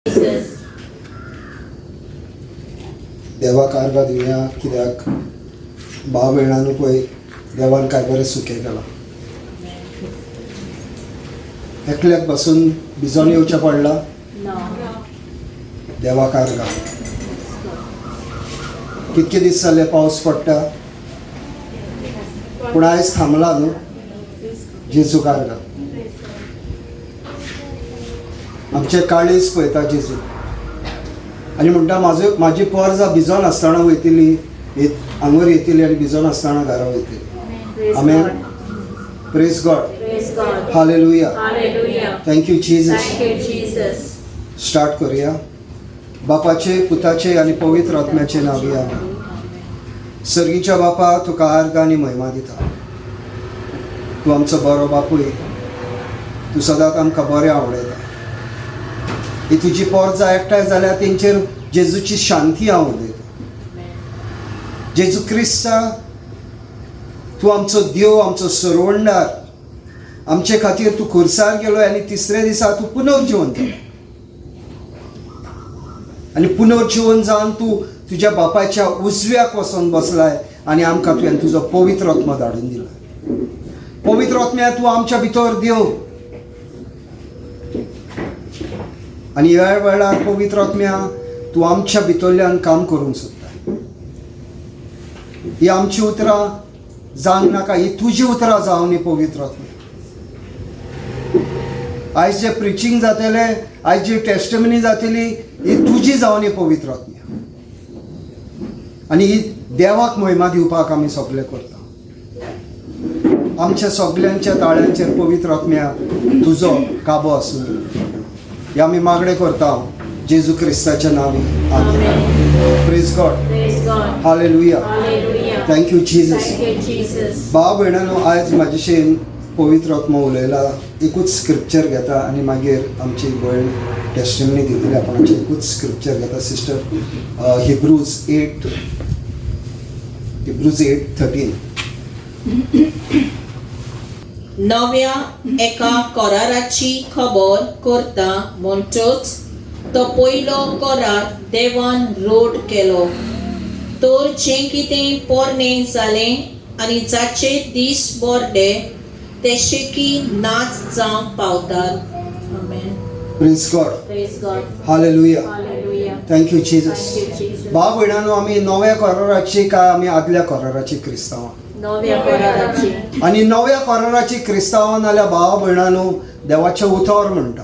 Jesus. देवाक आर्गां दिवया कित्याक भाव भयणांनो पळय देवान काय बरें सुकें केलां. एकल्याक बसून भिजोन येवचें पडलां. No. देवाक आर्गां. कितके दीस जाले पावस पडटा पूण आयज थांबला न्हू. जेजूक आर्गां. आमचें काळीज पळयता जेजू आनी म्हणटा म्हाजो म्हाजी पोरजां भिजोन आसतना वयतली, हांगर येतली आनी भिजोन आसतना घरा वयतली. Praise Amen. God. Praise God. Praise God. Hallelujah. Hallelujah. Thank you Jesus. Thank you, Jesus. Start करूया. बापाचे, पुताचे आनी पवित्र आत्म्याचे नांव आमेन. सर्गीच्या बापा, तुका आर्गां आनी महिमा दिता. तूं आमचो बरो बापूय, तूं सदांच आमकां बरें आवडयता. ही तुजी पोरजां एकठांय जाल्यार तेंचेर जेजूची शांती हांव उलयतां. जेजू क्रिस्ता, तूं आमचो देव, आमचो सरवंडार. आमचे खातीर तूं खुर्सार गेलो आनी तिसऱ्या दिसा तूं पुनर्जिवन जालो. आनी पुनर्जिवन जावन तूं तुज्या बापायच्या उजव्याक वचोन बसलाय आनी आमकां तुवें तुजो पवित्र आत्मा धाडून दिला. पवित्र आत्म्या, तूं आमच्या भितर देव आनी ह्या वेळार पवित्र आत्म्या तूं आमच्या भितरल्यान काम करूंक सोदता. ही आमची उतरां जावंक नाका, ही तुजी उतरां जावं न्ही पवित्र आत्म्या. आयज जें प्रिचींग जातलें, आयज जी टेस्टमनी जातली, ही तुजी जावं न्ही पवित्र आत्म्या. आनी ही देवाक महिमा दिवपाक आमी सगळें करता. आमच्या सगल्यांच्या ताळ्यांचेर पवित्र आत्म्या तुजो काबो आसूं. हे आमी मागणें करता जेजू क्रिस्ताच्या नांवी. आमेन. Praise God. Praise God. Hallelujah. Hallelujah. Thank you Jesus. Thank you, Jesus. भाव भयणांनो, आयज म्हाजेशीन पवित्र आत्मा उलयला. एकूच स्क्रिप्चर घेता आनी मागीर आमची भयण टेस्टिमनी दितली आपणाची. एकूच स्क्रिप्चर घेता सिस्टर, हिब्रूज 8, हिब्रूज 8:13. नव्या एका कराराची खबर करता म्हणटच तो पयलो करार देवान रोड केलो. तर जें कितें पोरणें जालें आनी जाचे दीस बोर्डे ते शेकी नाच जावंक पावतात. आमेन. Praise God. Praise God. Hallelujah. Hallelujah. Thank you Jesus. Thank you, Jesus. भाव भयणांनो, आमी नव्या कराराची काय आमी आदल्या कराराची क्रिस्तांवां? नव्या कराराची. आनी नव्या कराराची क्रिस्तांवां नाल्यार भावा भयणांनो, देवाचें उतर म्हणटा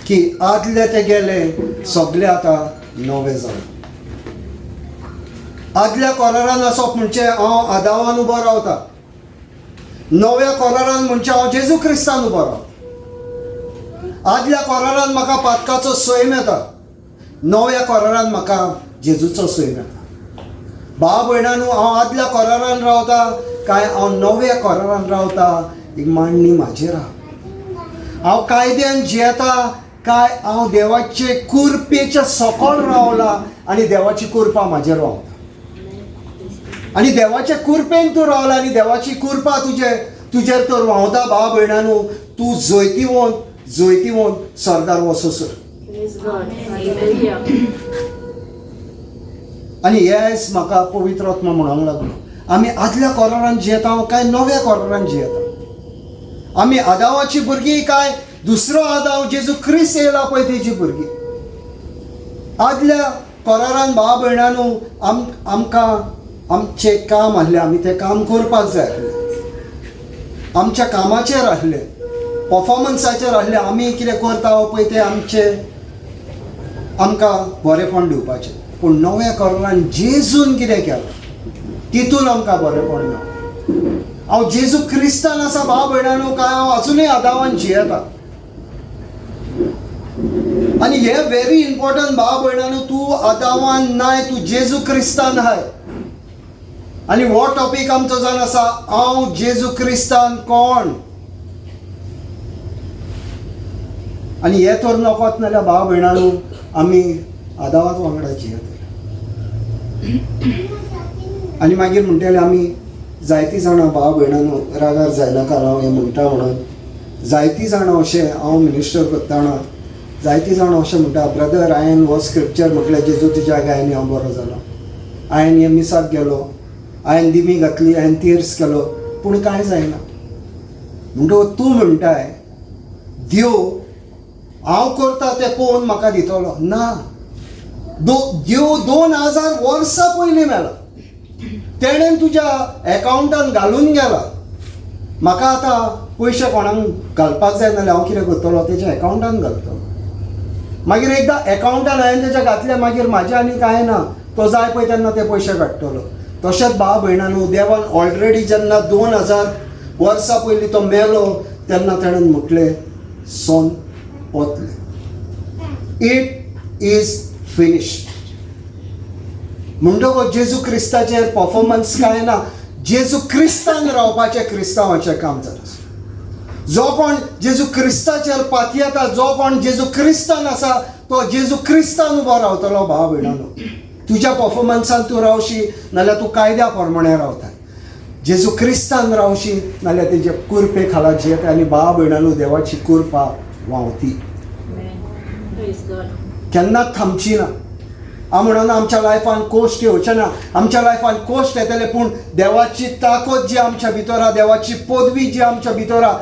की आदले ते गेले, सगळे आतां नवे जाले. आदल्या करारान आसप म्हणजे हांव आदावान उबो रावता. नव्या करारान म्हणजे हांव जेजू क्रिस्तान उबो रावता. आदल्या करारान म्हाका पातकाचो सैम येता, नव्या करारान म्हाका जेजूचो सैम येता. भाव भयणांनो, हांव आदल्या करारान रावता काय हांव नव्या करारान रावता ही मांडणी म्हाजेर आहा. हांव कायद्यान जियेता काय हांव देवाचे कुरपेच्या सकल रावला आनी देवाची कुरपा म्हाजेर रावता. आनी देवाचे कुरपेन तूं रावला आनी देवाची कुरपा तुजेर तर व्हांवता. भाव भयणांनो, तूं जैतिवंत जैतिवंत सरदार वचो sir. Praise God. Hallelujah. आनी येस, म्हाका पवित्र आत्मा म्हणूंक लागलो, आमी आदल्या करारान जियेता काय नव्या करारान जियेता? आमी आदावाची भुरगीं काय दुसरो आदाव जेजू क्रिस्त येयला पळय तेजी भुरगीं? आदल्या करारान भाव भयणांनो, आमकां आमचें काम आहलें, आमी तें काम करपाक जाय आहलें. आमच्या कामाचेर आहलें, पफॉर्मन्साचेर आहलें. आमी कितें करता पळय तें आमचें आमकां बरेंपण दिवपाचें. पूण नव्या करारान जेजून कितें केलां तितून आमकां बरेंपण मेळ्ळां. हांव जेजू क्रिस्तान आसा भाव भयणांनो, काय हांव अजुनूय आदावान जियेता? आनी हें व्हेरी इम्पॉर्टंट भाव भयणांनो, तूं आदावान नाय, तूं जेजू क्रिस्तान आहाय. आनी हो टॉपीक आमचो जावन आसा, हांव जेजू क्रिस्तान कोण? आनी हें तर नकोत नाल्यार भाव भयणांनो, आमी आदावाच वांगडा जियेतले. आनी मागीर म्हणटले आमी जायतीं जाणां, भाव भयणांनो, रागार जायनाका हांव हें म्हणटा म्हणून, जायतीं जाणां अशें हांव मिनिस्टर करतना जायतीं जाणां अशें म्हणटा, ब्रदर हांवें हो स्क्रिप्चर म्हटलें जेजू तुज्या गायनी हांव बरो जालो, हांवें हे मिसाक गेलो, हांवें दिमी घातली, हांवें तीर्स केलो, पूण कांय जायना. म्हणटकच तूं म्हणटाय देव हांव करता तें पळोवन म्हाका दितलो ना. देव 2000 वर्सां पयलीं मेला, तेणेन तुज्या एकावंटान घालून गेला. म्हाका आतां पयशे कोणाक घालपाक जाय नाल्यार हांव कितें करतलो, तेज्या एकावंटान घालतलो. मागीर एकदां एकावंटान हांवें तेज्या घातले मागीर म्हाजें आनी कांय ना, तो जाय पळय तेन्ना ते पयशे काडटलो. तशेंच भाव भयणांनो, देवान ऑलरेडी जेन्ना 2000 वर्सां पयलीं तो मेलो तेन्ना तेणेन म्हटलें सोन ओतलें, it is finished. म्हणटकच जेजू क्रिस्ताचेर परफॉर्मन्स कांय ना, जेजू क्रिस्तान रावपाचें क्रिस्तांवाचें काम जालां. जो कोण जेजू क्रिस्ताचेर पातयेता, जो कोण जेजू क्रिस्तान आसा तो जेजू क्रिस्तान उबो रावतलो. भाव भयणांनो, तुज्या परफॉर्मन्सान तूं रावशी नाल्यार तूं कायद्या प्रमाणे रावता. जेजू क्रिस्तान रावशी नाल्यार तेजे कुरपे खाला जियेता. आनी भाव भयणांनो, देवाची कुरपा व्हांवती, केन्नाच थांबची ना. हांव म्हणून आमच्या लायफान कोश्ट येवचे ना, आमच्या लायफान कोश्ट येतले, पूण देवाची ताकद जी आमच्या भितर आहा, देवाची पदवी जी आमच्या भितर आहा,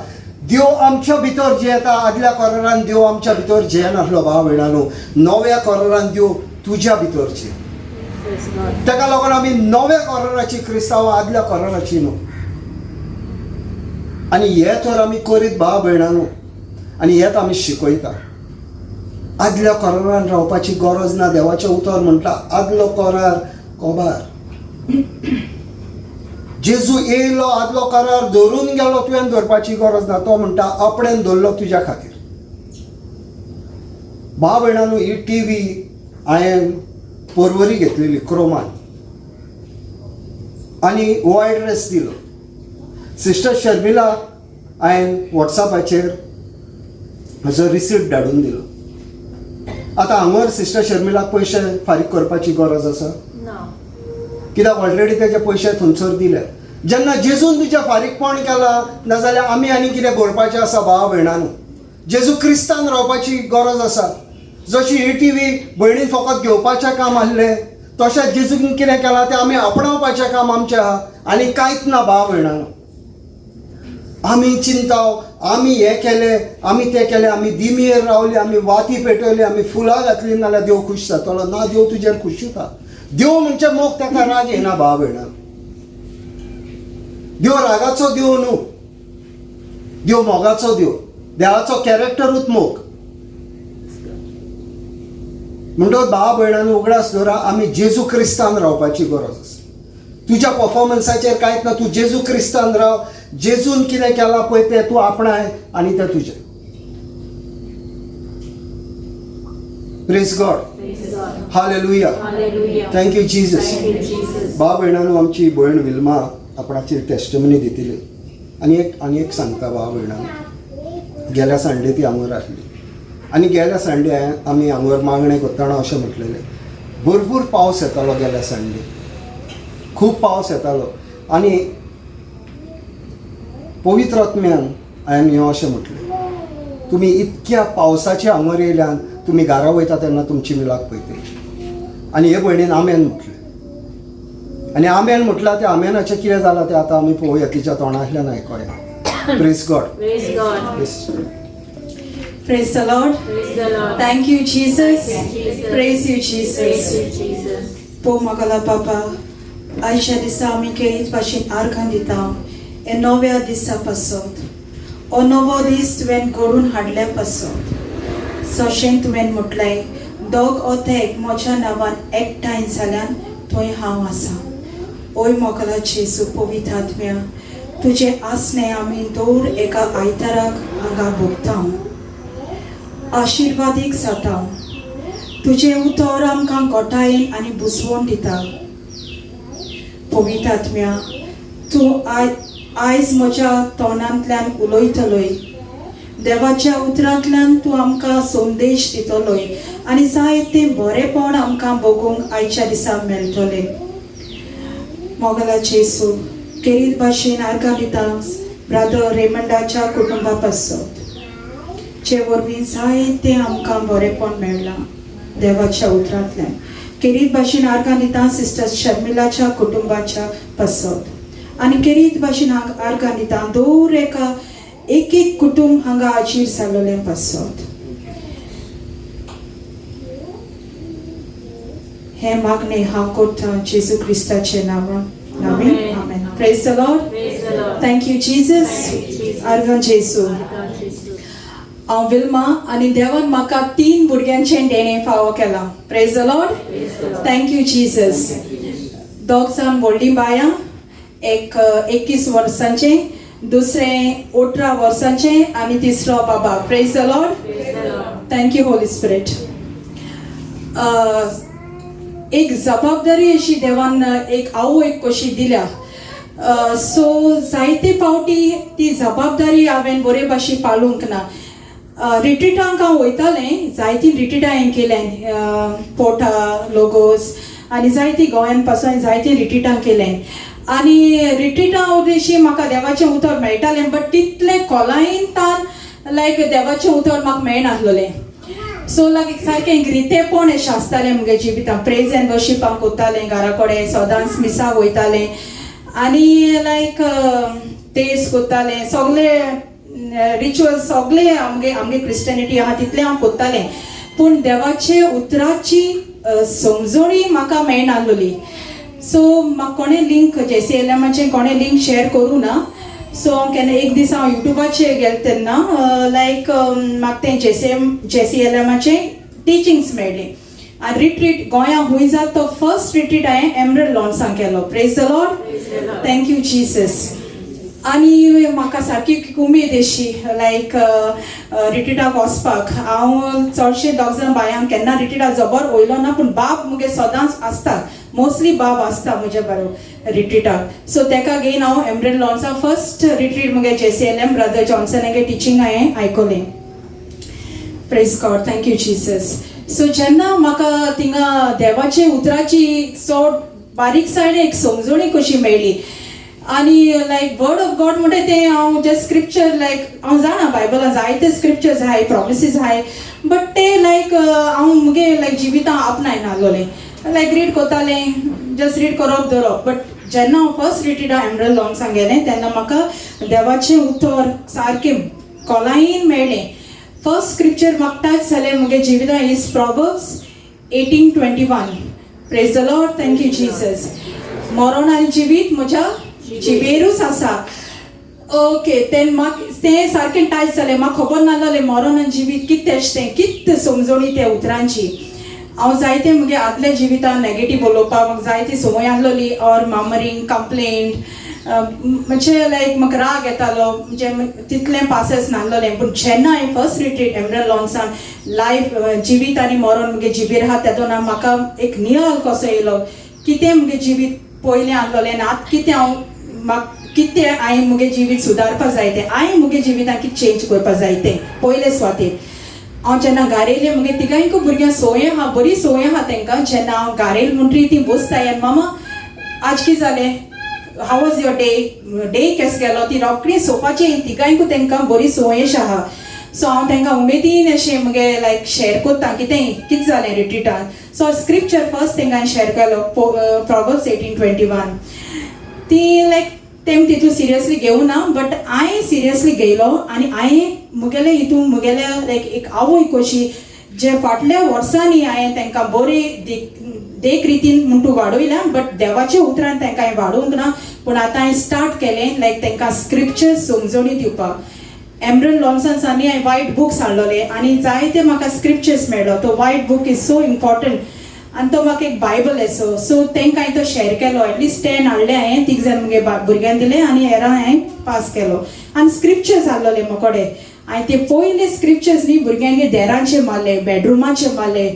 देव आमच्या भितर जियेता. आदल्या करारान देव आमच्या भितर जियेनासलो भाव भयणांनो, नव्या करारान देव तुज्या भितर जिये. ताका लागून आमी नव्या कराराची क्रिस्तांव, आदल्या कराराची न्हू. आनी हे तर आमी करीत भाव भयणांनो, आनी हेच आमी शिकयता. आदल्या करारान रावपाची गरज ना. देवाचें उतर म्हणटा आदलो करार कोबार. जेजू येयलो, आदलो करार धरून गेलो, तुवें धरपाची गरज ना. तो म्हणटा आपणेन धरलो तुज्या खातीर. भाव भयणांनो, ही टी व्ही हांवें परवरी घेतलेली क्रोमान, आनी हो एड्रेस दिलो सिस्टर शर्मिला. हांवें वॉट्सॅपाचेर म्हजो रिसिप्ट धाडून दिलो. आतां हांगर सिस्टर शर्मिलाक पयशे फारीक करपाची गरज आसा? कित्याक ऑलरेडी तेजे पयशे थंयसर दिले. जेन्ना जेजून तुजें फारीकपण केलां, नाजाल्यार आमी आनी कितें करपाचें आसा? भाव भयणांनो, जेजू क्रिस्तान रावपाची गरज आसा. जशी ही टी व्ही भयणीन फकत घेवपाचें काम आसलें, तशेंच जेजून कितें केलां तें आमी आपणावपाचें काम आमचें आहा, आनी कांयच ना. भाव भयणांनो, आमी चिंताव आमी हें केलें, आमी तें केलें, आमी दिमयेर रावली, आमी वाती पेटयली, आमी फुलां घातली नाल्यार देव खूश जातलो ना. देव तुजेर खूश जाता. देव म्हणजे मोग, ताका राग येना. भाव भयणां, देव रागाचो देव न्हू, देव मोगाचो देव. देवाचो कॅरेक्टरूच मोग. म्हणटकच भाव भयणांनी उगडास दवरा, आमी जेजू क्रिस्तान रावपाची गरज आसा. तुज्या परफॉर्मन्साचेर कांयच ना, तूं जेजू क्रिस्तान राव. जेजून कितें केलां पळय तें तूं आपणाय आनी तें तुजें. Praise God, hallelujah, thank you Jesus. भाव भयणांनो, आमची भयण विल्मा आपणाची टेस्टमनी दितली. आनी एक सांगता भाव भयणांनो, गेल्या संडे ती हांगर आसली आनी गेल्या संडे आमी हांगर मागणें करतना अशें म्हटलेलें, भरपूर पावस येतालो गेल्या संडे, खूब पावस येतालो. आनी पवित्र आत्म्यान हांवें हें अशें म्हटलें, तुमी इतक्या पावसाचे हांगर येयल्यान तुमी घरा वयता तेन्ना तुमची मिलाक पळयतली. आनी हे भयणीन आमेन म्हटलें. आनी आमेन म्हटलां तें आमेनाचें कितें जालां तें आतां आमी पळोवया, तिच्या तोंडांतल्यान आयकोया. Praise God. Praise God. Praise the Lord. Praise the Lord. Thank you, Jesus. Thank you, Jesus. Praise you, Jesus. Praise you, Jesus. पो मगला पापा, आयच्या दिसा आमी केरीत भाशेन आर्गां दिता हे नव्या दिसा पासत. हो नवो दीस तुवें घडून हाडल्या पासत. सशें तुवें म्हटलें, दोग ओ तेग म्हज्या नांवान एकठांय जाल्यान थंय हांव आसा. ओय मोगला जेजू, पवित्र आत्म्या, तुजें आसणें आमी दर एका आयताराक हांगा भोगता, आशिर्वादीक जाता. तुजें उतर आमकां गोठायेन आनी बुजवण दिता. पवित्र आत्म्या, तूं आयज म्हज्या तोंडांतल्यान उलयतलोय, देवाच्या उतरांतल्यान तूं आमकां संदेश दितलोय आनी जाय तें बरेंपण आमकां बगूंक आयच्या दिसा मेळटलें. मोगला जेजू, केरीत भाशेन आर्गां दिता ब्रादर रेमंडाच्या कुटुंबा पासत. जे वरवीं जायतें आमकां बरेंपण मेळ्ळां देवाच्या उतरांतल्यान. केरीत भाशेन आर्गां दिता सिस्टर शर्मिलाच्या कुटुंबाच्या पासत आनी केरीत भाशेन आर्गां दिता दर एका एक एक कुटुंब हांगा हाजीर जालोलें पासत. हें मागणें हांव करतां जेजू क्रिस्ताचे नांवान. आमेन. आमेन. Praise the Lord. Praise the Lord. Thank you Jesus. Thank you, Jesus. आर्गां जेजू. आर्गां जेजू. हांव विल्मा आनी देवान म्हाका 3 भुरग्यांचें देणें फावो केलां. Praise the Lord. Thank you Jesus. दोग जाण व्हडलीं बायां, एक 21 वर्सांचें, दुसरें 18 वर्सांचें आनी तिसरो बाबा. Praise the Lord. Praise the Lord. Thank you Holy Spirit. एक जबाबदारी अशी देवान एक आवय कशी दिल्या. सो जायते फावटी ती जबाबदारी हांवें बरे भाशेन पाळूंक ना. रिट्रिटांक हांव वयतालें, जायतीं रिट्रिटां हांवें केलें, पोटा लोगोस आनी जायतीं गोंयान पासून जायतीं रिट्रिटां केलें. आनी रिट्रिटां उद्देशी म्हाका देवाचें उतर मेळटालें, बट तितलें खोलायेन तान लायक देवाचें उतर म्हाका मेळनासलें. सो लायक सारकें रितेपण अशें आसतालें म्हगे जिवितान. प्रेज एंड वर्शीप हांव करतालें घरा कडेन, सदांच मिसाक वयतालें आनी लायक तेज करतालें, सगळे रिच्युअल्स सगळे आमगे आमगे क्रिस्टियनिटी आहा तितलें हांव करतालें, पूण देवाचे उतराची समजणी म्हाका मेळनासली. सो म्हाका कोणें लिंक जेसी एल एमाचें कोणें लिंक शेअर करूं ना. सो हांव केन्ना एक दीस हांव युट्यूबाचेर गेलें तेन्ना लायक म्हाका तें जेसी एल एमाचें टिचिंग्स मेळ्ळी आनी रिट्रीट गोंया खूंय जाता तो फर्स्ट रिट्रीट हांवें एमरल्ड लॉन्सान केलो. Praise the Lord. Thank you Jesus. आनी म्हाका सारकी उमेद अशी लायक रिट्रिटाक वचपाक. हांव चडशे दोग जाण बायांक केन्ना रिट्रिटाक जबर वयलो ना, पूण बाब मुगे सदांच आसता, मोस्टली बाब आसता म्हज्या बरोबर रिट्रिटाक. सो तेका घेवन हांव एमरल्ड लॉन्सा फर्स्ट रिट्रीट मुगे जेसी एल एम ब्रदर जॉन्सनागे टिचींग हांवें आयकलें. Praise God. Thank you Jesus. So जेन्ना म्हाका थिंगा देवाचे उतराची चड बारीकसाणें एक समजणी कशी मेळ्ळी आनी लायक वर्ड ऑफ गॉड म्हणटा तें हांव जस्ट स्क्रिप्चर लायक हांव जाणा बायबलान जायते स्क्रिप्चर्स आहाय, प्रोमिसीस आहाय, बट ते लायक हांव मुगे लायक जिवितां आपणायनासलोलें. लायक रीड करतालें, जस्ट रीड करप दवरप. बट जेन्ना हांव फर्स्ट रिट्रिटा एमरल्ड लॉन्सान गेलें तेन्ना म्हाका देवाचें उतर सारकें खोलायेन मेळ्ळें. फर्स्ट स्क्रिप्चर म्हाका टच जालें मुगे जिवितां is Proverbs 18:21. Praise the Lord. Thank you Jesus. मरण आनी जिवीत म्हज्या जिबेरूच आसा. ओके, तें म्हाका तें सारकें टच जालें. म्हाका खबर नासलें मरण आनी जिवीत कितें अशें तें, कितें समजणी त्या उतरांची. हांव जायते मुगे आदल्या जिवितान नेगेटीव उलोवपाक म्हाका जायती संवय आसलोली, ऑर मर्मरींग, कंप्लेंट, म्हणजे लायक म्हाका राग येतालो, म्हणजे तितलें पासस नासलोलें. पूण जेन्ना हांवें फर्स्ट रिट्रीट एमरल्ड लॉन्सान लायफ जिवीत आनी मरण मुगे जिबेर आहा तेदोना म्हाका एक नियाळ कसो येयलो, कितें मुगे जिवीत पयलें आसलोलें आनी आतां कितें हांव म्हाका कितें हांवें मुगे जिवीत सुदारपा जाय तें, हांवें मुगे जिवितान कितें चेंज करपा जाय तें. पयले सुवातेर हांव जेन्ना घार येयलें मुगे तिगांयकूय भुरग्यांक संवय आहा, बरी संवय आहा तेंकां. जेन्ना हांव घार येयलें म्हणटरी तीं बसताय आनी मामा आज कितें जालें, how was your day, day केस गेलो, ती रोखडी सोफाची तिगांयकूय तेंकां बरी संवय अशी आहा. सो हांव तेंकां उमेदीन अशें मुगे लायक शेअर करता कितें कितें जालें रिट्रिटान. सो स्क्रिप्चर फर्स्ट तेंकां हांवें शेअर केलो प्रोवर्ब्स 18:21. ती लायक तेम तितू सिरियसली घेवना, बट हांवें सिरियसली घेयलो आनी हांवें मुगेले हितून मुगेले लायक एक आवय कशी जे फाटल्या वर्सांनी हांवें तांकां बरी देख रितीन म्हूण तूं वाडयल्या, बट देवाच्या उतरान तांकां हांवें वाडोवंक ना. पूण आतां हांवें स्टार्ट केलें लायक तांकां स्क्रिप्चर समजणी दिवपाक. एमरल्ड लॉन्सन्सांनी हांवें वायट बुक्स हाडलोले आनी जायते म्हाका स्क्रिप्चर्स मेळ्ळो. तो white book is so important आनी तो म्हाका एक बायबल आसो. सो तांकां हांवें तो शेअर केलो. एटलिस्ट 10 हाडले हांवें, तीग जाण मुगे भुरग्यांक दिले आनी हेरां हांवें पास केलो. आनी स्क्रिप्चर्स हाडलोले म्हाकोडे, हांवें ते पयले स्क्रिप्चर्स न्ही भुरग्यांगे देरांचे मारले, बेडरुमाचे मारले,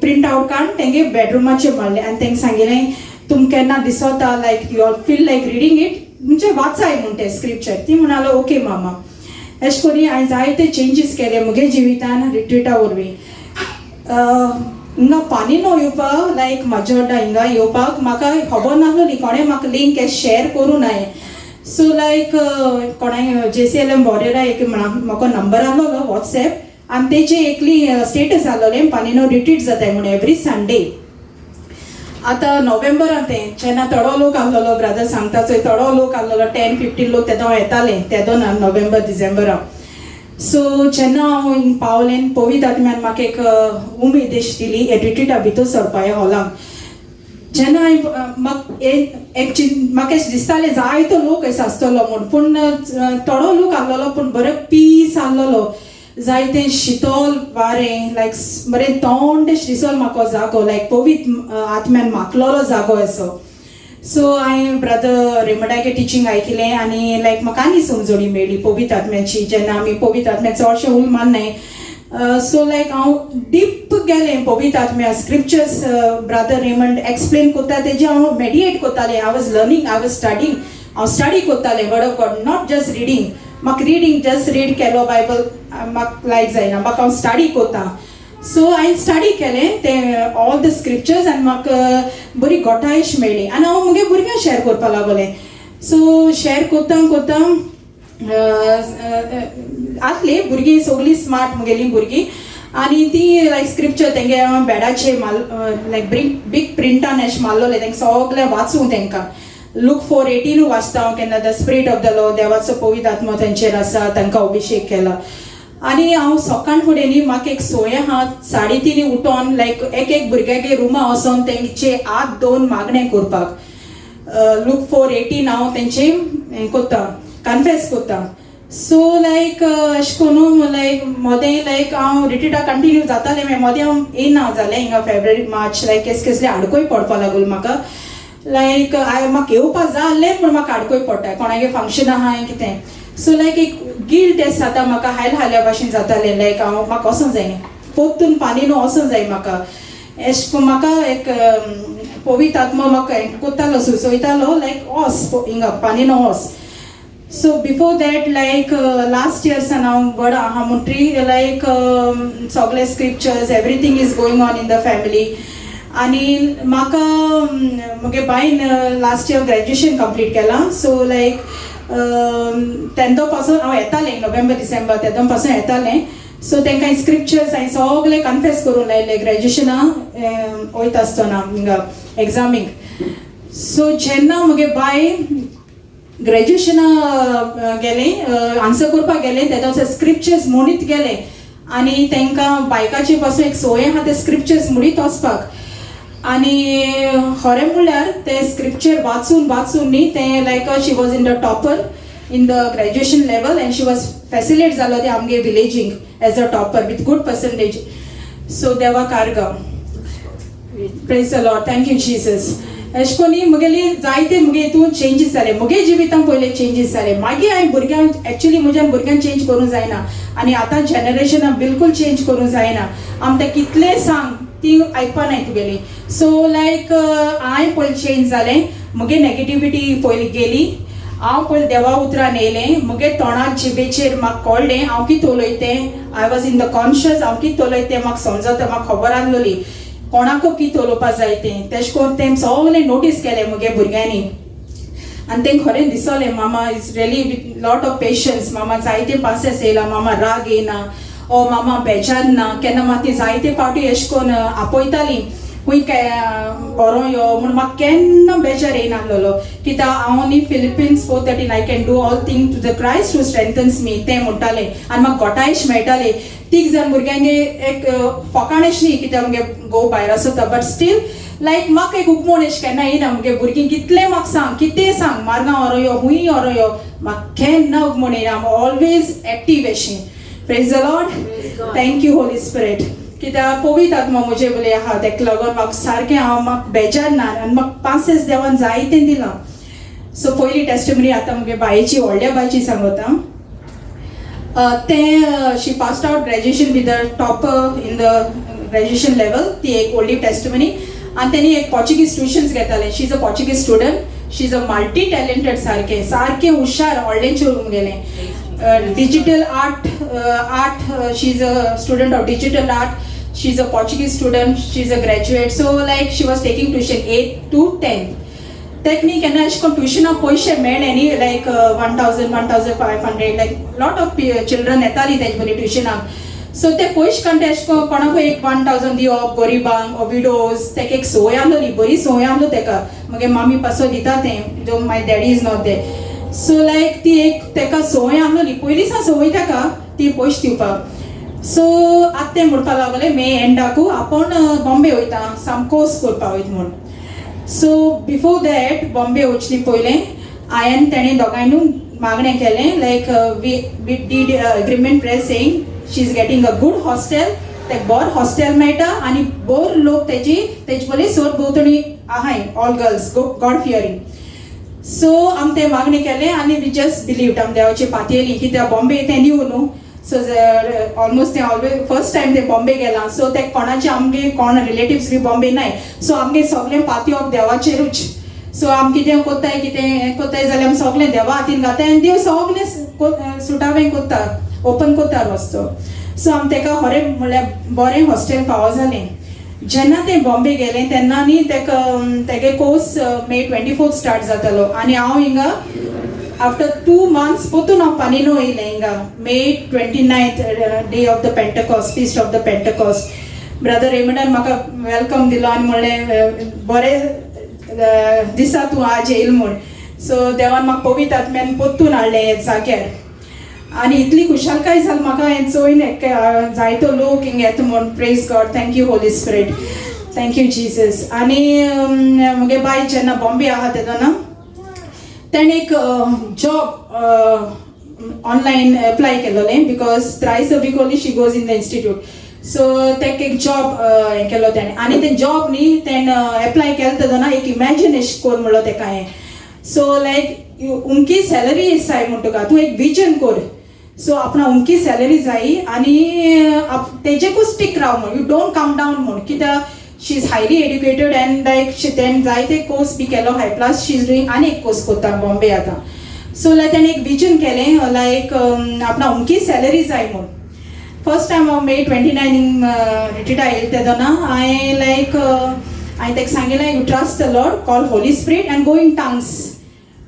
प्रिंट आवट काडून तेंगे बेडरुमाचे मारले आनी तेंका सांगिलें तुमकां केन्ना दिसता like you all feel like reading it म्हणजे वाचाय म्हूण तें स्क्रिप्चर. ती म्हणालो ओके मामा. अशें करून हांवें जायते चेंजीस केले मुगे जिवितान रिट्रिटा वरवीं. हिंगा पानी न्हू येवपाक लायक म्हाज्या वांगडा हिंगा येवपाक म्हाका खबर नासलोली, कोणें म्हाका लिंक शेअर करूं नाय. सो लायक कोणाय जे सी एल एम वॉरियरा एक म्हाका नंबर आहलोलो वॉट्सएप आनी तेजे एकली स्टेटस आहलोलें पानिनो रिट्रीट जाताय म्हणून एवरी संडे. आतां नोव्हेंबरान तें जेन्ना थोडो लोक आहलोलो, ब्रदर सांगता चोय, थोडो लोक आहलोलो, 10-15 लोक तेदो येताले तेदो नोव्हेंबर डिसेंबराक. सो जेन्ना हांव हिंग पावलें, पवित्र आत्म्यान म्हाका एक उमेद अशी दिली हे रिट्रीटा भितर सरपा ह्या हॉलांक. जेन्ना हांवें म्हाका एक म्हाका अशें दिसतालें जायतो लोक अशें आसतलो म्हूण, पूण थोडो लोक आहलोलो, पूण बरो पीस आहलोलो, जायतें शितोल वारें, लायक बरें थंड अशें दिसलो म्हाका जागो, लायक पवित्र आत्म्यान माखलोलो जागो असो. सो हांवें ब्रदर रेमडागे टिचींग आयकिलें आनी लायक म्हाका आनी समजणी मेळ्ळी पवित्र आत्म्याची. जेन्ना आमी पवित्र आत्म्या चडशें उल मान्नाय, सो लायक हांव डीप गेलें पवित्र आत्म्या. स्क्रिप्चर्स ब्रदर रेमंड एक्सप्लेन कोत्ता तेजें हांव मेडिएट कोत्तालें. I was learning, I was studying. हांव स्टडी कोत्तालें word of God, not just reading. म्हाका रिडींग, जस्ट रीड केलो बायबल, म्हाका लायक जायना. म्हाका हांव स्टडी कोत्ता. सो हांवें स्टडी केलें तें ऑल the scriptures आनी म्हाका बरी गोटायश मेळ्ळी आनी हांव मुगे भुरग्यांक शेअर करपाक लागलें. सो शेअर कोत्ता कोत्ता आसली भुरगीं सगळीं स्मार्ट मुगेलीं भुरगीं आनी ती लायक स्क्रिप्चर तेंगे बेडाचेर माल लायक बीग बीग प्रिंटान अशें मारलोलें. तेंका सगळें वाचूं तेंकां लूक 4:18 वाचता हांव केन्ना, the spirit of the Lord, देवाचो पवित्र आत्मो तेंचेर आसा, तांकां अभिशेक केला. आनी हांव सकाळ फुडें न्ही म्हाका एक सोय आहा, 3:30 उठोन लायक एक एक भुरग्यागे रुमा वचोन तेंचे हात दोन मागणें करपाक. लूक 4:18 हांव तेंचे हें कोत्ता, कन्फेस कोत्ता. सो लायक अशें करून लायक मोदें लायक हांव रिट्रीटा कंटिन्यू जातालें. मागीर मोदें हांव येना जालें हिंगा फेब्रुवारी मार्च, लायक केस केसले आडकोय पडपा लागलो म्हाका. लायक हांवें म्हाका येवपा जाय आहलें, पूण म्हाका आडकोय पडटा, कोणागे फंक्शन आहा कितें. सो लायक एक गिल्ट एस जाता म्हाका, हायल हाल्या भाशेन जातालें. लायक हांव म्हाका वचोंक जाय पोत्तून, पानी न्हू वचोंक जाय म्हाका. एश करून म्हाका एक पवित्र आत्मा म्हाका हें कोत्तालो, सुचयतालो, लायक वोस हिंगा पानी न्हू वोस. So before that, like last year सान हांव व्हड आहा म्हणटरी लायक सगळे scriptures, everything is going on in the family. आनी म्हाका म्हगे बायन लास्ट इयर ग्रॅज्युएशन कंप्लीट केलां. सो लायक तेदो पासून हांव येतालें, नोव्हेंबर डिसेंबर तेदो पासून येतालें. सो तांकां स्क्रिप्चर्स हांवें सगळे कन्फेस करून लायले ग्रॅज्युएशना वयता आसतना हिंगा एग्जामीक. सो जेन्ना म्हगे बाय ग्रॅज्युएशना गेलें, आन्सर करपाक गेलें, तेदो स्क्रिप्चर्स म्हणीत गेलें आनी तांकां बायकाचे पासून एक सोय आहा ते स्क्रिप्चर्स म्हणीत वचपाक. आनी खरें म्हणल्यार ते स्क्रिप्चर वाचून वाचून न्ही तें like she was in the topper in the graduation level and she was felicitate जालो ते आमगे विलेजींक as a topper with good percentage. So देवाक आर्गां. Praise the Lord. Thank you Jesus. अशें कोनी मुगेली जायते मुगे हितून चेंजीस जाले. मुगे जिवितान पयले चेंजीस जाले, मागीर हांवें भुरग्यांक, एक्चुली म्हज्यान भुरग्यांक चेंज करूंक जायना आनी आतां जनरेशनाक बिलकूल चेंज करूंक जायना. आम तें कितलें सांग, ती आयकपा नाय तुगेली. सो लायक हांवें पयलीं चेंज जालें, मुगे नेगेटिविटी पयलीं गेली. हांव पयलीं देवा उतरान येयलें, मुगे तोंडाक जिबेचेर म्हाका कळ्ळें हांव कितें उलयतें. I was in the conscious. हांव कितें उलयतें म्हाका समजता, म्हाका खबर आहलोली कोणाकू कितें उलोवपा जाय तें. तेशें करून तें सगळें नोटीस केलें मुगे भुरग्यांनी आनी तें खरें दिसलें, mama is really with lot of patience, मामा जायते पासेस येयला, मामा राग येयना ओ मामा बेजार ना केन्ना. म्हाका ती जायते फावटी एशें करून आपयताली खूंय व्हरों यो म्हूण, म्हाका केन्ना बेजार येयनासलेलो, कित्याक हांव न्ही Philippians 4:13, "I can do all thing through the Christ who strengthens me" तें म्हणटालें आनी म्हाका गोटायश मेळटाले. तीग जाण भुरग्यांगे एक फोकाण एश न्ही, कित्याक मुगे घोव भायर आसता, बट स्टील लायक म्हाका एक उपमोण एशें केन्ना येयना. मुगे भुरगीं कितलें म्हाका सांग, कितें सांग, मार्गां व्हरो यो, खूंय व्हरो यो, म्हाका केन्ना उपमोण येयना. हांव ऑलवेज एक्टीव एशें. Praise the Lord. Thank you, Holy Spirit. कित्याक पवित्र आत्मा म्हजे बले आहा, तेका लागून म्हाका सारकें हांव म्हाका बेजार ना आनी म्हाका पासेस देवान जायतें दिलां. सो पयली टेस्टिमनी आतां मुगे बायेची, व्हडल्या बायची सांगता. तें she passed out graduation with the topper in the graduation level. ती एक व्हडली टेस्टिमनी. आनी तेणी एक पोर्चुगीज ट्युशन्स घेतालें. She is a Portuguese student. She is a multi talented. सारकें सारकें हुशार व्हडलें चेडूं मुगेलें. Digital art, she is a student of digital art. She is a Portuguese student. She is a graduate. So like she was taking tuition 8 to 10. तेक न्ही केन्ना अशें करून ट्युशनाक पयशे मेळ्ळे न्ही, like 1000, 1500, like lot of children येतालीं तेजे बरी ट्युशनाक. सो ते पयशे काडटा अशें करून कोणाकूय एक 1000 दिवप गरिबांक ओ विडोज. तेका एक संवय आसलोली, बरी संवय आसलो तेका. मगे मामी पासो दिता तें जो my daddy is not there. So like ती एक तेका संवय आसलोली, पयलीं सावन संवय तेका ती पयशे दिवपाक. सो आतां तें म्हणपाक लागलें मे एंडाकू आपूण बॉम्बे वयता, सम कोर्स करपाक वयता म्हूण. सो बिफोर that, Bombay वचनी पयलें हांवें तेणें दोगांयनू मागणें केलें, like we did agreement prayer saying she is getting a good hostel. तेका बरो हॉस्टेल मेळटा आनी बोर लोक तेजी तेजे पयलीं सोर भोंवतणी आहाय, all girls, God fearing. So आमी तें मागणें केलें आनी we just believed, आमी देवाचे पातयेली कित्याक बॉम्बे तें न्यू न्हू. सो ऑलमोस्ट तें ऑलवेज फर्स्ट टायम तें बॉम्बे गेलां. सो ते कोणाचे आमगे कोण रिलेटिव्स बी बॉम्बे नाय. सो आमगे सगळें पातयेवप देवाचेरूच. सो आमी कितें कोत्ताय, कितें हें कोत्ताय जाल्यार आमी सगळें देवा हातीन घाताय आनी देव सगळें सुटावें कोत्ता, ओपन कोत्ता रस्तो. सो आमी तेका खरें म्हणल्यार बरें हॉस्टेल फावो जालें. जेन्ना तें बॉम्बे गेलें तेन्ना न्ही तेका तेगे कोर्स मे 24 स्टार्ट जातालो आनी हांव हिंगा आफ्टर 2 मंथ्स पोतून हांव पानिनो येयलें हिंगा May 29th, day of the Pentecost, feast of the Pentecost. Brother रेमंडान म्हाका welcome दिलो आनी म्हणलें, बरें दिसा तूं आज येयल म्हूण. सो देवान म्हाका पवित्र आत्म्यान पोत्तून हाडलें हे जाग्यार आनी इतली खुशालकाय जाली म्हाका हें चोयन जायतो लोक हिंग येता म्हूण. Praise God, thank you Holy Spirit, thank you Jesus. आनी म्हगे बाय जेन्ना बॉम्बे आहा तेदोना तेणें एक जॉब ऑनलायन एप्लाय केलोलें, because thrice a week only she goes in the institute. So तेका एक जॉब हें केलो तेणें आनी तें जॉब न्ही तेणें एप्लाय केलें तेदोना एक इमॅजिनेशन कोर म्हणलो तेका हांवें. सो लायक उमकी सॅलरी जाय म्हण तुका, तूं एक विजन कोर. सो आपणा उमकी सॅलरी जायी आनी तेजेकूच स्टीक राव म्हूण, you don't come down म्हूण, कित्याक she is highly educated and like she तेणें जायते कोर्स बी केलो हाय, प्लस she is doing आनी एक कोर्स कोत्ता बॉम्बे आतां. सो लायक तेणें एक विजन केलें, लायक आपणा उमकी सॅलरी जाय म्हूण. फर्स्ट टायम हांव मे 29 रिट्रीटा येयलें तेदोना हांवें लायक हांवें ताका सांगिलें, you trust the Lord, call Holy Spirit and go in tongues,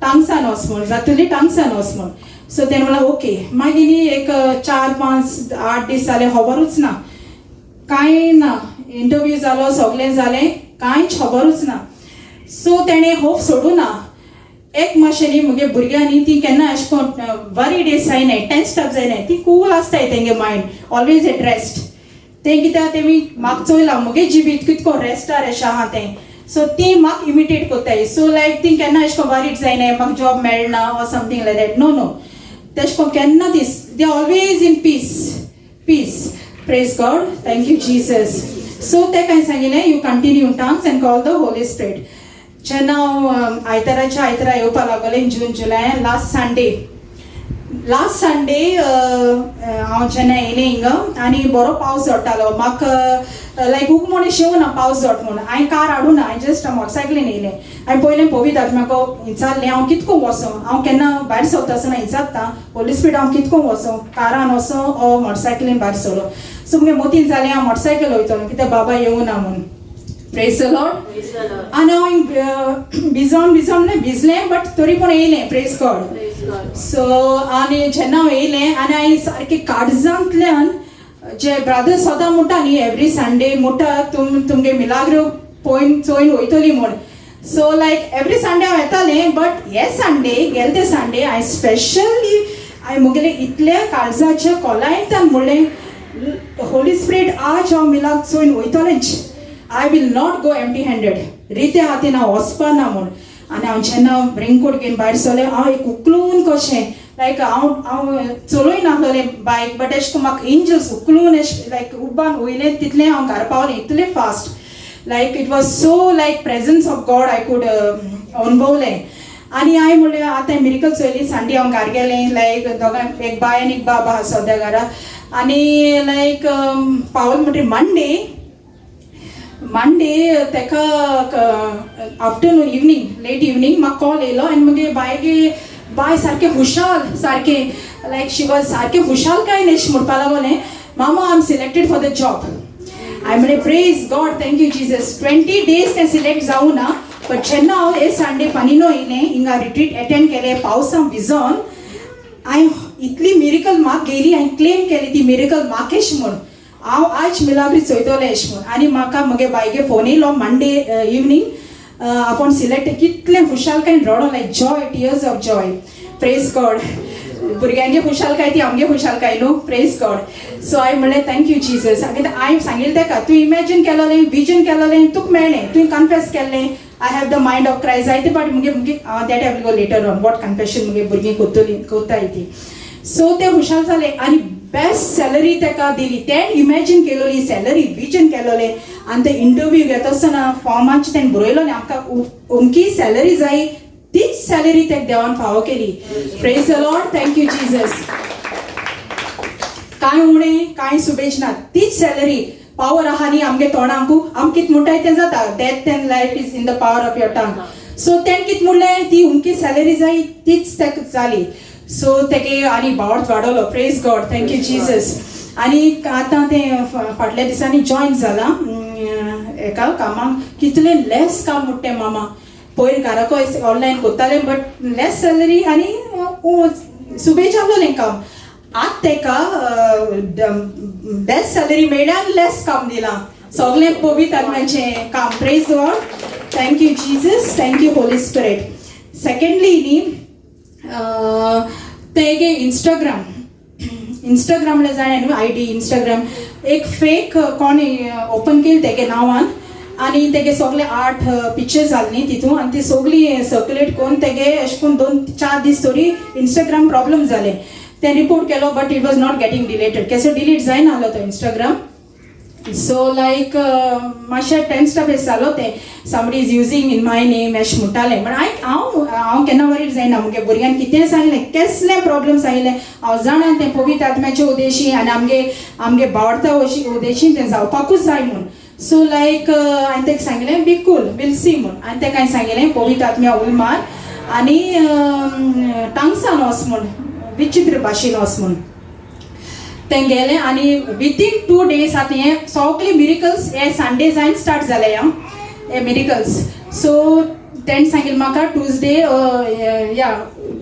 टांग्सान वच म्हूण, जातली टांग्सान वच म्हूण. सो तेणें म्हणलें ओके. मागीर न्ही एक 4, 5, 8 दीस जाले, खबरूच ना, कांय ना. इंटरव्यू जालो, सगळें जालें, कांयच खबरूच ना. सो तेणें होप सोडूं ना. एक मातशें न्ही म्हगे भुरग्यांनी ती केन्ना अशें करून वरीड जायनाय, टेन्स्ड अप जायनाय. ती कूल आसताय, तेंगे मायंड ऑलवेज एट रेस्ट. तें कित्याक तेमी म्हाका चोयलां मुगे जिवीत कितको रेस्टार अशें आहा तें. सो ती म्हाका इमिटेट कोत्ताय. सो लायक ती केन्ना अशें करून वरीड जायनाय, म्हाका जॉब मेळना or something like that. No, no, तेशें करून केन्ना these they always in peace, peace. Praise God, thank you Jesus. So ते काय सांगिलें, you continue tongues and call the Holy Spirit. जेन्ना हांव आयताराच्या आयतारा येवपा लागलें जून जुलय, last Sunday, last Sunday हांव जेन्ना येयलें हिंगा आनी बरो पावस जोडटालो. म्हाका लायक उगमोणे शेव ना पावस जोड म्हूण हांवें कार हाडूं ना, हांवें जस्ट मोटरसायकलीन येयलें. हांवें पयलें पवित्र म्हाका विचारलें, हांव कितको वचों? हांव केन्ना भायर सरता आसतना विचारता होली स्पिरिट, हांव कितको वचों, कारान वचों ओ मोटरसायकलीन भायर सरलो? सो मुगे मोतीन जालें हांव मोटरसायकल वयतलो कित्याक बाबा येवना म्हूण. Praise the Lord. Praise the Lord. आनी हांव भिजोन भिजोन भिजलें, बट तरी पूण येयलें. Praise God. Praise God. So आनी जेन्ना हांव येयलें आनी हांवें सारकें काळजांतल्यान जे ब्रदर सदां म्हणटा न्ही, एवरी संडे म्हणटा, तुम तुमगे मिलाग्रो पळोवन चोयन वयतली म्हूण. सो लायक एवरी संडे हांव येतालें, बट हे संडे, गेले ते संडे हांवें स्पेशली हांवें मुगेले इतल्या काळजाच्या खोलायेंतल्यान म्हणलें, होली स्पिरिट, आज हांव मिलाग्र चोयन वयतलेंच. I will not go empty handed. रित्या हातीन हांव वचपा ना म्हूण. आनी हांव जेन्ना रेनकोट घेवन भायर सरलें, हांव एक उखलून कशें लायक हांव हांव चलोय नासलें बायक, बट एशें करून म्हाका एंजल्स उखलून एशें लायक उब्बान वयलें तितलें हांव घरा पावलें इतलें fast. Like it was so like presence of God I could अनुभवलें. आनी हांवें म्हणलें आतां मिरिकल चोयली. संडे हांव घरा गेलें, लायक दोगां एक बाय आनी एक बाबा आहा सद्या घरा. आनी लायक पावल म्हणटकीर मंडे, मंडे तेका आफ्टरनून, इवनींग, लेट इवनींग म्हाका कॉल येयलो. आनी मगे बायगे बाय सारकें हुशाल, सारकें लायक she was सारकें खुशालकायेन एशें म्हणपा लागोलें, मामा, I am selected for the job. हांवें म्हणलें, praise God, thank you Jesus. 20 days तें सिलेक्ट जावं ना. बट जेन्ना हांव हे संडे पानिनो येयलें हिंगा रिट्रीट एटेंड केलें पावसां भिजोन हांवें इतली मिरिकल म्हाका गेली, हांवें क्लेम केली ती मिरिकल म्हाकेश म्हूण. हांव आयज मिलाग्री चोयतलें अशें म्हूण. आनी म्हाका म्हगे बायगे फोन येयलो मंडे इवनींग, आपूण सिलेक्ट. कितलें खुशालकायेन रडो, like joy, tears of joy. Praise God. भुरग्यांगे खुशालकाय ती आमगे खुशालकाय न्हू. Praise God. सो हांवें म्हणलें, thank you Jesus. आनी हांवें सांगिल्लें ताका, तूं इमॅजीन केलोलें, विजन केलोलें, तुका मेळ्ळें, तुवें कन्फेस केल्लें, I have the mind of Christ. जायते पाटी मुगे मुगे that I will go later on, what confession मुगे भुरगीं कोत्तलीं कोत्ताय ती. सो ते खुशाल जाले आनी बेस्ट सॅलरी ताका दिली. तें इमॅजीन केलोली सॅलरी, विजन केलोलें. आनी ते इंटरव्यू घेता आसतना फॉर्माचेर तेणें बरयलोलें, आमकां अमकी सॅलरी जाय, तीच सॅलरी तेका देवान फावो केली. Praise the Lord. Thank you Jesus. कांय उणें कांय सुबेज ना, तीच सॅलरी. पावर आहा न्ही आमगे तोंडांकू, आम कित म्हणटाय तें जाता. Death and life is in the power of your tongue. So तेणें कित म्हणलें, ती उमकी सॅलरी जाय, तीच ताका जाली. सो तेगे आनी भावार्थ वाडवलो. Praise God. Thank you Jesus. आनी आतां तें फाटल्या दिसांनी जॉयन जालां एका कामाक. कितलें लेस काम म्हणटा तें मामा. पयर घराको ऑनलायन कोत्तालें, बट लेस सॅलरी आनी सुबेज आहलोलें काम. आत तेका बेस्ट सॅलरी मेळ्ळ्या आनी लेस काम दिलां. सगळें पवित्र आत्म्याचें काम. Praise God. Thank you Jesus. Thank you Holy Spirit. Secondly न्ही, तेगे इंस्टाग्राम, इंस्टाग्रामला जाणें न्हू आयडी, इंस्टाग्राम एक फेक कोण ओपन केली तेगे नांवान आनी तेगे सगळे आर्ट पिक्चर्स घालनी तितून आनी ती सगळी सर्क्युलेट करून तेगे अशें करून 2-4 दीस तरी इंस्टाग्राम प्रॉब्लम जाले. ते रिपोर्ट केलो, but it was not getting deleted. केसो डिलीट जायना आसलो तो इंस्टाग्राम. सो लायक मातशें टेन्स्ड अप जालो तें, somebody is using in my name अशें म्हणटालें. बट हांव हांव हांव केन्ना वरीड जायना. मुगे भुरग्यान कितें सांगलें, केसलें प्रॉब्लम सांगलें, हांव जाणा तें पवित्र आत्म्याचे उद्देशी आनी आमगे आमगे बावडता उद्देशी तें जावपाकूच जाय म्हूण. सो लायक हांवें ताका सांगलें, be cool, we'll see म्हूण. आनी ताका हांवें सांगलें, पवित्र आत्म्या उल मार आनी टांगसान वच म्हूण, विचित्र भाशेन वच म्हूण. तें गेलें आनी विथीन 2 डेज आतां हें सगळे मिरिकल्स हे संडे जायन स्टार्ट जाले आं हे मिरिकल्स. सो तेणें सांगिल्लें म्हाका ट्युजडे या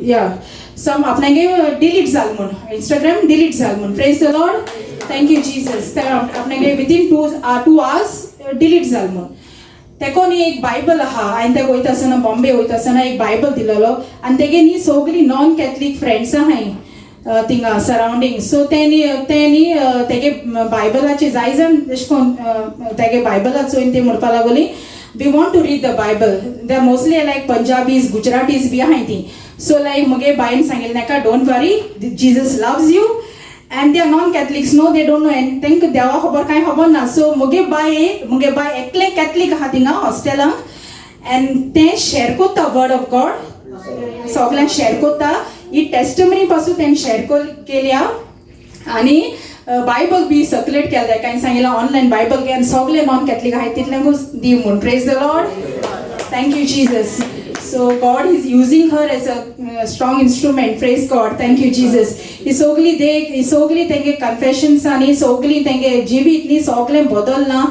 या सम आपणागे डिलीट जाल म्हूण, इंस्टाग्राम डिलीट जाल म्हूण. Praise the Lord. Thank you Jesus. आपणागे within 2 hours delete जाल म्हूण. तेको न्ही एक बायबल आहा. हांवें तेका वयता आसतना, बॉम्बे वयता आसतना एक बायबल दिलेलो. आनी तेगे न्ही सगळीं नॉन कॅथलीक फ्रेंड्स आहाय थिंगा सरावंडींग. सो तेणी तेणी तेगे बायबलाचे जाय जाण अशें करून तेगे बायबलाचो ते म्हणपा लागली, we want to read the Bible. They are mostly like Punjabis, Gujaratis B आहाय ती. सो लायक मुगे बायन सांगिल्लें नाका, don't worry, Jesus loves you. And they are non Catholics, no, they don't know and तांकां देवा खबर कांय खबर ना. सो मुगे बाय एकलें कॅथलीक आहा थिंगा हॉस्टेलांक एंड तें शेर कोत्ता, वर्ड ऑफ गॉड सगल्यांक शेर कोत्ता. ही टेस्टमनी पासून तेणें शेर केल्या आनी बायबल बी सर्क्युलेट केलें. कांय सांगिल्लें, ऑनलायन बायबल घे आनी सगळे नॉन कॅथलीक आहाय तितल्यांकूच दी म्हूण. Praise the Lord. Thank you Jesus. So God is using her as a strong instrument. Praise God. Thank you Jesus. ही सगळी देख, ही सगळी तेंगे कन्फेशन्स आनी सगळी तेंगे जिवीत न्ही सगळें बदललां,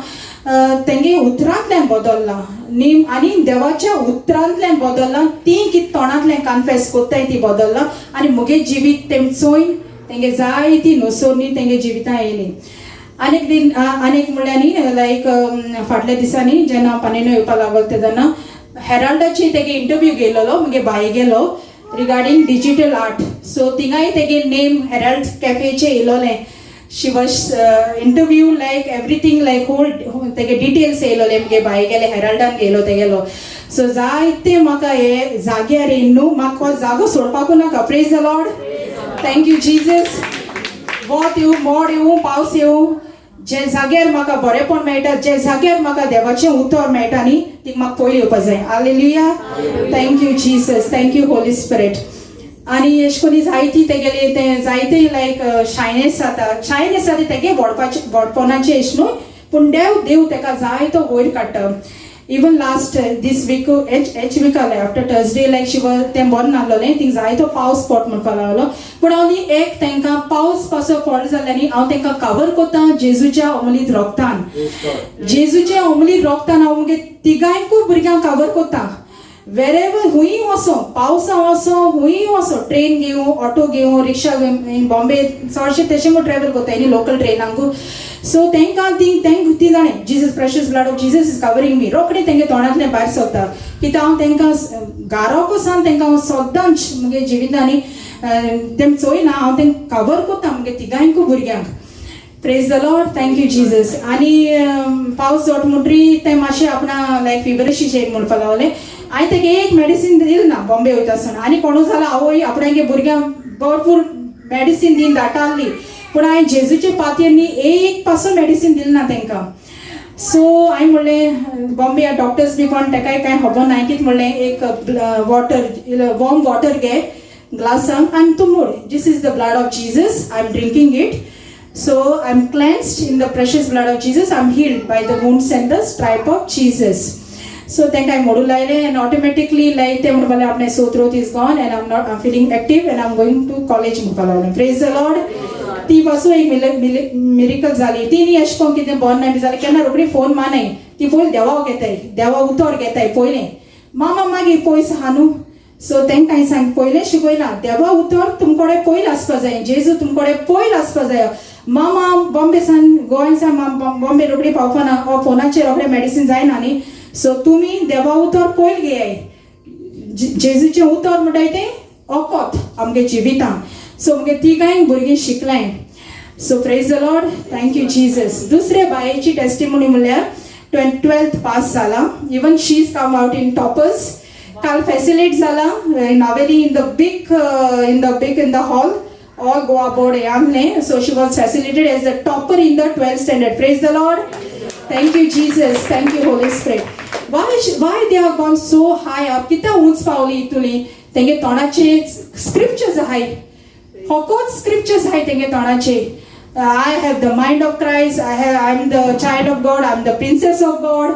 तेंगे उतरांतल्यान बदललां न्ही आनी देवाच्या उतरांतल्यान बदललां. ती कितें तोंडांतल्यान कन्फेस कोत्ताय ती बदललां आनी मुगे जिवीत तेम चोयन तेंगे जायती नुसोरनी तेंगे जिवितां येयली. आनीक दिन आनीक म्हणल्यार न्ही, लायक फाटल्या दिसांनी जेन्ना हांव पानेनो येवपा लागलो तेन्ना हेराल्डाची तेगे इंटरव्यू गेलेलो मुगे बाय गेलो रिगार्डींग डिजिटल आर्ट. सो थिंगाय तेगे नेम हेराल्ड कॅफेचे येयलोलें. She was interview, like everything, like whole तेगे डिटेल्स येयलोले. मुगे बाय गेले, हेराल्डान गेलो तेगेलो. सो जायते म्हाका हे जाग्यार येयन न्हू, म्हाका हो जागो सोडपाकू नाका. Praise the Lord. Thank you Jesus. वत येवं, मोड येवं, पावस येवं, जे जाग्यार म्हाका बरेंपण मेळटा, जे जाग्यार म्हाका देवाचें उतर मेळटा न्ही, ती म्हाका पयलीं येवपा जाय. Hallelujah. Thank you Jesus. Thank you Holy Spirit. आनी एश कोनी जायती तेगेले ते जायते लायक शायनेस जाता, शायनेस जाता तेगे व्हडपाचे, व्हडपणाचें एश न्हू, पूण देव देव तेका जायतो वयर काडटा. Even last this week H H विकाले after Thursday like she was तें बरें नासलोलें थिंग जायतो पावस पडट म्हणपा लागलो, पूण हांव न्ही एक तांकां पावस पासो पडलो जाल्यार न्ही हांव तांकां कवर कोता जेजूच्या अमलीत रोगतान. जेजूच्या अमलीत रोगतान हांव मुगे तिगांयकूय भुरग्यांक कवर कोता. वेरेवर हुंय वचो, पावसा वचो, हुंय वचो, ट्रेन घेवं, ऑटो घेवं, रिक्षा घेवं, बॉम्बे चडशे तशें म्हूण ट्रॅवल कोताय न्ही लोकल ट्रेनांकू. सो तांकां ती तांकां ती जाणें Jesus, precious blood of Jesus is covering me. रोखडें तेंगे तोंडांतल्यान भायर सरता. कित्याक हांव तांकां घराक वचून तांकां हांव सदांच मुगे जिवितांनी तेम चोयना, हांव तांकां कवर कोता मुगे तिगांयकूय भुरग्यांक. Praise the Lord, thank you Jesus. आनी पावस जोट म्हणटरी तें मातशें आपणा लायक फिवरिश शेक म्हणपा लागलें. हांवें तेका एक मेडिसीन दिलें ना बॉम्बे वयता आसतना. आनी कोणू जाला आवय आपणागे भुरग्यांक भरपूर मेडिसीन दिवन धाडटाली, पूण हांवें जेजूचे पातयेर न्ही एक पासून मेडिसीन दिलें ना तांकां. सो हांवें म्हणलें बॉम्बे डॉक्टर्स बी कोण तेकाय कांय खबर ना. कितें म्हणलें, एक वॉटर, वॉर्म वॉटर घे ग्लासान आनी तूं मोड, "This is the blood of Jesus, I am drinking it, so I am cleansed in the precious blood of Jesus, I am healed by the wounds and the stripe of Jesus." So तांकां हांवें मोडू लायलें आनी automatically लायक ते म्हणपाक लागले आपणें sore throat is gone and I'm not, I'm feeling active and I'm going to college म्हणपाक लागलें. Praise the Lord. ती पासून एक मिरिकल जाली. ती न्ही अशें करून कितें बरें ना बी जालें केन्ना रोखडी फोन मानाय. ती पयलीं देवाक घेताय, देवा उतर घेताय पयलें. मामा मागीर पयस आहा न्हू. सो तांकां हांवें सांग पयलें शिकयलां, देवा उतर तुमकडे पयलीं आसपा जाय, जेजू तुमकडे पयलीं आसपा जाय. मामा बॉम्बे सान, गोंय सान बॉम्बे रोखडी पावपा ना वा फोनाचेर रोखडें मेडिसीन जायना न्ही. सो तुमी देवा उतर पयलीं घेयाय. जेजूचें उतर म्हणटाय तें ओकोत आमगे जिवितां. सो मुगे तिगांय भुरगीं शिकलाय. So praise the Lord, thank you Jesus. दुसऱ्या बायेची टेस्टिमोनी म्हणल्यार 12th पास जाला. Even she is come out in toppers. काल फेसिलिटेट जाला Navelim in the big in the hall, all Goa board हे. So she was felicitated as the topper in the 12th standard. Praise the Lord. Thank you Jesus. Thank you Holy Spirit. Why they have gone so high up? कित्याक उंच पावली इतुली? तेंगे तोंडाचे scriptures आहाय, होकोच scriptures आहाय तेंगे तोंडाचे. "I have the mind of Christ. I am the child of God. I am the princess of God,"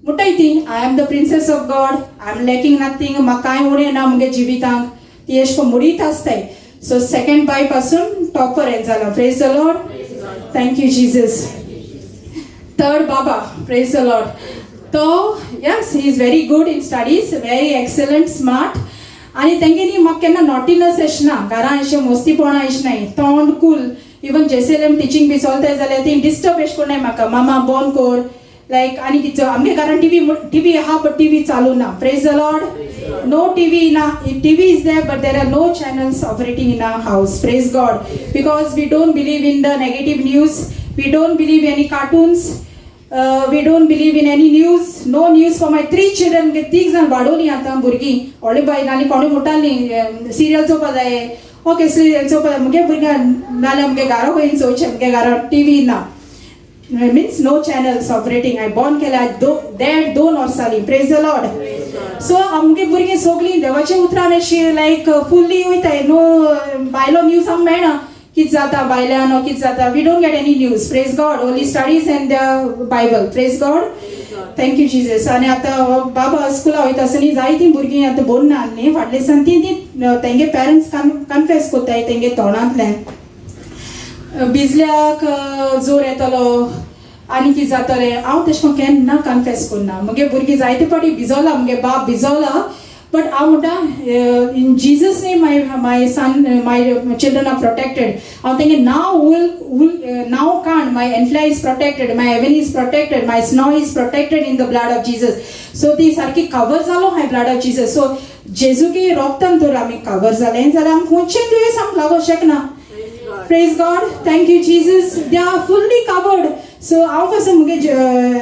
म्हणटाय ती. "I am the princess of God. I am lacking nothing. म्हाका कांय उणें ना मुगे जिवितांक." ती अशें करून म्हणीत आसताय. सो सेकंड बाय पासून टॉपर हें जाला. Praise the Lord, thank you Jesus. Third Baba, praise the Lord. तो yes, he is very good in studies, very excellent, smart. आनी तेंगे न्ही म्हाका केन्ना नॉटीनस अशें ना, घरां अशें मस्तीपणां अशें नाय, तोंड कूल. इवन जेसेलम टिचींग बी चलताय जाल्यार ती डिस्टर्ब अशें कोण नाय म्हाका, मामा बंद कर, लायक आनी कितें. आमगे घरान टिवी टिवी आहा बट टिवी चालू ना. Praise the Lord. No TV in our TV is there, but there are no channels operating in our house. Praise God. Because we don't believe in the negative news, we don't believe any cartoons, we don't believe in any news. No news for my three children. तीग जाण वाडोवली आतां भुरगीं व्हडली बायल आनी कोणूय म्हणटाली serial चोवपा जाय, ओके सिरियल चोवपा जाय मुगे भुरग्यांक, नाल्यार मुगे घरा खंय चोवचें? मुगे घरात टिवी ना, means no channels operating. हांवें बंद केल्या दो देड दोन वर्सां जालीं. Praise the Lord. सो आमगे भुरगीं सगळीं देवाच्या उतरान अशी लायक फुल्ली वयताय. नो भायलो न्यूज आमकां मेळना, कितें जाता भायल्यान ओ कितें जाता. We don't get any news. Praise God. Only studies and the Bible. Praise God, thank you Jesus. आनी आतां हो बाबा स्कुला वयता आसतना जायतीं भुरगीं आतां बरी ना न्ही फाटले दिसान ती ती तेंगे पेरंट्स कन्फेस कोत्ताय तेंगे तोंडांतल्यान, भिजल्याक जोर येतलो आनी कितें जातलें. हांव तशें करून केन्ना कन्फेस करना. मुगे भुरगीं जायते फावटी भिजोला, मुगे बाप भिजोला, बट हांव म्हणटा, in Jesus name my son, my children are protected. हांव तेंगे नांव उल उल नांव काण, my Enfla is protected, my Evan is protected, my Snow is protected in the blood of Jesus. So ती सारकी कवर जालो हाय ब्लड ऑफ जीसस. सो जेजूगे रोगतान तर आमी कवर जालें जाल्यार आमकां खंयचें दुयेंस आमकां लागूंक शकना. Praise God, thank you Jesus. They are fully covered. So हांव पासून मुगे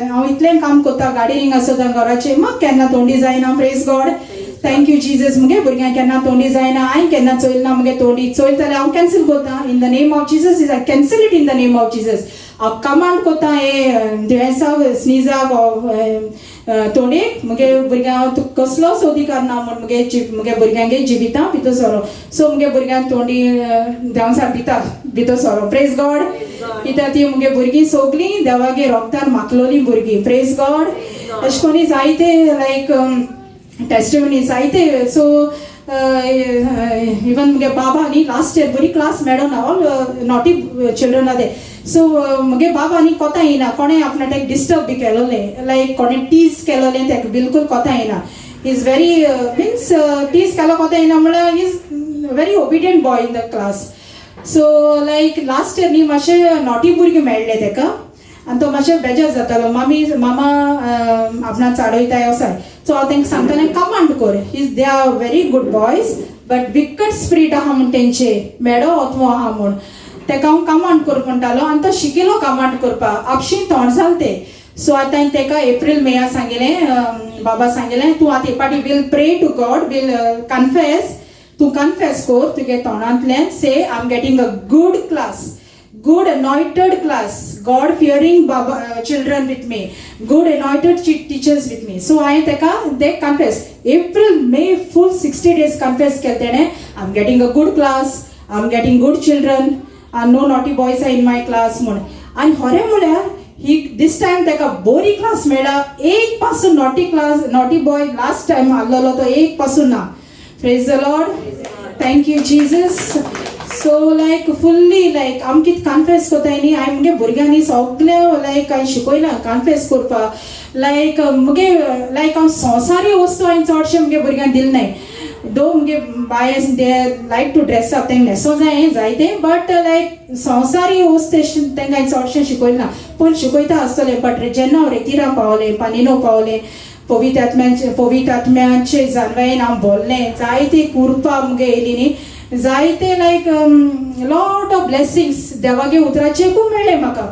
हांव इतलें काम करता, गार्डनिंग आसता घराचें, म्हाका केन्ना थोंडी जायना. Praise God, thank you Jesus. मुगे भुरग्यांक केन्ना थोंडी जायना. हांवें केन्ना चोयलें ना. मुगे थोंडी चोयता जाल्यार हांव कॅन्सल करता. In the name of Jesus is I cancel it in the name of Jesus. हांव कमांड करता हे दुयेंसाक, स्निजाक, तोंडेक, मुगे भुरग्यांक तुका कसलोच अधिकार ना म्हूण मुगे मुगे भुरग्यांगे जिविता भितर सरो. सो मुगे भुरग्यांक तोंडी देंवचार भितर भितर सरो. प्रेज गॉड. कित्याक ती मुगे भुरगीं सगळीं देवागे रोगतान माखलोलीं भुरगीं. Praise God. अशें कोणी जायते लायक टेस्टिमनी जायते. सो इवन मुगे बाबा न्ही लास्ट इयर बरी क्लास मेळना, ऑल नॉटी चिल्ड्रन आहा ते. सो मुगे बाबा न्ही कोता येयना कोणें आपणा तेका डिस्टर्ब बी केलोलें, लायक कोणें टीज केलोलें तेका बिलकूल कोता येयना. Is very means tease केलो कोता येयना म्हणल्यार is very obedient boy in the class. So like last year न्ही मातशें नॉटी भुरगें मेळ्ळें तेका आनी तो मातशें बेजार जातालो, मामी मामा आपणाक चाडयताय असाय. सो हांव तांकां सांगतालें कमांड कर, is they are very good boys but wicked spirit आहा म्हूण तेंचे मेडो ओतवो आहा म्हूण तेका हांव कमांड कर म्हणटालो. आनी तो शिकिलो कमांड करपाक, आपशीं तोंड जालें तें. सो आतां हांवें तेका एप्रील मेया सांगिलें, बाबा सांगिलें, तूं आतां एक फावटी we'll pray to God, we'll confess, तूं कन्फेस कर तुगे तोंडांतल्यान, say I am getting a good class, good anointed class, God fearing Baba children with me, good anointed teachers with me. So हांवें तेका they confess April May full 60 days confess केलें तेणें, I am getting a good class, I am getting good children, no naughty boys are in my class म्हूण. आनी खरें म्हळ्यार ही दीस time तेका बरी क्लास मेळ्ळा, एक पासून naughty class, naughty boy last time आहलोलो तो एक पासून ना. Praise the Lord, thank you Jesus. So like fully like आम कितें कन्फेस कोताय न्ही, हांवें मुगे भुरग्यांनी सगळें लायक हांवें शिकयलां कन्फेस करपाक. लायक मुगे लायक हांव संवसारी वस्तू हांवें चडशें मुगे भुरग्यांक दिलें नाय. दो मुगे बाय they like to dress up, तेंका न्हेसो जाय जायते, बट लायक संवसारी वस्तू तेंकां हांवें चडशें शिकयलें ना. पयलीं शिकयता आसतलें, बट जेन्ना हांव रेतिरा पावलें, पानिनो पावलें, पवित्र आत्म्याचे जानवायेन हांव बोल्लें, जायती कुरपा मुगे येयली न्ही, जायते लायक लॉट ऑफ ब्लेसिंग्स देवागे उतराचेकूय मेळ्ळें म्हाका.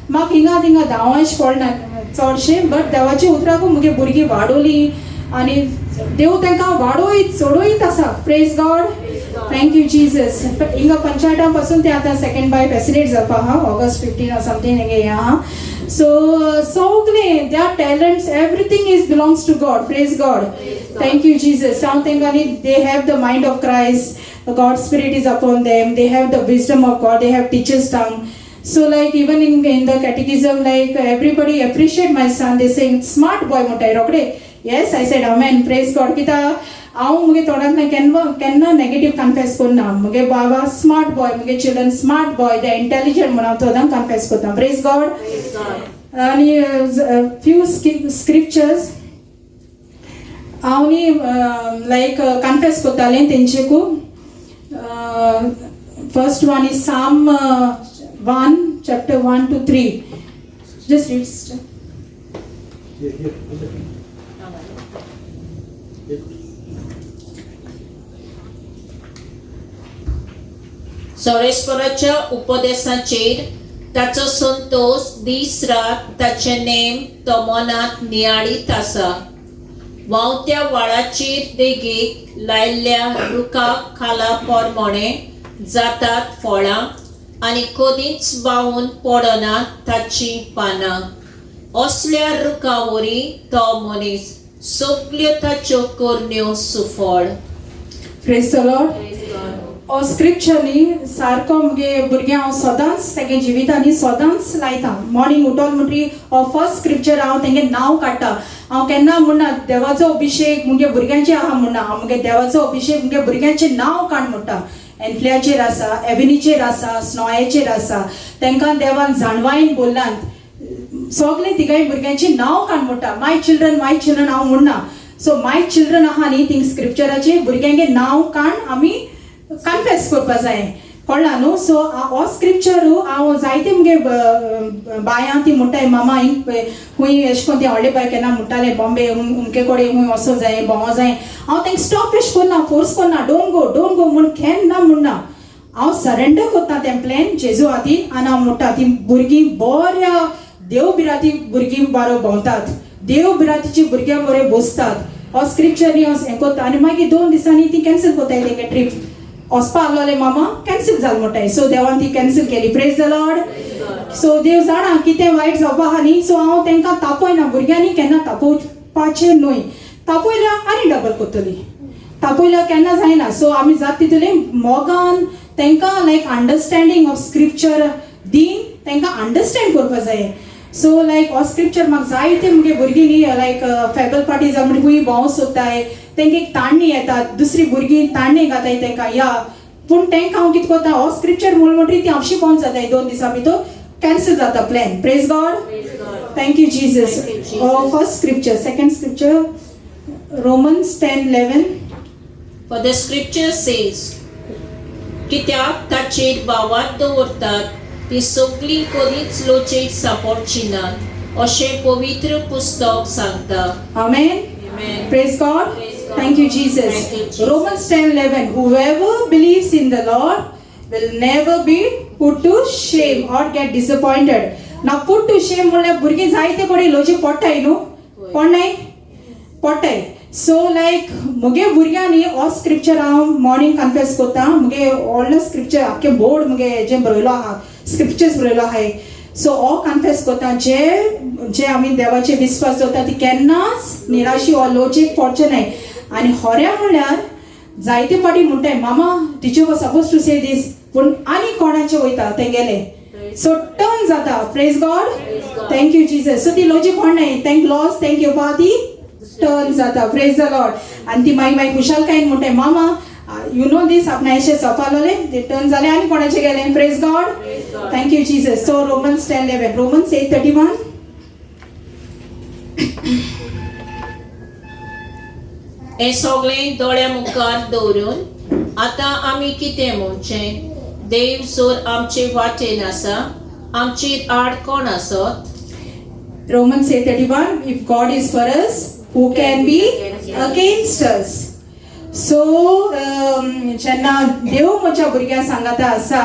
म्हाका हिंगा थिंगा धांवाश पडना चडशें, बट देवाच्या उतराकूय मुगे भुरगीं वाडोली आनी देव तांकां वाडोयत चडोयत आसा. Praise God, thank you Jesus. हिंगा पंचायता पासून ते आतां सेकंड बाय फॅसिलिट जावपा आहा, ऑगस्ट 15 ऑर समथींग हें हें आहा. सो सगलें their talents, everything is belongs to God. Praise God, thank you Jesus. हांव तांकां न्ही they have the mind of Christ, God spirit is upon them, they have the wisdom of God, they have teacher's tongue. So like even in the catechism, like everybody appreciate my son, they saying smart boy म्हणटाय रोखडे. Yes, I said amen, praise God. कित्याक हांव मुगे तोंडांतल्यान केन्ना केन्ना negative confess करना. मुगे बाबा स्मार्ट बॉय, मुगे children smart boy, they intelligent म्हणून हांव सदां कन्फेस करता. Praise God. आनी फ्यू स्क्रिप्चर्स हांव न्ही लायक कन्फेस करतालें तेंचेकू. First one is Psalm 1 chapter 1 to 3. Just read, sister. Here, here, here. सर्वेस्पराच्या उपदेशाचेर ताचो संतोश, दीस रात ताचे नेम तो मनांत नियाळीत आसा. व्हांवत्या व्हाळाचेर देगेक लायल्ल्या रुखा खाला प्रमाणे जातात फळां आनी कदींच व्हांवून पडना ताचीं पानां. असल्या रुखा वरी तो मनीस, सगल्यो ताच्यो करण्यो सुफळ. Praise the Lord. हो स्क्रिप्चर न्ही सारको मुगे भुरग्यां हांव सदांच तेगे जिवितांनी सदांच लायता. मॉर्निंग उठोल म्हणटरी हो फर्स्ट स्क्रिप्चर हांव तेंगे नांव काडटा. हांव केन्ना म्हणना देवाचो अभिशेक मुगे भुरग्यांचे आहा म्हणना, हांव मुगे देवाचो अभिशेक मुगे भुरग्यांचें नांव काड म्हणटा. एन्फ्लियाचेर आसा, एविनीचेर आसा, स्नोयाचेर आसा, तांकां देवान जाणवायन बोल्लान सगळे तिगाय भुरग्यांची नांव काड म्हणटा. माय चिल्ड्रन, माय चिल्ड्रन हांव म्हणना. सो माय चिल्ड्रन आहा न्ही थिंग स्क्रिप्चराचे भुरग्यांगे नांव काड आमी कन्फेस करपा जाय, कळ्ळा न्हू. सो हो स्क्रिप्चर हांव जायते मुगे बायां ती म्हणटाय, मामा हिंग खूंय एशें कोन्न ती व्हडले बाय केन्ना म्हणटाले बॉम्बे उमके कडेन खूंय वचो जाय, भोंवो जाय. हांव तांकां स्टॉप एशें करना, फोर्स करना, don't go, don't go म्हूण केन्ना म्हणना. हांव सरेंडर करता तें प्लॅन जेजू हातीन आनी हांव म्हणटा ती भुरगीं बऱ्या देव बिराती भुरगीं बरो भोंवतात, देव बिरातीची भुरग्यां बरें बसतात. हो स्क्रिप्चर न्ही हें करता आनी मागीर 2 दिसांनी ती कॅन्सल करताय तेंगे ट्रीप. वचपा आहलोले मामा कॅन्सल जाल म्हणटाय. सो देवान ती कॅन्सल केली. Praise the Lord. सो देव जाणा कितें वायट जावपा आहा न्ही. सो हांव तांकां तापयना, भुरग्यांनी केन्ना तापोवपाचें न्हय. तापयल्यार आनी डबल करतली, तापयल्यार केन्ना जायना. सो आमी जाता तितूले मोगान तांकां लायक अंडरस्टँडींग ऑफ स्क्रिप्चर दीन तांकां अंडरस्टँड करपा जाय. सो लायक हो स्क्रिप्चर म्हाका जायते मुगे भुरगीं न्ही लायक फेबल पार्टी जावं म्हणजे खूंय भोंवूं सोदताय, तेंकां एक ताण्णी येता, दुसरी भुरगीं ताण्णी घाताय तेंकां या, पूण तेंकां हांव कितें करता, हो स्क्रिप्चर म्हणून म्हणटरी ती आपशी बंद जाताय, 2 दिसां भितर कॅन्सल जाता plan. Praise God, thank you Jesus. First scripture. Second scripture Romans 10:11. For the scripture says, कित्याक ताचेर भावात दवरतात ती सगळीं कधीच लोचेक सापडची नात अशें पवित्र पुस्तक सांगता. Amen. Amen. Praise God. Praise God. Thank you, Jesus. Thank you, Jesus. Romans 10:11. Whoever believes in the Lord will never be put to shame or get disappointed. Now put to shame म्हणल्यार भुरगीं जायते कडेन लोचे पडटाय न्हू, पडनाय पडटाय. So लायक मुगे भुरग्यांनी हो स्क्रिप्चर हांव मॉर्निंग कन्फेस करता. मुगे व्हडलो स्क्रिप्चर आख्खें बोर्ड मुगे हेजें बरयलो आहा, स्क्रिप्चर्स बरयलो आहाय. सो हो कन्फेस करता, जे जे आमी देवाचे विस्वास दवरता ती केन्नाच निराशी वा लोचेक पडचें नाय. आनी खरें म्हणल्यार जायते फावटी म्हणटाय मामा teacher was suppose to say this, पूण आनी कोणाचे वयता तेंगेले, सो टर्न जाता. Praise God, thank you Jesus. So ती लोची पडनाय, तेंक लॉस तेंक येवपा ती टर्न जाता. Praise the Lord. आनी ती मागीर मागीर खुशालकायेन म्हणटाय मामा you know दीस आपणा अशें सफालोलें ते टर्न जालें आनी कोणाचें गेलें. Praise God, thank you Jesus. So Romans 10:11. Romans 8:31. हें सगळें दोळ्या मुखार दवरून आतां आमी कितें म्हणचें? देव जर आमचे वाटेन आसा, आमचेर आड कोण आसत? Romans 8:31. If God is for us, who can be against us? So जेन्ना देव म्हज्या भुरग्यां सांगाता आसा,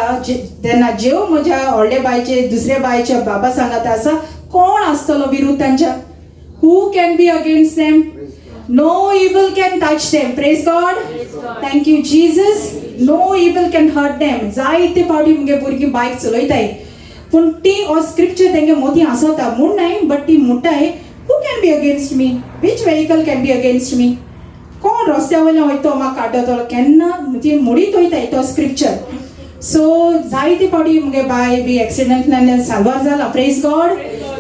तेन्ना जेव म्हज्या व्हडले बायचे दुसऱ्या बायच्या बाबा सांगाता आसा, कोण आसतलो विरुद्ध तांच्या? Who can be against them? No evil can touch them. Praise God, thank you Jesus. No evil can hurt them. जायते फावटी मुगे भुरगीं बायक चलयताय, पूण ती हो स्क्रिप्चर तेंगे मोती आसता म्हूण न्हय, बट ती म्हणटाय who can be against me, which vehicle can be against me? कोण रस्त्या वयल्यान वयता तो म्हाका काडटलो? केन्ना ती मोडीत वयताय तो स्क्रिप्चर. सो जायते फावटी मुगे बाय बी एक्सिडंटान साल्वार जाला. Praise God.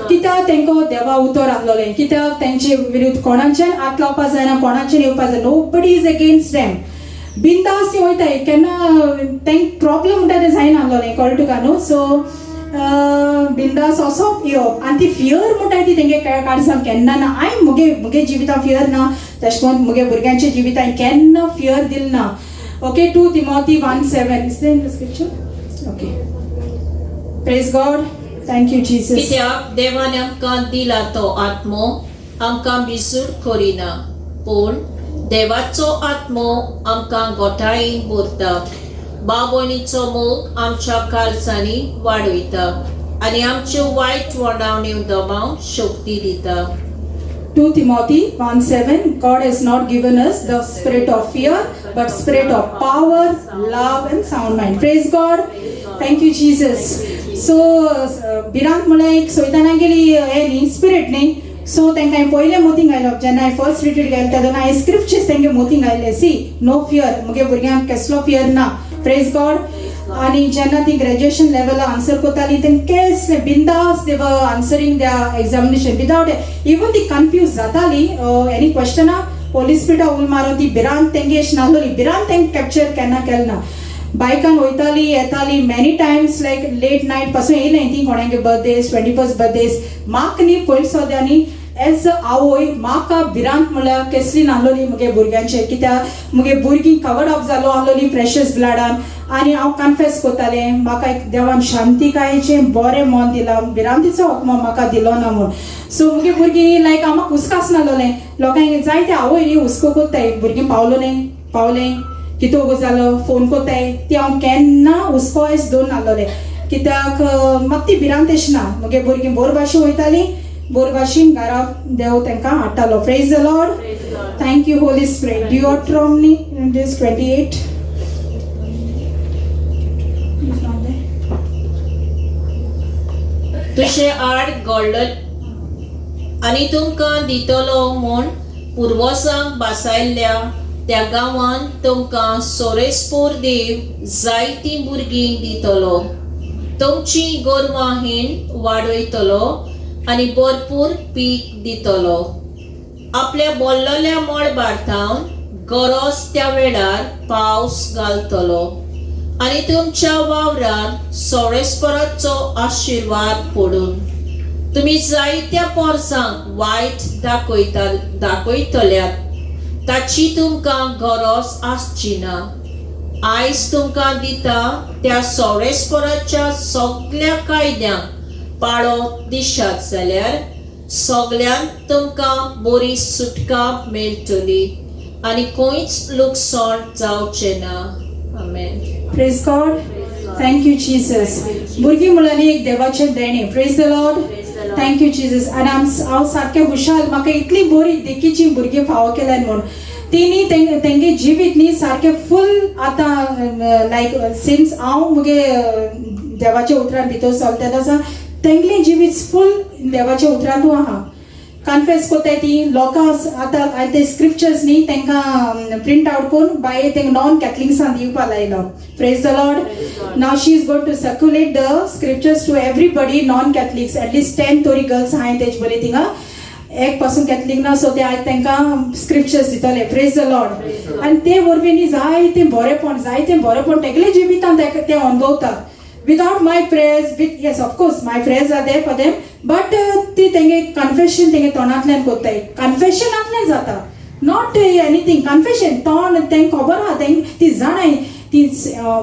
कित्याक तेंकां देवा उतर आहलोलें, कित्याक तेंचे विरुद्ध कोणाच्यान हात लावपा जायना, कोणाच्यान येवपा जायना. Nobody is against them. बिंदास ती वयताय, केन्ना तेंक प्रॉब्लम म्हणटा तें जायना आहलोलें, कळ्ळें तुका न्हू? सो बिंदास असोप येवप आनी ती फियर म्हणटा ती तेंगे काळजान केन्ना ना. हांवें मुगे मुगे जिवितान फियर ना, तशें करून मुगे भुरग्यांच्या जिवितान केन्ना फियर दिल ना. Okay, 2 Timothy 1:7 is there in the scripture? Okay, praise God, thank you Jesus. कित्याक देवान आमकां दिला तो आत्मो आमकां भिजूड करिना, पूण देवाचो आत्मो आमकां गोठायेन भरता, भाव भयणीचो मोग आमच्या काळजांनी वाडयता आनी आमच्यो वायट वणावण्यो दबावंक शक्ती दिता. 2 Timothy 1:7. God has not given us the spirit of fear, but spirit of power, love and sound mind. Praise God, thank you Jesus. So भिरांत म्हळ्यार एक सोयताना गेली हें न्ही, स्पिरीट न्ही. सो तांकां हांवें पयलें मोतींक घायलो, जेन्ना हांवें फर्स्ट रिट्रीट गेलें तेन्ना हांवें स्क्रिप्चर्स तेंगे मोतींक घायले. सी नो फियर, मुगे भुरग्यांक कसलो फियर ना. Praise God. आनी जेन्ना ती ग्रेज्युएशन लेवला आन्सर करताली, तेंकां केसलें बिंदास they were answering the examination without even ती कन्फ्यूज जाताली एनी क्वेश्चना, होली स्पिरिटा उल मारून ती भिरांत तेंगे अशी नासलोली, भिरांत तेंकां कॅप्चर केन्ना केलें ना. बायकान वयताली येताली, many times like late night पासून येयलें ती कोणागे बर्थडेज, 21st birthdays. म्हाका न्ही पयलीं सद्या एज अ आवय म्हाका भिरांत म्हणल्यार केसली नासलोली मुगे भुरग्यांचे, कित्याक मुगे भुरगीं कवर्ड अप जालो आहलोली प्रेशस ब्लडान. आनी हांव कन्फेस करतालें, म्हाका एक देवान शांतिकायेचें बरें मन दिलां, भिरांतीचो आत्मो म्हाका दिलो ना म्हूण. सो मुगे भुरगीं लायक हांव म्हाका हुस्को आसनासलोलें. लोकांक जायते आवय न्ही हुस्को करताय, भुरगीं पावलो न्ही, पावलें कितें उगो जालो, फोन करताय, ती हांव केन्ना हुस्को एस दवरना नासलोलें, कित्याक म्हाका ती भिरांत अशी ना. मुगे भुरगीं बोर भाशेन वयतालीं, बोर भाशेन घरा देव तांकां हाडटालो. Praise the Lord, thank you Holy Spirit. Deuteronomy this 28. It's not there. तुजे आड घडल आनी तुमकां दितलो म्हूण पुर्वजांक भासायल्ल्या त्या गांवांत तुमकां सोरेस्पोर देव जायतीं भुरगीं दितलो, तुमची गोरवां हीण वाडयतलो आनी भरपूर पीक दितलो. आपल्या बोल्लल्या मळबार थावन गरज त्या वेळार पावस घालतलो आनी तुमच्या वावरान सोळेस्पराचो आशिर्वाद पडून तुमी जायत्या पोरसांक वायट दाखयतल्यात ताची तुमकां गरज आसची ना. आयज तुमकां दिता त्या सोळेस्पराच्या सगल्या कायद्यांक पाळो दिशात जाल्यार सगल्यांक तुमकां बरी सुटका मेळटली आनी खंयच लुकसाण जावचें ना. आमेन. Praise God. Thank you Jesus. भुरगीं म्हणल्यार एक देवाचें देणें. Praise the Lord. Thank you Jesus. आनी हांव सारकें हुशाल, म्हाका इतली बरी देखीची भुरगीं फावो केल्यान म्हूण. तेणी तेंगे जिवीत न्ही सारकें फूल आतां लायक सिन्स हांव मुगे देवाच्या उतरान भितर सरता तेन्ना सावन तेंगलें जिवीत फूल देवाच्या उतरांतू आहा. कन्फेस कोताय ती लोकां आतां ते स्क्रिप्चर्स न्ही तांकां प्रिंट आवट करून बाय तेंका नॉन कॅथलिक्सां दिवपा लायलो. Praise the Lord. Now she is going to circulate the scriptures to everybody non Catholics. At least 10 तरी गर्ल्स आहाय तेज बरी थिंगा एक पासून कॅथलीक ना, सो ते आयज तांकां स्क्रिप्चर्स दितले. Praise the Lord. आनी ते वरवीं न्ही जायतें बरेंपण, जायतें बरेंपण तेगले जिवितान ते अनुभवता. Without my prayers, with, yes, of course my prayers are there for them, but ती तेंगे कन्फेशन तेंगे तोंडांतल्यान कोत्ताय, कन्फेशनांतल्यान जाता, not anything. Confession तोंड तेंक खबर आहा, तेंक ती जाणाय ती.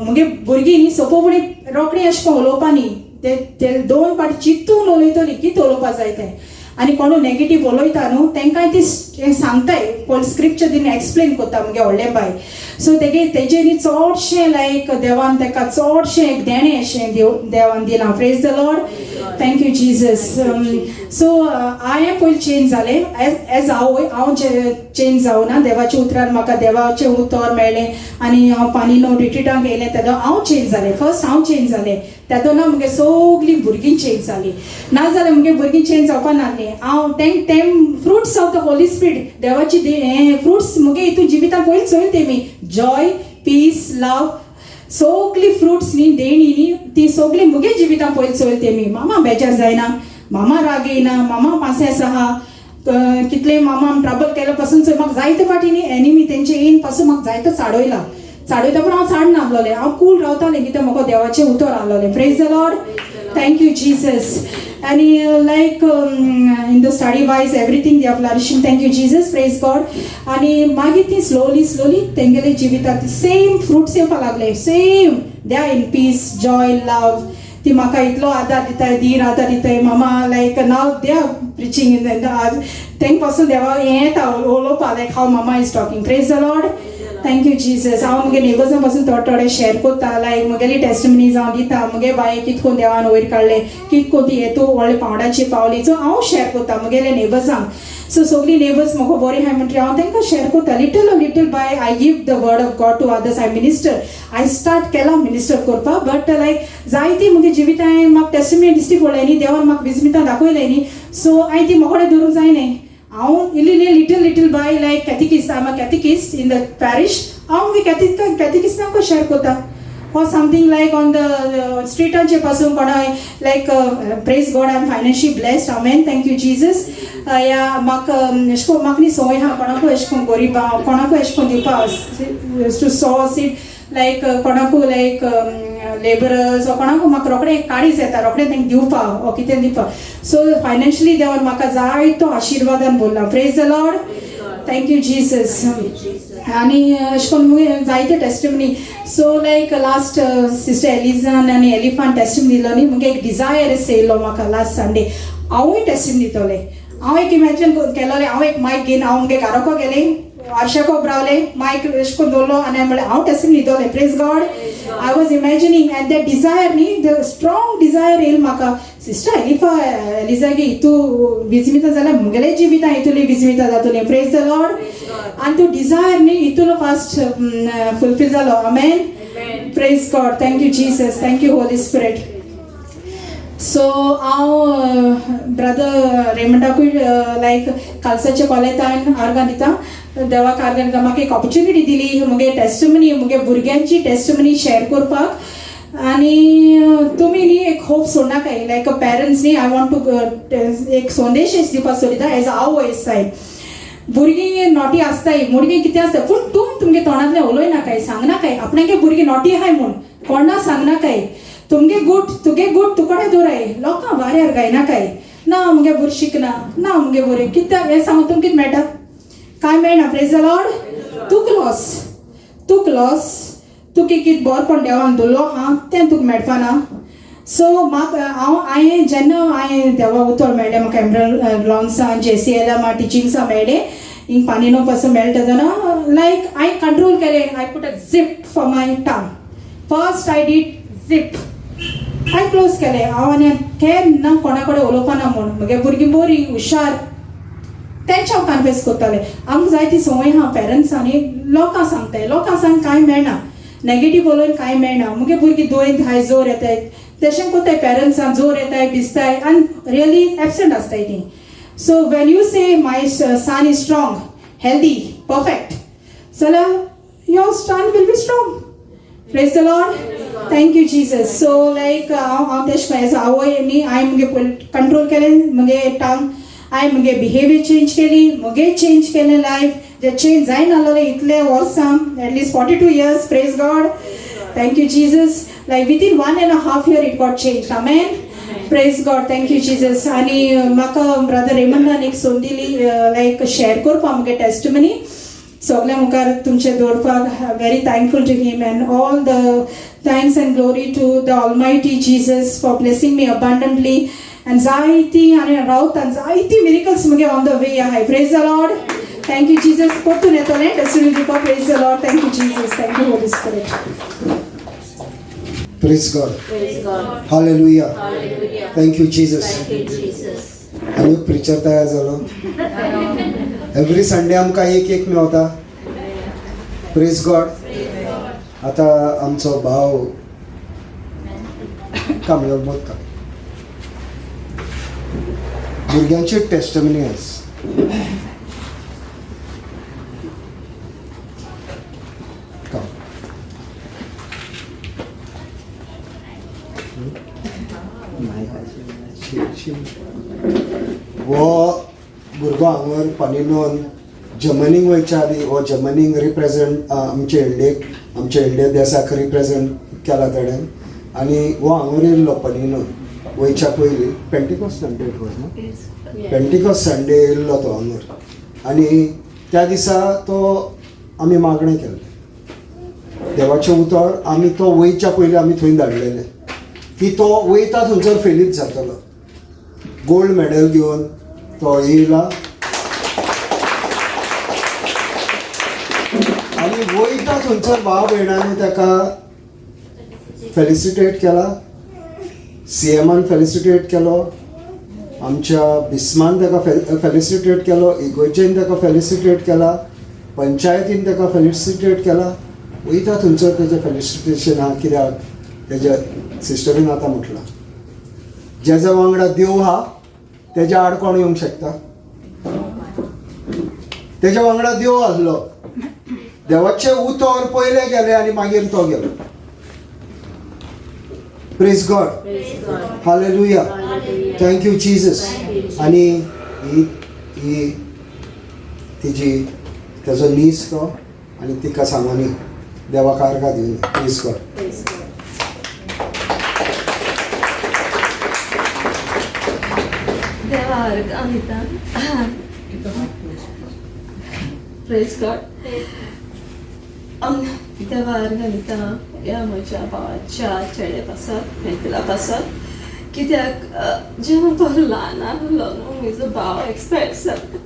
मुगे भुरगीं न्ही सोंपोपणी रोखडी अशें करून उलोवपा न्ही, ते ते दोन फाटी चिंतून उलयतली कितें उलोवपा जाय तें. आनी कोणू नेगेटीव उलयता न्हू तेंकांय ती सांगताय, पयलीं स्क्रिप्चर दिवन एक्सप्लेन करता मुगे व्हडलें बाय. सो तेगे तेजे न्ही चडशें लायक देवान तेका चडशें एक देणें अशें देवान दिलां. Praise the Lord. Thank you Jesus. So हांवें पयलीं चेंज जालें एज आवय. हांव चेंज जावना, देवाच्या उतरान म्हाका देवाचें उतर मेळ्ळें आनी हांव पानिनो रिट्रिटाक येयलें तेदो हांव चेंज जालें. फर्स्ट हांव चेंज जालें, तेदोना मुगे सगलीं भुरगीं चेंज जालीं. नाजाल्यार मुगे भुरगीं चेंज जावपा नासलीं. हांव तेंक तेम fruits of the Holy Spirit, देवाची हें फ्रुट्स मुगे हितून जिवितान पयलीं चोयल तेमी, जॉय, पीस, लव, सगलीं फ्रुट्स न्ही देणी न्ही ती सगलीं मुगे जिवितान पयलीं चोयल तेमी. मामा बेजार जायना, मामा राग येयना, मामा पासेंस आहा. कितले मामा ट्रबल केलो पासून चोय म्हाका जायते फाटी न्ही एनिमी तेंचे येवन पासून म्हाका जायतो चाडयला, चाडयता, पूण हांव चाडना आहलोलें, हांव कूल रावतालें कित्याक म्हाका देवाचें उतर आहलोलें. Praise the Lord. Thank you Jesus. आनी like in the study wise, everything, they are flourishing. Thank you Jesus. Praise God. आनी मागीर ती स्लोली स्लोली तेंगेले जिवितात सेम फ्रुट्स येवपा लागले. Same, they are in peace, joy, love. ती म्हाका इतलो आदार दिताय, धीर आदार दिताय मामा. Like now they are preaching in तेंक पासून देवा हें येता उलोवपा, like how mama is talking. Praise the Lord. Thank you Jesus. हांव मुगे नेबर्सां पासून थोडे थोडे शेअर करता, लायक मुगेली टेस्टमनीज हांव दिता, मुगे बाये कितको कोन्न देवान वयर काडलें, कितको ती हेतू व्हडले पावंडाचेर पावली. सो हांव शेअर करता मुगेले नेबर्सांक. सो सगलीं नेबर्स म्हाका बरीं आहाय म्हणटकीर हांव तांकां शेअर करता. Little little by I give the word of God to others. I minister. I start केला मिनिस्टर करपाक, बट लायक जायती मुगे जिवितांत म्हाका टेस्टमनी दिश्टी पडले न्ही, देवान म्हाका विस्मितां दाखयलें न्ही, सो हांवें ती मोकडे धरूंक जायना. हांव इल्ली इल्ली little little by, like catechist, I am a catechist in the parish. हांव मुगे कॅथिकिस्टांकूय शेअर करता or something like on the स्ट्रीटांचे पासून कोणाय. Like praise God, I am financially blessed. Amen. Thank you Jesus. या म्हाका अशें करून म्हाका न्ही संवय आहा कोणाकूय अशें करून गरीब कोणाकूय अशें करून दिवपा, टू सो सीड, लायक कोणाकूय लायक लेबरर्स वा कोणाकूय म्हाका रोखडें काळीज येता रोखडें तांकां दिवपा वा कितें दिवपा. सो फायनान्शियली देवान म्हाका जायतो आशिर्वादान भरला. Praise the Lord. Thank you Jesus. आनी अशें करून मुगे जायते testimony. So like last sister एलिजान आनी एलिफान टेस्टिमनी दिलो न्ही, मुगे एक डिजायर येयलो म्हाका लास्ट संडे, हांवूय टेस्टिमनी दितलें. हांव एक इमॅजिन केलोलें, हांव एक मायक घेवन हांव मुगे घाराको गेलें, आरशाको रावलें, मायक अशें करून दवरलो आनी हांवें म्हणलें हांव टेस्टिमनी दितलें. Praise God. I was imagining and that desire न्ही, the strong Dzire येयल म्हाका, सिस्टर एलिफा एलिजागे हितू विजमिता जाल्यार मुगेले जिवितां हितूली विजमिता जातली. Praise the Lord. आनी तो डिजायर न्ही हितूलो फास्ट फुलफील जालो. Amen. Praise God. Thank you Jesus. Thank you Holy Spirit. So हांव ब्रदर रेमंडाकूय लायक खालसाच्या कॉलेजान आर्गां दिता, देवाक आर्गां दिता. म्हाका एक ऑपॉर्च्युनिटी दिली मुगे टेस्टमनी, मुगे भुरग्यांची टेस्टमनी शेअर करपाक. आनी तुमी न्ही एक होप सोडनाकाय लायक अ पेरंट्स न्ही I want to एक संदेश दिवपाक सोदिता एज आवय सायड. भुरगीं नॉटी आसताय, भुरगीं कितें आसता, पूण तूं तुमगे तोंडांतल्यान उलयनाकाय, सांगनाकाय आपणागे भुरगीं नॉटी आहाय म्हूण कोणा सांगनाकाय. तुमगे गुट तुगे गुट तुकडे दवराय, लोकां वाऱ्यार गायनाकाय ना अमगे भुरगीं शिकना ना अमगे भुरगीं कित्याक हें सांगून तुमकां कितें मेळटा? कांय मेळना. Praise the Lord. तुक लॉस, तुक लॉस, तुका कितें बरपण देवान दिल्लो आहा तें तुका मेळपाना. सो म्हाका हांव हांवें जेन्ना हांवें देवा उतर मेळ्ळें म्हाका एमरल लॉन्सान जेसीएलामा टिचिंग्सां मेळ्ळें, हिंग पानिनो पासून मेळटा तेन्ना लायक हांवें कंट्रोल केलें. I put a zip for my tongue. First I did zip, हांवें क्लोज केलें. हांव आनी केन्ना कोणा कडेन उलोवपाना म्हूण. म्हगे भुरगीं बरीं हुशार, तेंचे हांव कन्फेस करतालें. आमकां जायती संवय आहा पेरंट्सांनी लोकां सांगताय, लोकां सांग कांय मेळना, नेगेटीव उलोवन कांय मेळना. मुगे भुरगीं दोन धाय जोर येताय तशें कोत्ताय पेरंट्सां, जोर येताय दिसताय आनी रियली एबसेंट आसताय ती. So when you say my son is strong, healthy, perfect जाल्यार your son will be strong. Praise the Lord. Thank you Jesus. So like हांव हांव तेश एज आवय न्ही हांवें मुगे कंट्रोल केलें मुगे टंग, हांवें मुगे बिहेवियर चेंज केली, मुगे चेंज केलें लायफ जे चेंज जायनासलें इतले वर्सां, at least 42 years. Praise God. Thank you Jesus. Like within 1.5 year it got change. Amen. Praise God. Thank you Jesus. आनी म्हाका ब्रदर रेमंडान एक संद दिली लायक शेअर करपा मुगे टेस्टमनी सगल्या मुखार तुमचे दवरपाक. Very thankful to him and all the thanks and glory to the Almighty Jesus for blessing me abundantly. And जायती आनी रावता जायती मिरिकल्स मुगे ऑन the वे आहाय. Praise the Lord. Thank you Jesus. परतून येतलें टेस्टमनी दिवपाक. Praise the Lord. Thank you Jesus. Thank you Holy Spirit. Praise God. Praise God. Hallelujah. Hallelujah. Thank you Jesus. Thank you, Jesus. आनी preacher तयार जालो. Every Sunday आमकां एक एक मेवता. प्रेज गॉड. आतां आमचो भाव कामयो मोदका भुरग्यांची टेस्टमनी आयज. Come. हो भुरगो हांगर पानिनोन जर्मनीक वयच्या आदी हो जर्मनीक रिप्रेझेंट आमचे इंडियेक, आमच्या इंडिया देसाक रिप्रेझेंट केला तेणें. आनी हो हांगर येयल्लो पनिनोन वयच्या पयलीं, पेंटिकॉस संडे it was न्हू, पेंटिकॉस संडे येयल्लो तो हांगर. आनी त्या दिसा तो आमी मागणें केल्लें देवाचें उतर. आमी तो वयच्या पयलीं आमी थंय धाडलेलें की तो वयता थंयसर फेलीत जातलो. गोल्ड मेडल घेवन तो येयला आनी वयता थंयसर भाव भयणांनी ताका फेलिसिटेट केला, सीएमान फेलिसिटेट केलो, आमच्या बिस्मान ताका फेलिसिटेट केलो, इगोर्जेन ताका फेलिसिटेट केला, पंचायतीन ताका फेलिसिटेट केला. वयता थंयसर तेजें फेलिसिटेशन आहा. कित्याक तेज्या सिस्टरीन आतां म्हटलां, जेज्या वांगडा देव आहा तेज्या आड कोण येवंक शकता? तेज्या वांगडा देव आसलो, देवाचें उतर पयलें गेलें आनी मागीर तो गेलो. Praise God. Praise God. Hallelujah. Hallelujah. Thank you Jesus. Thank you, Jesus. आनी ही ही तिजी तेजो नीस तो आनी तिका सांगोनी देवाक आर्गां दिवन. Praise God. Praise God. देवा आर्गां दिता. Praise God. देवा आर्गां दिता ह्या म्हज्या भावाच्या चेडे पासत, मेहफिला पासत, कित्याक जेन्ना तो ल्हान आहलो न्हू, म्हजो भाव एक्सपायर जालो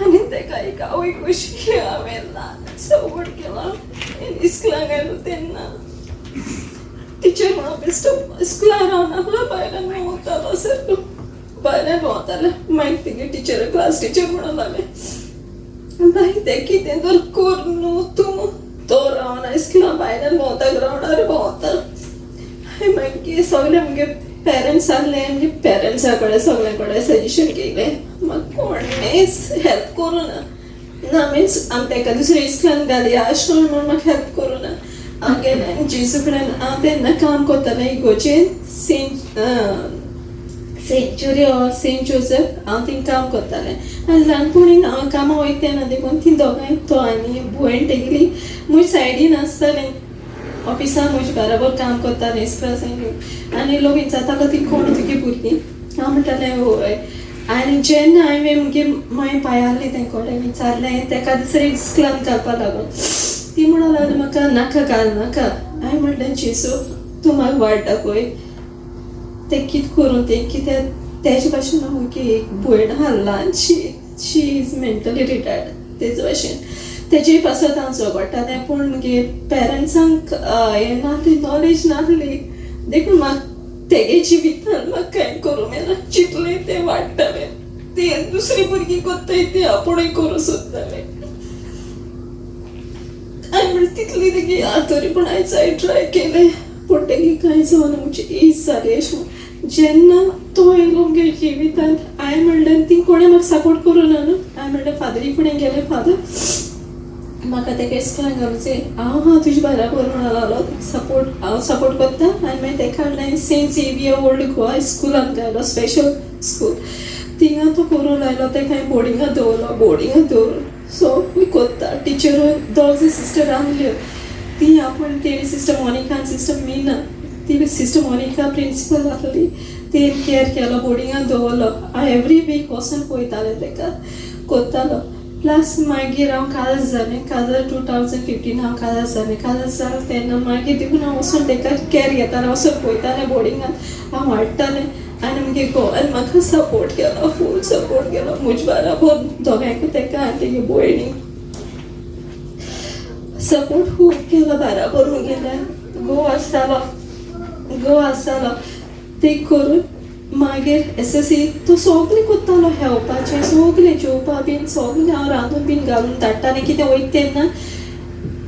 आनी तेका एक आवय कशी हांवें ल्हान व्हड केला. इस्कुलाक आयलो तेन्ना टिचर म्हणून बेश्टो इस्कुलान रावन आहलो, भायल्यान भोंवतालो, सारको भायल्यान भोंवताले. मागीर तेगे टिचर, क्लास टिचर म्हणून लागलें, बाय तें कितें तर कर न्हू तूं, तो रावना इस्कुलान, भायल्यान भोंवता, ग्रावंडार भोंवता. मागीर सगळे मुगे पेरंट्स आहले, आमगे पेरंट्सा कडेन सगळे कडेन सजेशन केलें. म्हाका कोणेच हेल्प करूं ना. ना मिन्स आमी तेका दुसऱ्या इस्कुलान घालया अशें करून म्हूण म्हाका हेल्प करूं ना. हांव गेलें जेजू कडेन. हांव तेन्ना काम करतालें इगोर्जेन, सेंट सेंचुरी सेंट जोजफ, हांव थिंग काम करतालें. आनी ल्हानपणीन हांव कामां वयता तेन्ना देखून ती दोगांय, तो आनी भयण तेगेली, म्हज्या सायडीन आसतालें. ऑफिसान म्हजे बराबर काम करतालें इस्कॉलान. आनी लोक विचारतालो, ती कोण तुगे भुरगीं? हांव म्हणटालें, हय. आनी जेन्ना हांवें मुगे मांय पाय आहली, तें कोणें विचारलें, तेका दुसरे इस्कॉलान घालपा लागून, ती म्हणून लागली म्हाका, नाका, घाल नाका. हांवें म्हणलें, जेजू, तूं म्हाका वाट दाखय, तें कितें करूं तें. कित्याक तेजे भाशेन मुगे एक भयण आहा ल्हानशी, she is mentally retarded. तेजे भाशेन तेजे पासत हांव झगडटालें, पूण मुगे पेरंट्सांक हें नासली, नॉलेज नासली. देखून म्हाका तेगे जिवितान म्हाका कांय करूं मेळना. जितलें तें वाडटालें, तें दुसरी भुरगीं करताय तें आपुणूय करूं सोदतालें. हांवें म्हणलें, तितली तेगी तरी पूण आयज हांवें ट्राय केलें, पूण तेगी कांय जावना. म्हणजे एज जाली अशें म्हूण. जेन्ना तो येयलो मुगे जिवितांत, हांवें म्हणलें, ती कोणें म्हाका सपोर्ट करूं ना न्हू. हांवें म्हणलें, फादरी फुडें गेलें, फादर, म्हाका तेका इस्कॉलान घालूं जाय. हांव आहा तुजे बराबर म्हणून लागलो. सपोर्ट, हांव सपोर्ट करता. आनी मागीर तेका हाडलें, सेंट झेवियर ओल्ड गोवा स्कुलान घायलो, स्पेशल स्कूल. थिंगा तो करूं लायलो. तेका हांवें बोर्डिंगा दवरलो. बोर्डिंगा दवरून सगळें कोत्ता. टिचरूय दोग सिस्टर आहल्यो, ती आपूण तेणी सिस्टर मोनिका आनी सिस्टर मीना, ती सिस्टर मोनिका प्रिंसिपल आहली, तेन केअर केलो, बोर्डिंगान दवरलो. हांव एवरी वीक वचून पळयतालें तेका कोत्तालो. प्लस मागीर हांव काजार जालें. काजार 2015 हांव काजार जालें. काजार जालें तेन्ना मागीर देखून हांव वचून तेका केअर घेतालें, वचून पळयतालें बोर्डिंगान, हांव हाडटालें. आनी मुगे घोवान म्हाका सपोर्ट केलो, फूल सपोर्ट केलो. म्हजे बराबर दोगांयकूय, तेका आनी तेगे भयणीक सपोर्ट खूब केलो. बराबर मुगेल्या घोव आसतालो, घोव आसतालो. ते करून मागीर एसएससी तो सगळें कोत्तालो, हेवपाचें सगळें, जेवपा बीन सगळें हांव रांदून बीन घालून धाडटालें. कितें वयता तेन्ना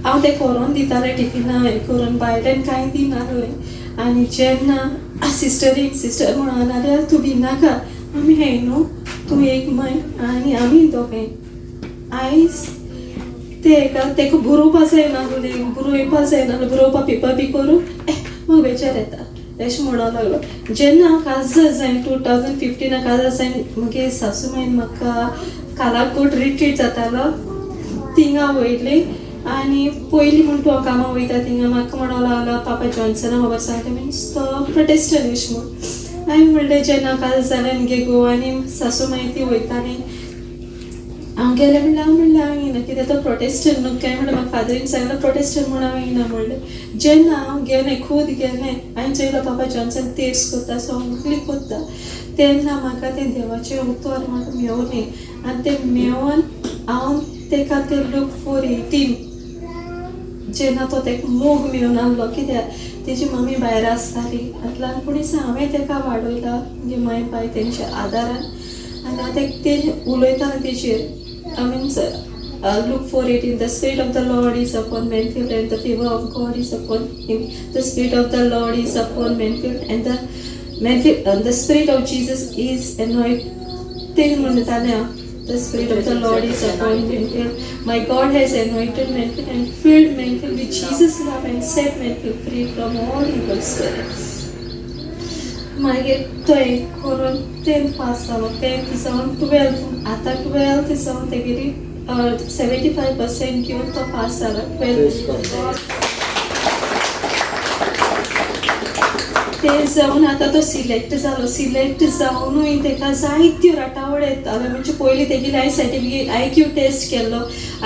हांव तें करून दितालें, टिफिनां हें करून, भायल्यान कांय दिनासलें. आनी जेन्ना सिस्टरीक, सिस्टर म्हणून जाल्यार, तूं भिनाका, आमी हें न्हू, तूं एक माय आनी आमी दोगांय. आयज ते एका तेका बरोवपा जायना, बरोवपा जायना, बरोवपा पेपर बी करून म्हाका बेजार येता अशें म्हणूंक लागलो. जेन्ना हांव काजार जायन, 2015 काजार जायन, मुगे सासू मांयन म्हाका कालाकोट रिट्रीट जातालो थिंगा वयली. आनी पयलीं म्हूण तूं हांव कामां वयता थिंगा म्हाका म्हणूंक लागलो, पापा जॉन्सना खबर सांगता, मिन्स तो प्रोटेस्टंट अशें म्हूण. हांवें म्हणलें, जेन्ना काजार जालें, मुगे घोव आनी सासू मांय ती वयताली, हांव गेलें म्हणल्यार, हांव म्हणलें, हांव येना, कित्याक तो प्रोटेस्टंट न्हू काय म्हणलें. म्हाका फादरीन सांगलें प्रोटेस्टंट म्हूण, हांव येना म्हणलें. जेन्ना हांव गेलें, खूद गेलें, हांवें चोयलो पापा जॉन्सन तेर्स कोत्ता, सगळें कोत्ता, तेन्ना म्हाका तें देवाचें उतर म्हाका मेवलें. आनी तें मेवोन हांव तेका तें लूक 4:18, जेन्ना तो तेका मोग मेळून आहलो, कित्याक तेजी मम्मी भायर आसताली आनी ल्हानपणीच हांवें तेका वाडयला मुगे माय बाय तेंच्या आदारान. आनी हांव तेका तें उलयतालें तेजेर, I mean, Luke 4:18, the Spirit of the Lord is upon Manfield and the favor of God is upon him. The Spirit of the Lord is upon Manfield and the Manfield, the Spirit of Jesus is anointed म्हणटालें हांव. The Spirit of the Lord is upon Manfield. My God has anointed Manfield and filled Manfield with Jesus' love and set Manfield free from all evil spirits. मागीर तो एक करून 10th pass जालो. 10th जावन 12th, आतां 12th जावन तेगेली 75% घेवन तो पास जाला 12th. ते जावन आतां तो सिलेक्ट जालो. सिलेक्ट जावनूय तेका जायत्यो राटावळ येताल्यो. म्हणजे पयलीं तेगेली हांवें सर्टिफिकेट, IQ test केल्लो.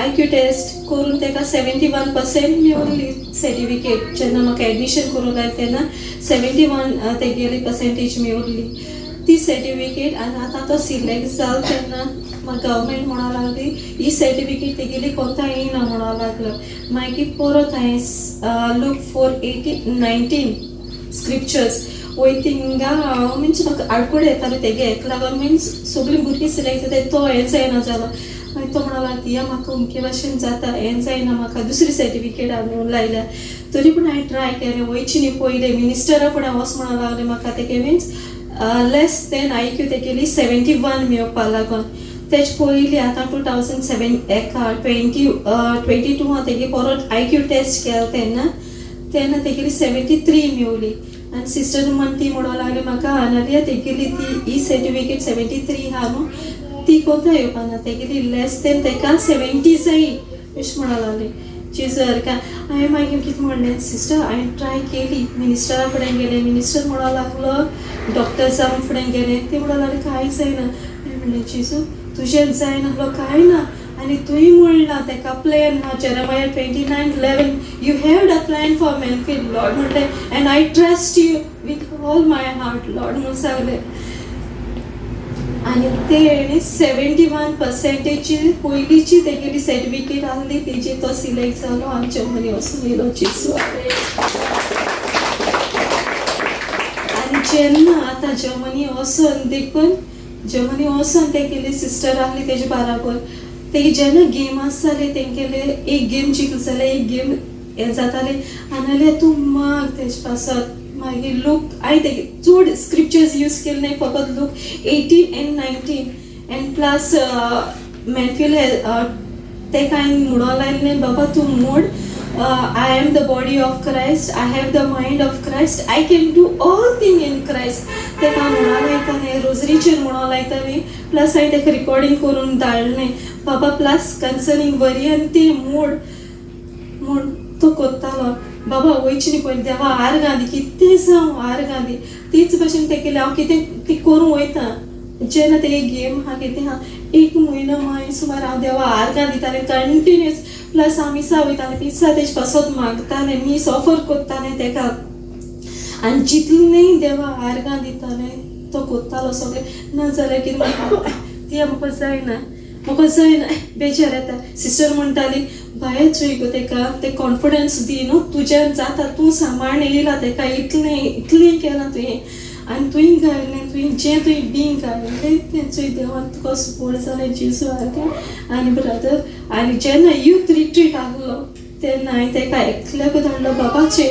IQ test करून तेका 71% मेवली सर्टिफिकेट. जेन्ना म्हाका एडमिशन करूंक लायलें तेन्ना 71 तेगेली पर्सेंटेज मेवली ती सर्टिफिकेट. आनी आतां तो सिलेक्ट जालो तेन्ना म्हाका गव्हर्मेंट म्हणूंक लागली, ही सर्टिफिकेट तेगेली कोंता येयना म्हणूंक लागलो. मागीर परत हांवें लूक 4:18-19 स्क्रिप्चर्स वय थिंगा हांव, मिन्स म्हाका आडकोड येताले तेगे हेका लागून. मिन्स सगळीं भुरगीं सिलेक्ट जाताय, तो हें जायना जालो. मागीर तो म्हणूंक लागलो, तिया, म्हाका अमके भाशेन जाता, हें जायना म्हाका, दुसरी सर्टिफिकेट हाडून लायल्या. तरी पूण हांवें ट्राय केलें, वयची न्ही पयलें मिनिस्टरा फुडें वच म्हणूंक लागलें. म्हाका तेगे मिन्स लेस देन IQ तेगेली 71 मेवपा लागून. तेज पयलीं आतां 2007 एका 2022 तेगे परत IQ test केलो तेन्ना तेन्ना तेगेली 73 मेवली. आनी सिस्टर म्हण ती म्हणूंक लागली म्हाका, अनालिया तेगेली ती ही सर्टिफिकेट 73 आहा न्हू, ती कोता येवपाना, तेगेली लेस देन तेका 70 जाय अशें म्हणूंक लागली. जेजू सारका हांवें मागीर कितें म्हणलें, सिस्टर हांवें ट्राय केली, मिनिस्टरा फुडें गेलें, मिनिस्टर म्हणूंक लागलो, डॉक्टर्सां फुडें गेलें, ती म्हणूंक लागली कांय जायना. हांवें म्हणलें जेजू तुजें जायना कांय ना, आनी तुवें म्हणलां तेका प्लॅन आहा, Jeremiah 29:11, you have the plan for Manfield Lord म्हणलें, and I trust you with all my heart Lord म्हणून सांगलें. आनी तेणी 71% पयलींची तेगेली सर्टिफिकेट आहली, तेजी तो सिलेक्ट जालो आनी जर्मनी वचून येयलो जेजू. आनी जेन्ना आतां जर्मनी वचोन देखून जर्मनी वचोन तेगेली सिस्टर आहली तेजे बाराबर, ते जेन्ना गेम आसताले तेंगेले एक गेम जिखले जाल्यार एक गेम हें जातालें, आनी तूं माग तेजे पासत. मागीर लूक हांवें तेगे चड स्क्रिप्चर्स यूज केले न्ही, फकत Luke 18 and 19 and plus Manfield तेका हांवें म्हणूंक लायलें, बाबा तूं मोड, I am the body of Christ, I have the mind of Christ, I can do all thing in Christ. तेका म्हणूंक लायतालें, रोजरीचेर म्हणूंक लायतालें, प्लस हांवें तेका रिकॉर्डींग करून धाडलें, बाबा प्लस कन्सर्नींग वरी आनी तें मोड म्हूण तो कोत्तालो. बाबा वयची न्ही पयलीं देवा आर्गां दी, कितें जावं आर्गां दी. तीच भशेन तें केलें, हांव कितें ती करूंक वयता जेन्ना ते गेम आहा कितें आहा, एक म्हयनो मागीर सुमार हांव देवा आर्गां दितालें कंटिन्युअस, प्लस हांव मिसा वयतालें, मिसा तेजे पासत मागतालें, मीस ऑफर कोत्तालें तेका, आनी जितलें देवा आर्गां दितालें तो कोत्तालो सगळें. ना जाल्यार कितें म्हाका ती म्हाका जायना, म्हाका जायना, बेजार येता. सिस्टर म्हणटाली, बाये चोय गो तेका ते कॉन्फिडन्स दी न्हू, तुज्यान जाता, तूं सांबाळून येयला तेका, इतलें इतलें केलां तुवें आनी तुवें गायलें, तुवें जें तुवें बीं गायलें तें चोय देवान तुका सपोर्ट जालें जेजू सारकें. आनी ब्रदर, आनी जेन्ना यूथ रिट्रीट आहलो तेन्ना हांवें तेका एकल्याक धाडलो, बाबाचे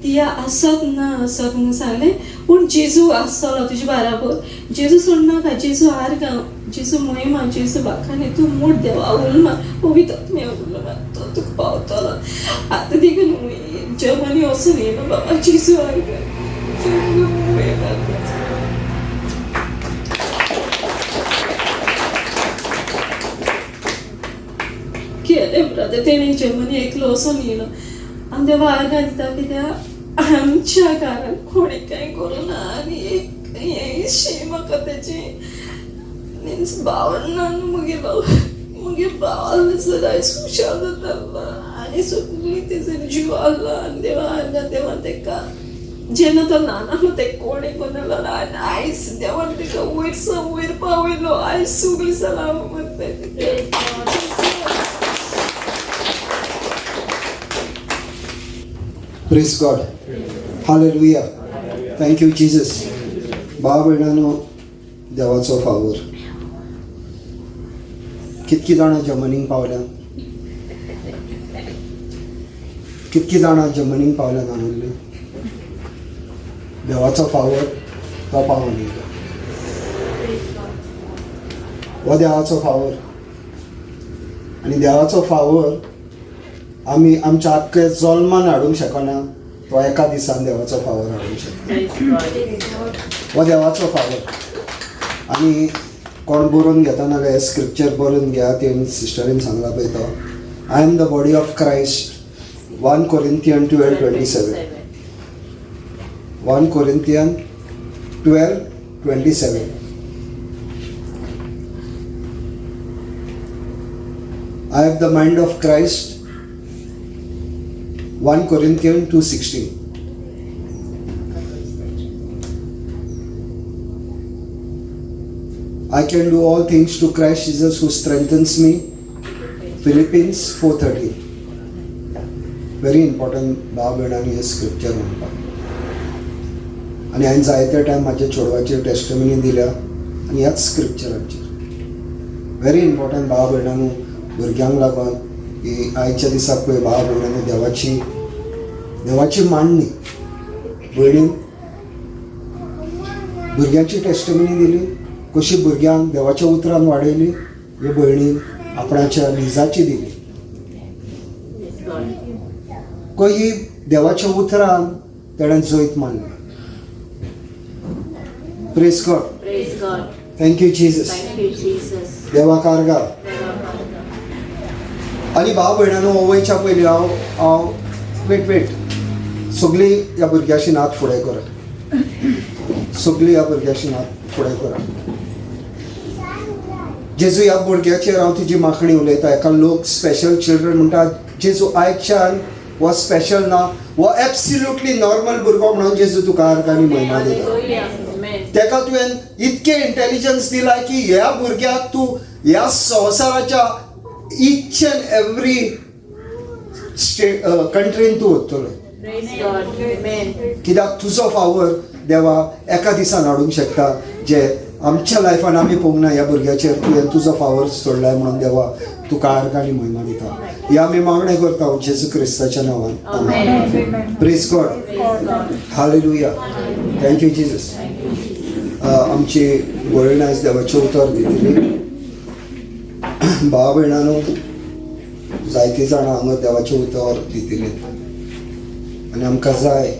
तिया आसत ना आसत म्हणून सांगलें, पूण जेजू आसतलो तुजे बाराबर, जेजू सोडनाका, जेजू आर्गां, जेजू मोहिमा, जेजू बाकाने, तूं मोड देवा उलमा पवित्र उलमा, तो तुका पावतलो. आतां देखून जर्मनी वचून येयलो बाबा जेजू आर्गां, जेजू मोहिमा. केलें ब्रदर, तेणें जर्मनी एकलो वचून येयलो. आनी देवा आर्गां दिता कित्याक आमच्या घरान कोणी कांय करूं ना, आनी एक हें शी म्हाका तेजी मिन्स भाव ना न्हू म्हगे भाव, म्हगे भाव आहलो जाल्यार आयज खुशाल जातालो, आनी सगळीं तेजो जीव आहलो. आनी देवा आर्गां देवान तेका जेन्ना तो ल्हान आहलो तेका कोणें कोणालो, आनी आयज देवान तेका वयर सावन वयर पावयलो, आयज सगळीं सलाम म्हणटा. Praise God. Hallelujah. Thank you Jesus. भाव भयणांनो, देवाचो फावोर. कितकी जाणां जर्मनीक पावल्या, कितकी जाणां जर्मनीक पावल्या नानुल्ली, देवाचो फावोर तो पावोन येयलो. हो देवाचो फावोर. आनी देवाचो फावोर आमी आमच्या आख्खे जल्मान हाडूंक शकना, तो एका दिसान देवाचो फावोर हाडूंक शकता. हो देवाचो फावोर. आनी कोण बरोवन घेता नाल्यार हें स्क्रिप्चर बरोवन घेया, तेणी सिस्टरीन सांगला पळय तो, I am the body of Christ, 1 Corinthian 12:27, 1 Corinthian 12:27. I have the mind of Christ, 1 Corinthians 2:16. I can do all things to Christ Jesus who strengthens me, Philippians 4:13. Very important भाव भयणांनी हे स्क्रिप्चर म्हणपाक. आनी हांवें जायते टायम म्हाज्या चेडवाचेर testimony दिल्या आनी ह्याच स्क्रिप्चराचेर. व्हेरी इम्पॉर्टंट भाव भयणांनो, भुरग्यांक लागून की आयच्या दिसाक पळय भाव भयणांनी देवाची देवाची मांडणी. भयणीन भुरग्यांची टेस्टमनी दिली, कशी भुरग्यांक देवाच्या उतरान वाडयली, हे भयणीन आपणाच्या निजाची दिली. ही देवाच्या उतरान तेणें जैत मारलें. Praise God. Praise God. Thank you Jesus. Thank you Jesus. देवाक आर्गां. आनी भाव भयणांनो, वयच्या पयलीं हांव हांव वेट वेट सगळीं ह्या भुरग्याशी नात फुडें करा, सगळीं ह्या भुरग्याशी नात फुडें करा. जेजू, ह्या भुरग्याचेर हांव तुजी माखणी उलयता. हेका लोक स्पेशल चिल्ड्रन म्हणटा. जेजू, आयच्यान हो स्पेशल ना, हो एब्सल्युटली नॉर्मल भुरगो म्हणून जेजू तुका आर्गां आनी म्हयना दिता. Hallelujah. Amen. तेका तुवें इतकें इंटेलिजन्स दिलां की ह्या भुरग्याक तूं ह्या संवसाराच्या इच एंड एवरी स्टेट कंट्रीन तूं वतलो. Praise God. Amen. कित्याक तुजो फावर देवा एका दिसान हाडूंक शकता, जे आमच्या लायफान आमी पळोवंक ना. ह्या भुरग्याचेर तुवें तुजो फावर सोडलाय म्हणून देवा तुका आर्गां आनी म्हयमा दिता. ही आमी मागणें करता जेजू क्रिस्ताच्या नांवान. Amen. Praise God. Praise God. Hallelujah. Thank you Jesus. आमची भयण आयज देवाचें उतर दितली. भाव भयणांनो, जायतीं जाणां हांगा देवाचें उतर दितली आनी आमकां जाय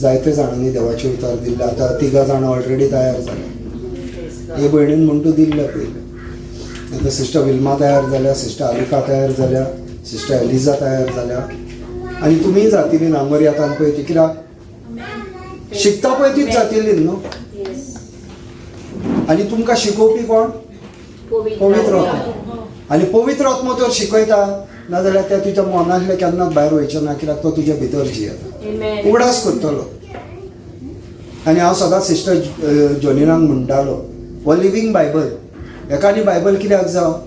जायते जाणांनी देवाचें उतर दिल्लें. आतां तिगां जाणां ऑलरेडी तयार जाल्या. हे भयणीन म्हण तूं दिल्लें पयलें. आतां सिस्टर विल्मा तयार जाल्या, सिस्टर आलिफा तयार जाल्या, सिस्टर एलिजा तयार जाल्या आनी तुमीय जातली नांगोरी आतां पळय ती कित्याक शिकता पळय तीच जातली न्हू. Yes. आनी तुमकां शिकोवपी कोण? पवित्र आत्मो. आनी पवित्र आत्मो तर शिकयता, नाजाल्यार ते तुज्या मनांतले केन्नाच भायर वयचें ना, कित्याक तो तुज्या भितर जियेता. Amen. उगडास करतलो. आनी हांव सदांच सिस्टर जॉनिनाक म्हणटालो, हो लिवींग बायबल. हेका आनी बायबल कित्याक जावं,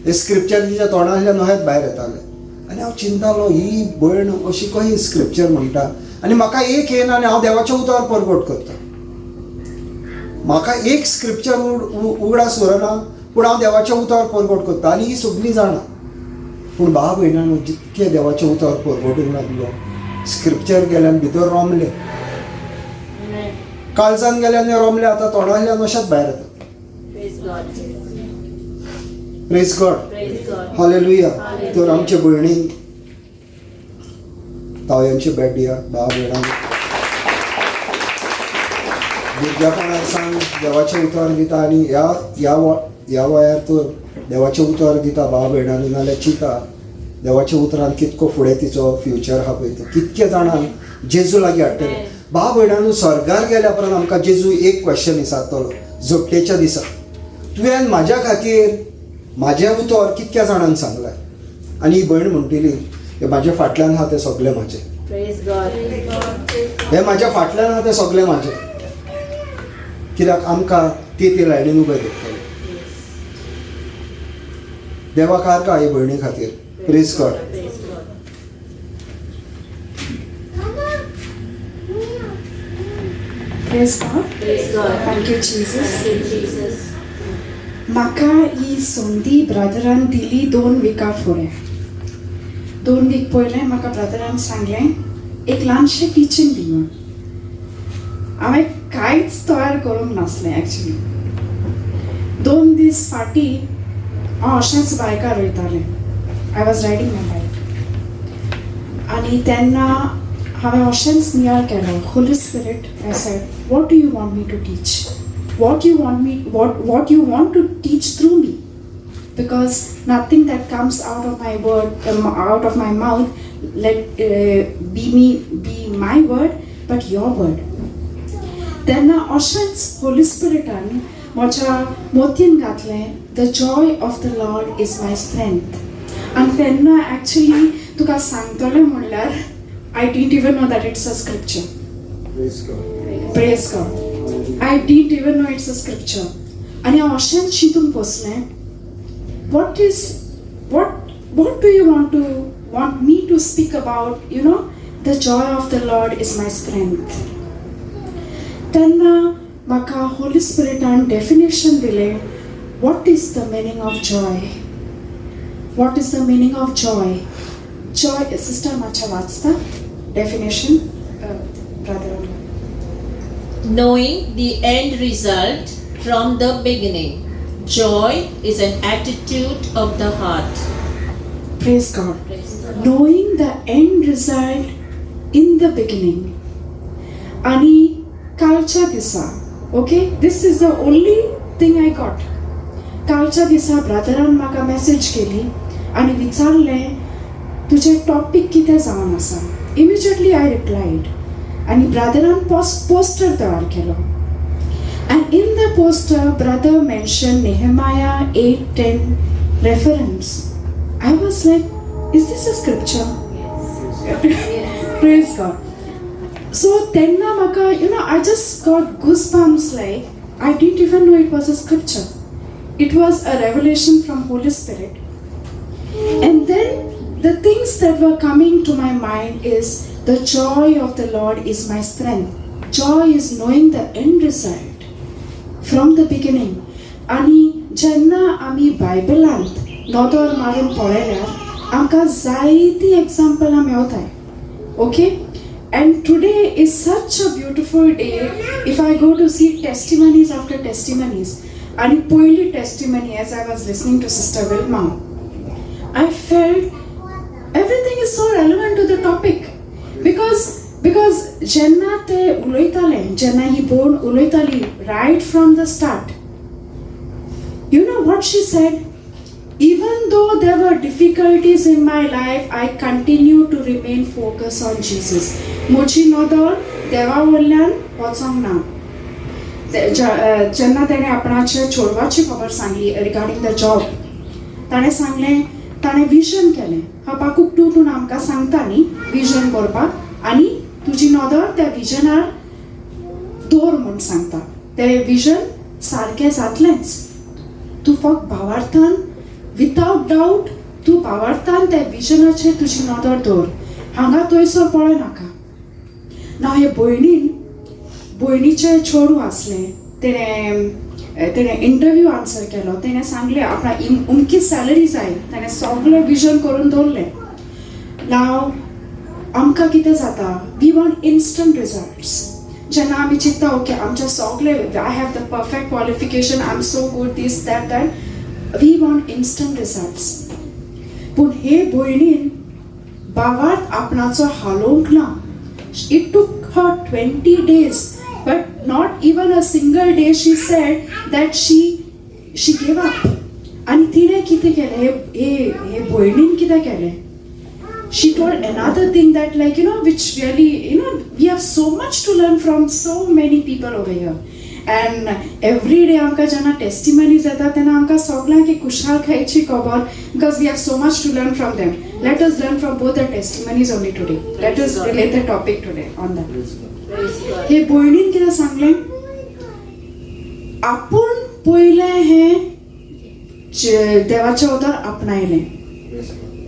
हे स्क्रिप्चर तिच्या तोंडांतल्यान अशेंच भायर येतालें. आनी हांव चिंतालो, ही भयण अशी कशी स्क्रिप्चर म्हणटा आनी म्हाका एक येना आनी हांव देवाचें उतर परगट करता. म्हाका एक स्क्रिप्चर उगडास उरना, पूण हांव देवाचें उतर परगट करता आनी ही सगळीं जाणां. पूण भाव भयणांनो, जितकें देवाचें उतर परगटूंक लागलो, स्क्रिप्चर गेल्यान भितर रोमलें. Amen. काळजान गेल्यान रोमलें, आतां तोंडांतल्यान अशेंच भायर येता. Praise God. Praise God. Praise God. Hallelujah. तर आमचे भयणीक तावयांची भेट दिया. भाव भयणांक भुरग्यापणार सावन देवाचें उतर दिता आनी ह्या ह्या ह्या वयार तर देवाचें उतर दिता भाव भयणांनी, नाल्यार चिंता देवाच्या उतरान कितको फुडें तिचो फ्युचर आहा पळय तो कितके जाणांक जेजू लागीं हाडटले. भाव भयणांनो, स्वर्गार गेल्या उपरांत आमकां जेजू एक क्वेश्चन विचारतलो जोडटेच्या दिसा, तुवें म्हाज्या खातीर म्हाजें उतर कितक्या जाणांक सांगलें? आनी ही भयण म्हणटली, हे म्हाज्या फाटल्यान आहा ते सगळे म्हाजे. Praise God. हे म्हाज्या फाटल्यान आहा ते सगळे म्हाजे. कित्याक आमकां ती ती लायनीन उबे दवरतले. देवाक आर्गां हे भयणी खातीर. Praise God. Praise God. Praise God. Praise God. Thank you Jesus. Thank you, Jesus. म्हाका ही संदी ब्रदरान दिली 2 विका फुडें. 2 वीक पयलें म्हाका ब्रदरान सांगलें एक ल्हानशें टिचींग दी म्हूण. हांवें कांयच तयार करूंक नासलें एक्चुली. 2 दीस फाटीं हांव अशेंच बायकार वयतालें. I was riding my bike आनी तेन्ना हांवें अशेंच नियाळ केलो. Holy Spirit, I said, what do you want me to teach? What you want me, what you want to teach through me? Because nothing that comes out of my word, out of my mouth, let be me, be my word, but your word. तेन्ना अशेंच होली स्पिरिटान म्हज्या मोतीन घातलें, the joy of the Lord is my strength. आनी तेन्ना actually तुका सांगतलें म्हणल्यार I didn't even know that it's a scripture. Praise God. Praise God. I didn't even know it's a scripture. आनी हांव अशेंच चिंतूंक बसलें, what do you want me to speak about? The joy of the Lord is my strength. तेन्ना म्हाका Holi स्पिरिटान definition दिलें, what is the meaning of joy? What is the meaning of joy? Joy, sister मातशें वाचता definition, brother. Knowing the end result from the beginning. Joy is an attitude of the heart. Praise God. Praise Knowing the end result in the beginning. आनी कालच्या दिसा, okay, this is the only thing I got. कालच्या दिसा brethren म्हाका message केली आनी विचारलें, तुजें टॉपीक कितें जावन आसा? इमिजिएटली I replied आनी ब्रदरान पोस्टर तयार केलो. And in the poster, brother mentioned Nehemiah 8:10 reference. I was like, "Is this a scripture?" Praise God. So तेन्ना म्हाका, I just got goosebumps, like I didn't even know it was a scripture. It was a revelation from Holy Spirit. And then the things that were coming to my mind is the joy of the Lord is my strength. Joy is knowing the end result from the beginning. आनी जेन्ना आमी बायबलांत नदर मारून पळयल्यार आमकां जायतीं एग्जाम्पलां मेवताय, okay? And today is such a beautiful day. If I go to see testimonies after testimonies, आनी पयली testimony, as I was listening to Sister Wilma, I felt everything is so relevant to the topic because जेन्ना ते उलयताले, जेन्ना ही भयण उलयताली, right from the start, you know what she said? "Even though there were difficulties in my life, I continue to remain focused on Jesus." म्हजी नदर देवा वयल्यान वचोंक ना. जेन्ना तेणें आपणाचे चेडवाची खबर सांगली रिगार्डींग the job, ताणें सांगलें, ताणें विजन केलें. हबाकूक 2:2 आमकां सांगता न्ही विजन करपाक आनी तुजी नदर त्या विजनार दवर म्हूण सांगता. तें विजन सारकें जातलेंच. तूं फक्त भावार्थान, वितावट डावट, तूं भावार्थान त्या विजनाचेर तुजी नदर दवर, हांगा थंयसर पळय नाका. ना हे भयणीन, भयणीचें चेडूं आसलें, तेणें इंटरव्यू आन्सर केलो. तेणें सांगलें आपणा अमकी सॅलरी जाय. ताणें सगळें विजन करून दवरलें. नाव आमकां कितें जाता? We want instant results. जेन्ना आमी चिंत्ता, ओके, आमच्या सगळे, I have the perfect qualification, I am so good, this, that, that, we want instant results. पूण हे भयणीन भावार्थ आपणाचो हालोवंक ना. It took her 20 days, but not even a single day she said that she gave up. आनी तिणें कितें केलें? हे हे हे भयणीन कितें केलें? She told another thing that, like, which really, we have so much to learn from so many people over here. And every day आमकां जेन्ना टेस्टिमनीज येता तेन्ना आमकां सगळ्यांक एक खुशालकायेची खबर, because we have so much to learn from them. Let us learn from both the testimonies only today. Let us relate the topic today on that. हे भयणीन कितें सांगलें? आपूण पयलें हें देवाचें उतर आपणायलें,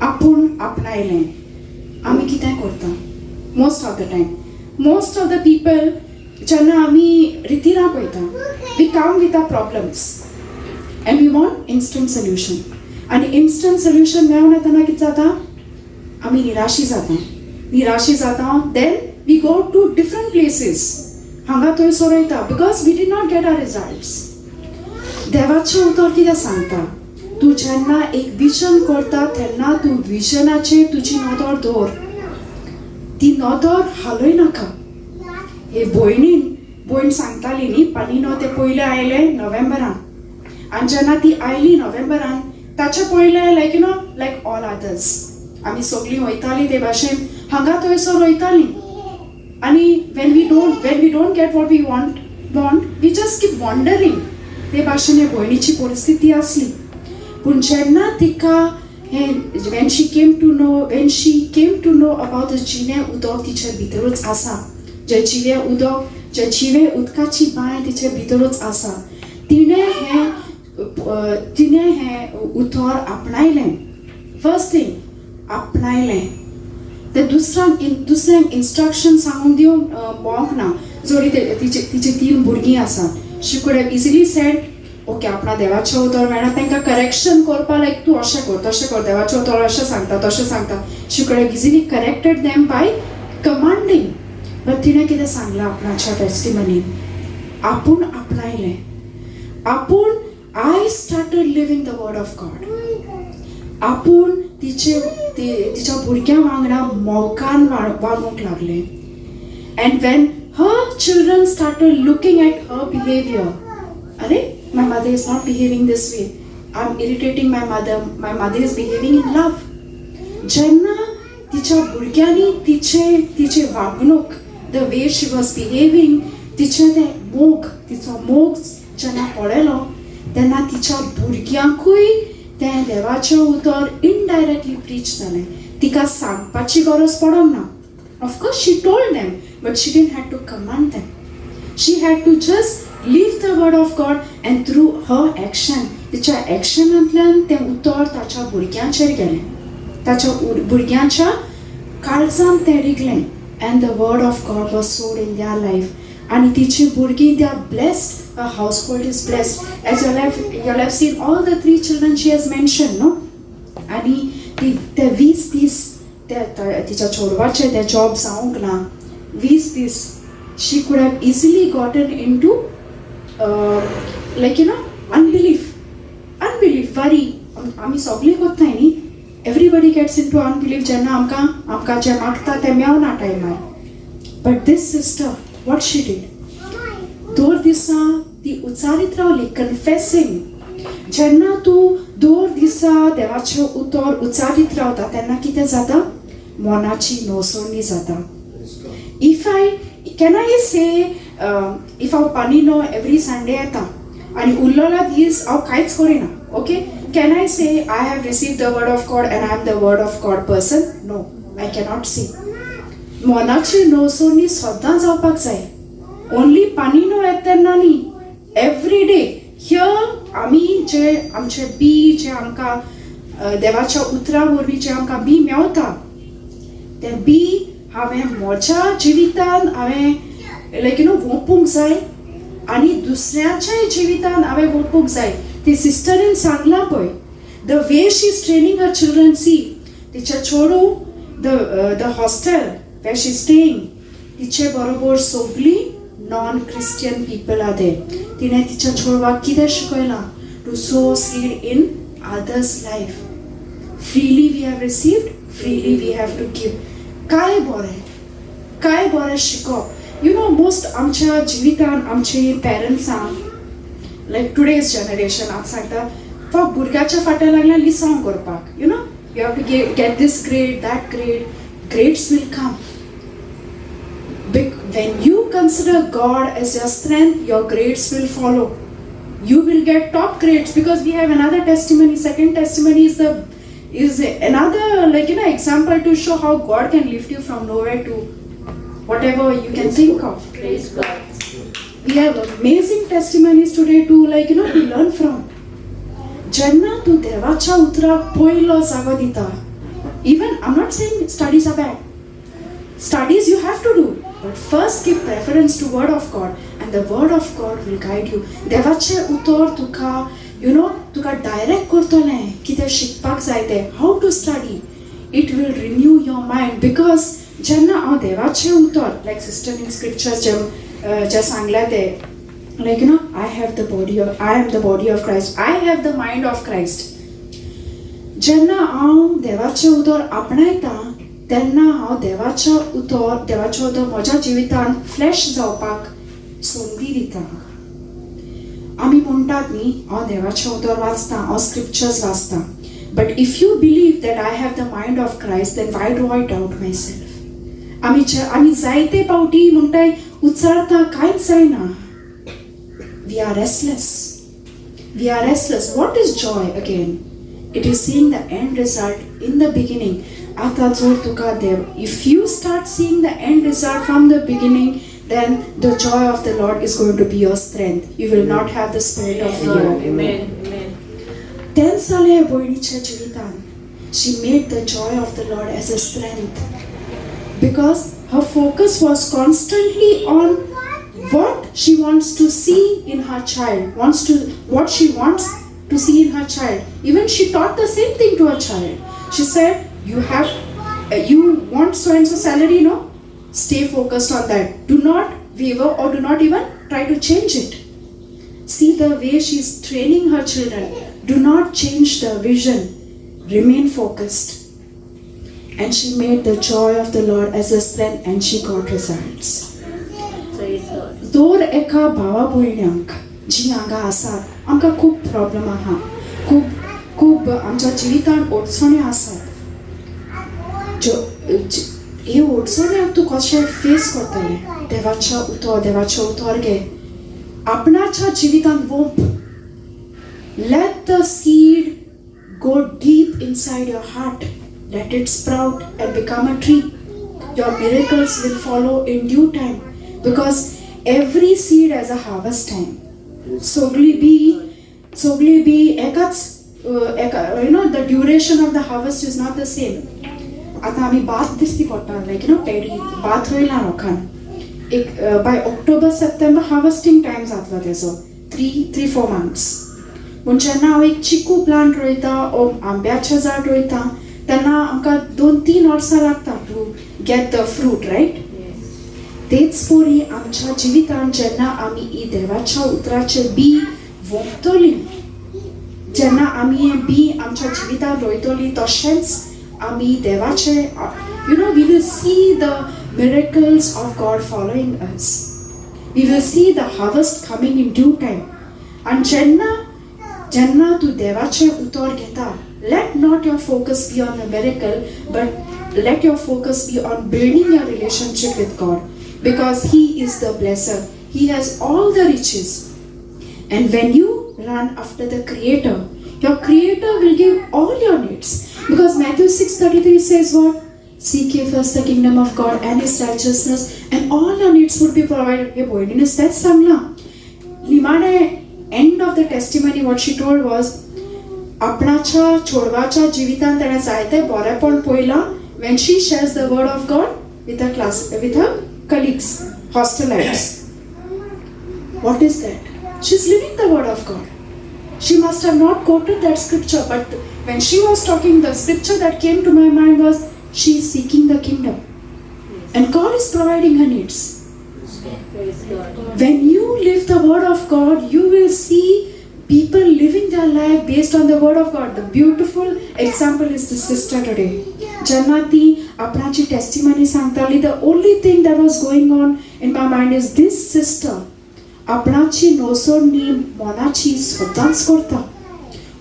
आपूण आपणायलें. आमी कितें करता? Most of the time, most of the people, जेन्ना आमी रितीराक वयता, we come with our problems and we want instant solution. आनी इन्स्टंट सोल्युशन मेळना तेन्ना कितें जाता? आमी निराशी जाता, निराशी जाता. Then we go to different places, हांगा थंयसर वयता, because we did not get our results. देवाचें उतर कितें सांगता? तूं जेन्ना एक विजन करता तेन्ना तूं विजनाचेर तुजी नदर दवर, ती नदर हालय नाका. हे भयणीन, भयण सांगताली न्ही, पानिनो ते पयलें आयले नोव्हेंबरान. आनी जेन्ना ती आयली नोव्हेंबरान, ताचे पयले, like like all others, आमी सगळीं वयतालीं ते भाशेन हांगा थंयसर वयतालीं. आनी when we don't get what we want, we just keep wandering. ते भाशेन हे भयणीची परिस्थिती आसली. पूण जेन्ना तिका हें, when she came to know about the जिवें उदक तिचे भितरूच आसा, जें जिवें उदक, जें जिवें उदकाची बांय तिचे भितरूच आसा, तिणें हें उतर आपणायलें. First thing आपणायलें. ते दुसऱ्यांक इन्स्ट्रक्शन सांगूंक दिवंक भोंवक ना. जोडी तिचे तीन भुरगीं आसा, she could have easily said, okay, आपणा देवाचें उतर मेळना, तांकां करेक्शन करपा, लायक तूं अशें कर, तशें कर, देवाचें उतर अशें सांगता, तशें सांगता. She could have easily corrected them by commanding, but तिणें कितें सांगलां आपणाच्या टेस्टिमनीन? आपूण आपणायलें. आपूण, I started living the word of God. आपूण तिचे तिच्या भुरग्यां वांगडा मोगान वागूंक लागलें. And when her children started looking at her behaviour, अरे, my mother is not behaving this way, I am irritating my mother, my mother is behaving in love. जेन्ना तिच्या भुरग्यांनी तिचे तिचे वागणूक, the way she was behaving, तिचे ते मोग, तिचो मोग जेन्ना पळयलो तेन्ना तिच्या भुरग्यांकूय तें देवाचें उतर इनडायरेक्टली प्रीच जालें. तिका सांगपाची गरज पडोंक ना. Of course she told them, but she didn't had to command them. She had to just live the word of God, and through her action, तिच्या एक्शनांतल्यान तें उतर ताच्या भुरग्यांचेर गेलें, ताच्या भुरग्यांच्या काळजान तें रिगलें, and the word of God was sowed in their life. आनी तिची भुरगीं, they are blessed. Her household is blessed, as you have seen all the three children she has mentioned, no? आनी ती ते 20 दीस ते तिच्या चेडवाचे ते जॉब जावंक ना. 20 दीस she could have easily gotten into like unbelief, unbelief, worry. आमी सगळीं कोत्ताय न्ही, everybody gets into unbelief जेन्ना आमकां आमकां जें मागता तें मेवना टायमार. But this sister, what she did, दोन दिसां ती उचारीत रावली, कन्फेसिंग. जेन्ना तूं दोन दिसा देवाचें उतर उचारीत रावता तेन्ना कितें जाता? मनाची नवसणी जाता. If I can I say, if हांव पानिनो एवरी संडे येता आनी उरलेलो दीस हांव कांयच करिना, okay, can I say I have receive the word of God and I am the word of God person? No, I cannot से. मनाची नवसणी सदां जावपाक जाय. ओनली पानिनो येता तेन्ना न्ही, एवरी डे. Here आमी जे आमचे बी जे आमकां देवाच्या उतरा वरवीं जे आमकां बी मेवता तें बी हांवें म्हज्या जिवितान हांवें लायक you know वोंपूंक जाय आनी दुसऱ्याच्याय जिवितान हांवें वोंपूंक जाय. ती सिस्टरीन सांगलां पळय, the way she is training her children, see, तिचे चेडूं, the hostel where she staying, तिचे बरोबर सगळीं non Christian people are there. तिणें तिच्या चेडवाक कितें शिकयलां? To sow seed in others' life. Freely we have received, freely we have to give. काय बरें, काय बरें शिकप. You know most आमच्या जिवितान आमची पेरंट्सां, लायक टुडेज जनरेशन आज सांगता, फक्त भुरग्याच्या फाटल्यान लागल्या लिसांव करपाक. You have to get this grade, that grade. Grades will come. When you consider God as your strength, your grades will follow. You will get top grades, because we have another testimony. Second testimony is another like example to show how God can lift you from nowhere to whatever you can think of. Praise God. We have amazing testimonies today to like to learn from. जेन्ना तूं देवाच्या उतराक पयलो जागो दिता, even I'm not saying studies are bad. Studies you have to do, but first give preference to word of God, and the word of God will guide you. देवाचें उतर तुका you know तुका डायरेक्ट करतलें कितें शिकपाक जाय तें, how to study. It will renew your mind, because जेन्ना हांव देवाचें उतर, लायक सिस्टर इन स्क्रिप्चर्स जे जे सांगल्या ते, like I am the body of Christ, I have the mind of Christ. जेन्ना हांव देवाचें उतर आपणायता तेन्ना हांव देवाचें उतर, देवाचें उतर म्हज्या जिवितांत फ्लॅश जावपाक संदी दिता. आमी म्हणटात न्ही, हांव देवाचें उतर वाचतां, हांव स्क्रिप्चर्स वाचतां, but if you believe that I have the mind of Christ, then why do I doubt myself? आमी आमी जायते पावटी म्हणटाय, उच्चारता, कांयच जायना. We are restless. We are restless. What is joy again? It is seeing the end result in the beginning. आतां जर तुका देव, if you start seeing the end result from the beginning, then the joy of the Lord is going to be your strength. You will not have the spirit of fear. Amen. Amen. तेंच जालें भयणीच्या जिवितान. She made the joy of the Lord as a strength because her focus was constantly on what she wants to see in her child, wants to what she wants to see in her child. Even she taught the same thing to her child. She said, You want so and so salary, no? Stay focused on that. Do not waver or do not even try to change it." See the way she's training her children. Do not change the vision. Remain focused. And she made the joy of the Lord as a strength and she got results. Praise God. दर एका भावा भयण्यांक जी हांगा आसात, आमकां खूब problem आहा, खूब खूब आमच्या जिवितांत अडचण्यो आसात. ज्यो ह्यो अडचण्यांक तूं कशें फेस करतलें? देवाच्या उतर, देवाचें उतर घे, आपणाच्या जिवितांत वोंप. Let the seed go deep inside your heart. Let it sprout and become a tree. Your miracles will follow in due time because every seed has a harvest time. सगळी बी, सगळी बी एकाच एका the duration of the harvest is not the same. आतां आमी भात दिसती पडटा, लायक you know paddy, भात रोयला लोकान एक, by October September harvesting time जातलो तेजो, 3, 3, 4 months. पूण जेन्ना हांव एक चिकू प्लांट रोयता ओ आंब्याचें झाड रोयता तेन्ना आमकां 2-3 वर्सां लागता to get the fruit, right? तेच परी आमच्या जिवितांत जेन्ना आमी ही देवाच्या उतराचें बी वोंपतली, जेन्ना आमी हें बी आमच्या जिवितांत रोयतली, तशेंच आमी देवाचे we will see the miracles of God following us. We will see the harvest coming in due time. आनी जेन्ना जेन्ना तूं देवाचें उतर घेता, let not your focus be on the miracle, but let your focus be on building your relationship with God, because He is the blesser. He has all the riches. And when you run after the Creator, your Creator will give all your needs. Because Matthew 6:33 says what? "Seek ye first the kingdom of God and His righteousness, and all your needs would be provided." हे भयणीन तेच सांगलां निमाणे, end of the testimony, what she told was, आपणाच्या चेडवाच्या जिवितांत ताणें जायते बरेपण पळयलां when she shares the word of God with her class, with her colleagues, hostelites. What is that? She's living the word of God. She must have not quoted that scripture, but when she was talking, the scripture that came to my mind was, she is seeking the kingdom. And God is providing her needs. Praise God. When you live the word of God, you will see people living their life based on the word of God. The beautiful example is the sister today. जेन्ना ती आपणाची testimony सांगताली, the only thing that was going on in my mind is, this sister आपणाची नवसरणी मनाची सदांच करता.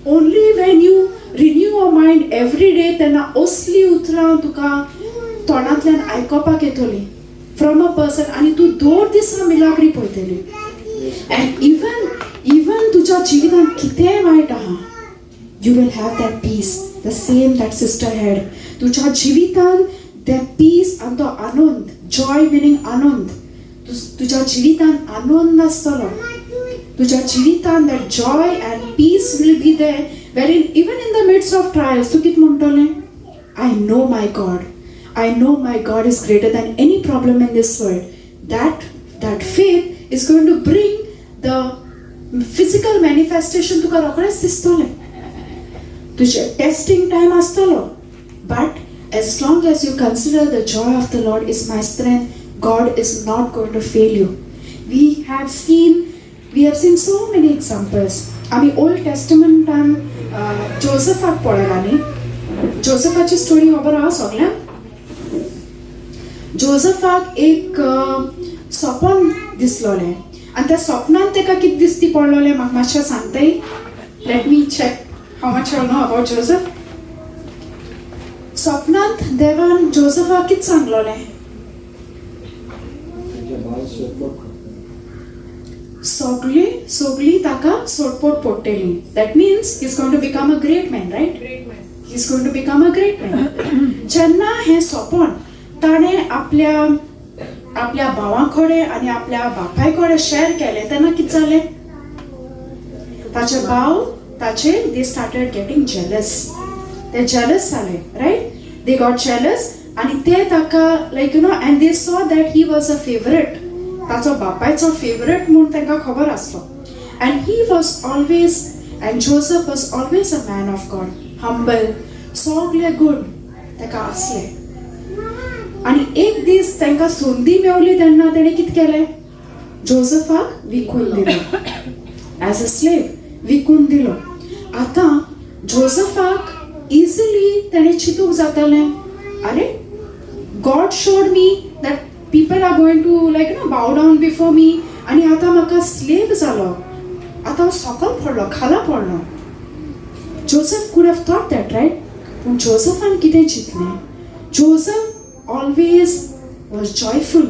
Only when you renew your mind every day, तेन्ना असली उतरां तुका तोंडांतल्यान आयकोपाक येतली फ्रॉम अ पर्सन आनी तूं दर दिसा मिलाग्री पळयतली. अँड इवन इवन तुज्या जिवितांत कितेंय वायट आहा, you will have that peace, the same that sister had. तुज्या जिवितांत ते पीस आनी तो आनंद, जॉय मिनींग आनंद, तुज्या जिवितांत आनंद आसतलो. तुज्या जिवितांत that joy and peace will be there, wherein even in the midst of trials तूं कितें म्हणटलें? "I know my God. I know my God is greater than any problem in this world." That faith is going to bring the physical manifestation. तुका रोखडेंच दिसतलें. तुजें testing time आसतलो, but as long as you consider the joy of the Lord is my strength, God is not going to fail you. We have seen so many examples. आमी old टेस्टमेंटान जोजफाक पळयला न्ही? जोजफाची story खबर आहा सगल्यांक. जोजफाक एक सपन दिसलोलें आनी त्या सपनान ताका कितें दिसती पडलोलें, म्हाका मातशें सांगताय? Let me check how much you know about Joseph. सपनांत देवान जोजफाक कितें सांगलोलें? तांचे भाव सपोर्ट करता. सगळी सगळी ताका सोडपोट पडटली. That means he's going to become a great man, right? He is going to become a great man. जेन्ना हें सपन ताणें आपल्या आपल्या भावां कडेन आनी आपल्या बापाय कडेन शेअर केलें तेन्ना कितें जालें? ताचे भाव ताचेर, they started getting jealous. ते जेलस जाले, right? They got jealous आनी ते ताका like and they saw that he was a favourite. ताचो बापायचो फेवरेट म्हूण तांकां खबर आसलो. And he was always and Joseph was always a man of God, humble. सगळे गूण ताका आसले. आनी एक दीस तांकां संदी मेवली तेन्ना तेणें कितें केलें? जोजफाक विकून दिलो, एज अ स्लेव विकून दिलो. आतां जोजफाक इजिली ताणें चिंतूंक जातालें, अरे God showed me that people are going to like you know bow down before me आनी आतां म्हाका स्लेव जालो, आतां हांव सकल पडलो, खाला पडलो. Joseph could have thought that, right? पूण जोजफान कितें चिंतलें? Joseph always was joyful.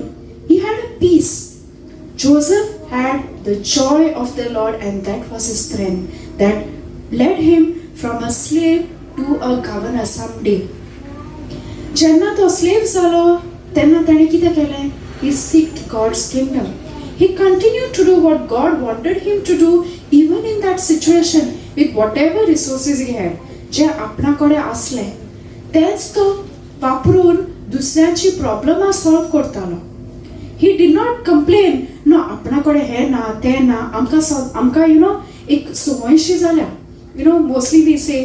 He had a peace. Joseph had the joy of the Lord, and that was his strength that led him from a slave to a governor someday. जेन्ना तो slave जालो तेन्ना ताणें कितें केलें? He seeked God's kingdom. He continued to do what God wanted him to do even in that situation with whatever resources he had. जे आपणा कडेन आसलें तेंच तो वापरून दुसऱ्यांची प्रॉब्लमां सॉल्व करतालो. He did not complain, no आपणा कडेन हें ना तें ना. आमकां आमकां you know एक संवयशी जाल्या, you know mostly we say,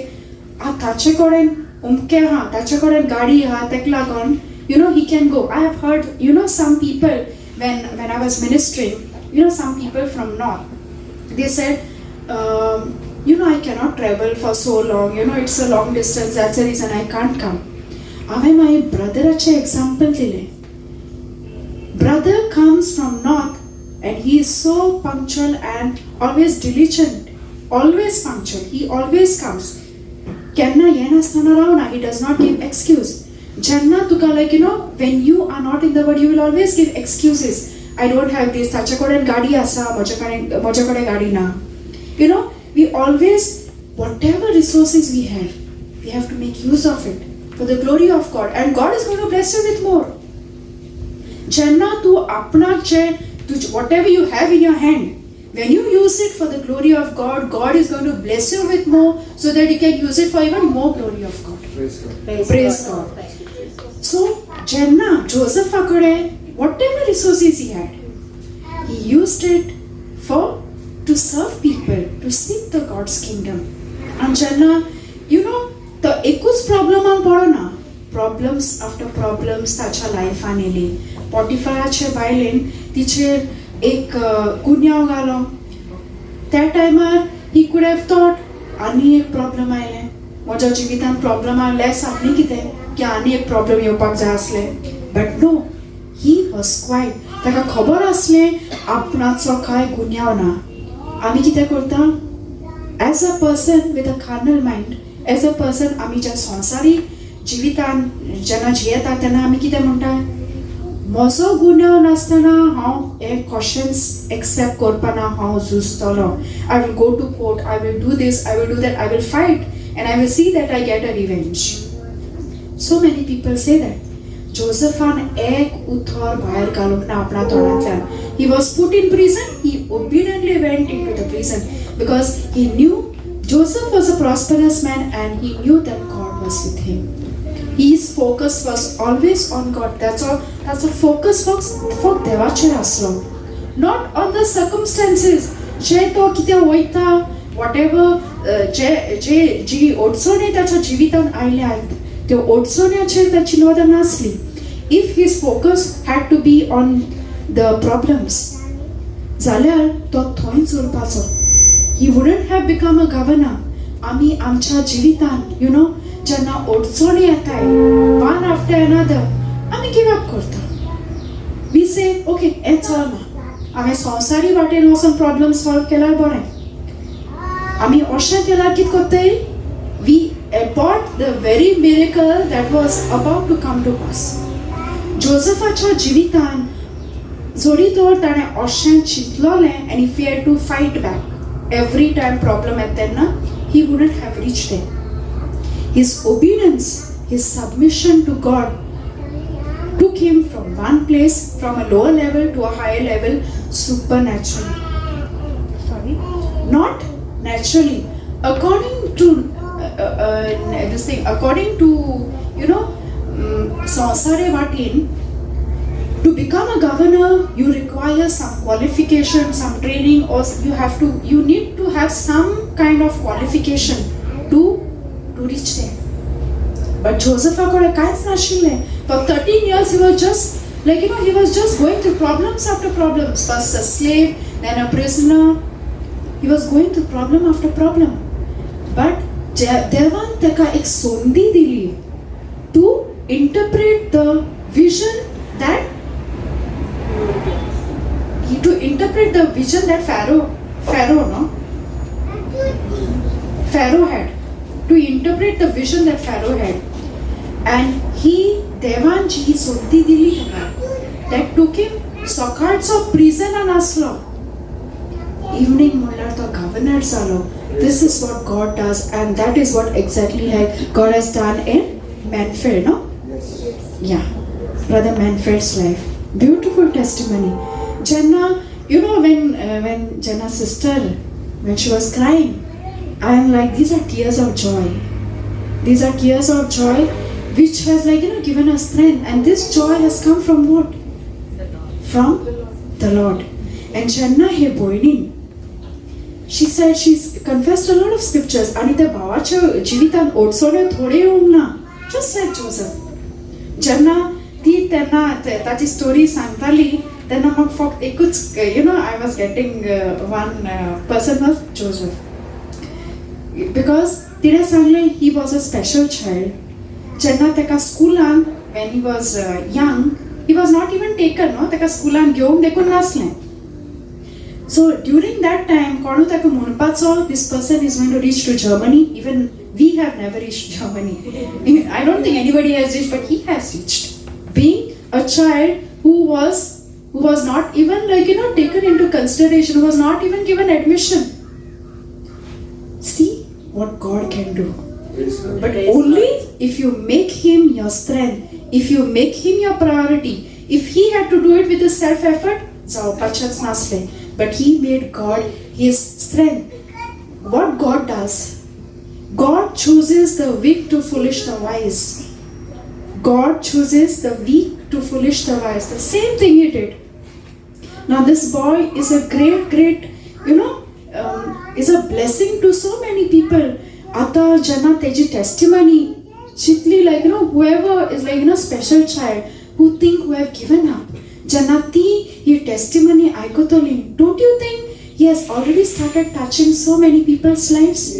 आ ताचे कडेन अमकें आहा, ताचे कडेन गाडी आहा, तेका लागून you know he can go. I have heard you know some people when I was ministering, you know some people from north, they said, you know, I cannot travel for so long, you know, it's a long distance, that's the reason I can't come. हांवें मागीर ब्रदराचें example दिलें. Brother comes from north and he is so punctual and always diligent, always punctual. He always comes. केन्ना येनासतना रावना. He does not give excuse. जेन्ना तुका like you know when you are not in the word, you will always give excuses. I don't have this, ताचे कडेन गाडी आसा, म्हजे कडेन गाडी ना. You know, we always, whatever resources we have to make use of it for the glory of God, and God is going to bless you with more. जेन्ना तूं आपणाक जे तुज whatever you have in your hand, when you use it for the glory of God, God is going to bless you with more so that you can use it for even more glory of God. Praise God. Praise God. So जेन्ना Josefa कडेन whatever resources he had, he used it for to serve people, to seek the God's kingdom. आनी जेन्ना you know तो एकूच प्रॉब्लमान पडना, problems after problems ताच्या लायफान येयली. पॉटिफराचे बायलेन तिचेर एक गुन्यांव घालो. त्या टायमार he could have thought, आनी एक प्रॉब्लम आयलें म्हज्या जिवितान, प्रॉब्लमां लेस न्ही कितें की आनी एक प्रॉब्लम येवपाक जाय आसलें. But no, he was quiet. ताका खबर आसलें आपणाचो कांय गुन्यांव ना. आमी कितें करता as a person with a carnal mind, as a person, आमी ज्या संवसारी जिवितान जेन्ना जियेता तेन्ना आमी कितें म्हणटा? म्हजो गुन्यांव नासतना हांव हे क्वेश्चन्स एक्सेप्ट करपाना, हांव झुजतलो. I will go to court, I will do this, I will do that, I will fight and I will see that I get a revenge. So many people say that. जोसेफान एक उतर भायर घालूंक ना आपणा तोंडांतल्यान. He was put in prison, he obediently went into the prison because he knew Joseph was a prosperous man and he knew that God was with him. His focus was always on God. That's all. ताचो focus फक्त फक्त देवाचेर आसलो, not on the circumstances जे तो कितें वयता, what ever जे जे जी अडचणी ताच्या जिवितांत आयल्यात त्यो अडचण्याचेर ताची नदर नासली. If his focus had to be on the problems जाल्यार तो थंयच उरपाचो. He wouldn't have become a governor. आमी आमच्या जिवितान you know जेन्ना अडचणी येताय वन आफ्टर अनदर, आमी गिव अप करता. We say, okay, हें चलना, हांवें संवसारी वाटेन वचोन प्रॉब्लम सॉल्व केल्यार बरें. आमी अशें केल्यार कितें करताय? We abort the very miracle that was about to come to pass. जोजफाच्या जिवितान जरी तर ताणें अशें चिंतलोलें and if he had to fight back every time problem येता तेन्ना, he wouldn't have reached there. His obedience, his submission to God took him from one place, from a lower level to a higher level, supernaturally. Sorry, not naturally. According to this thing, according to संवसारे वाटेन, to become a governor, you require some qualification, some training, or you need to have some kind of qualification to reach there. But Joseph कडेन कांयच नाशिल्लें. For 13 years he was just like he was just going through problems after problems. First a slave, then a prisoner. He was going through problem after problem. But देवान ताका एक संदी दिली to interpret the vision that to interpret the vision that Pharaoh, no, Pharaoh had, to interpret the vision that Pharaoh had. And he, देवान जी ही संदी दिली ताका, that took him सकाळचो प्रिजनान आसलो, इवनींग म्हणल्यार तो गव्हर्नर जालो. This is what God does, and that is what exactly like God has done in Manfred, no? Yeah, Brother Manfred's life. Beautiful testimony. Jenna, you know, when Jenna's sister, when she was crying, I am like, these are tears of joy. These are tears of joy, which has like given us strength. And this joy has come from what? From the Lord. And Jenna हे भयणीन, she said she's confessed a lot of scriptures. आणि त्या भावाच्या जिवितांत अडचण्यो थोड्यो येवंक ना, just like Joseph. जेन्ना ती तेन्ना ताची स्टोरी सांगताली तेन्ना म्हाका फक्त एकूच I was getting one person was Joseph, because तिणें सांगलें he was a special child. जेन्ना ताका स्कुलान, when he was young, he was not even taken, न्हू, ताका स्कुलान घेवंक देखून नासलें. सो ड्युरींग that time कोणू ताका म्हणपाचो, this person is going to reach to Germany. Even we have never reached Germany. I don't think anybody has reached, but he has reached. Being a child who was not even like taken into consideration, who was not even given admission. See what God can do. But only if you make him your strength, if you make him your priority. If he had to do it with his self effort, जावपाचेंच नासलें. But he made God his strength. What God does, God chooses the weak to foolish the wise. God chooses the weak to foolish the wise. The same thing he did. Now this boy is a great, great, is a blessing to so many people. आता जेन्ना तेजी testimony चिंतली, like whoever is like special child who think, who have given up, जेन्ना ती ही testimony आयकतली, don't you think he has already started touching so many people's lives?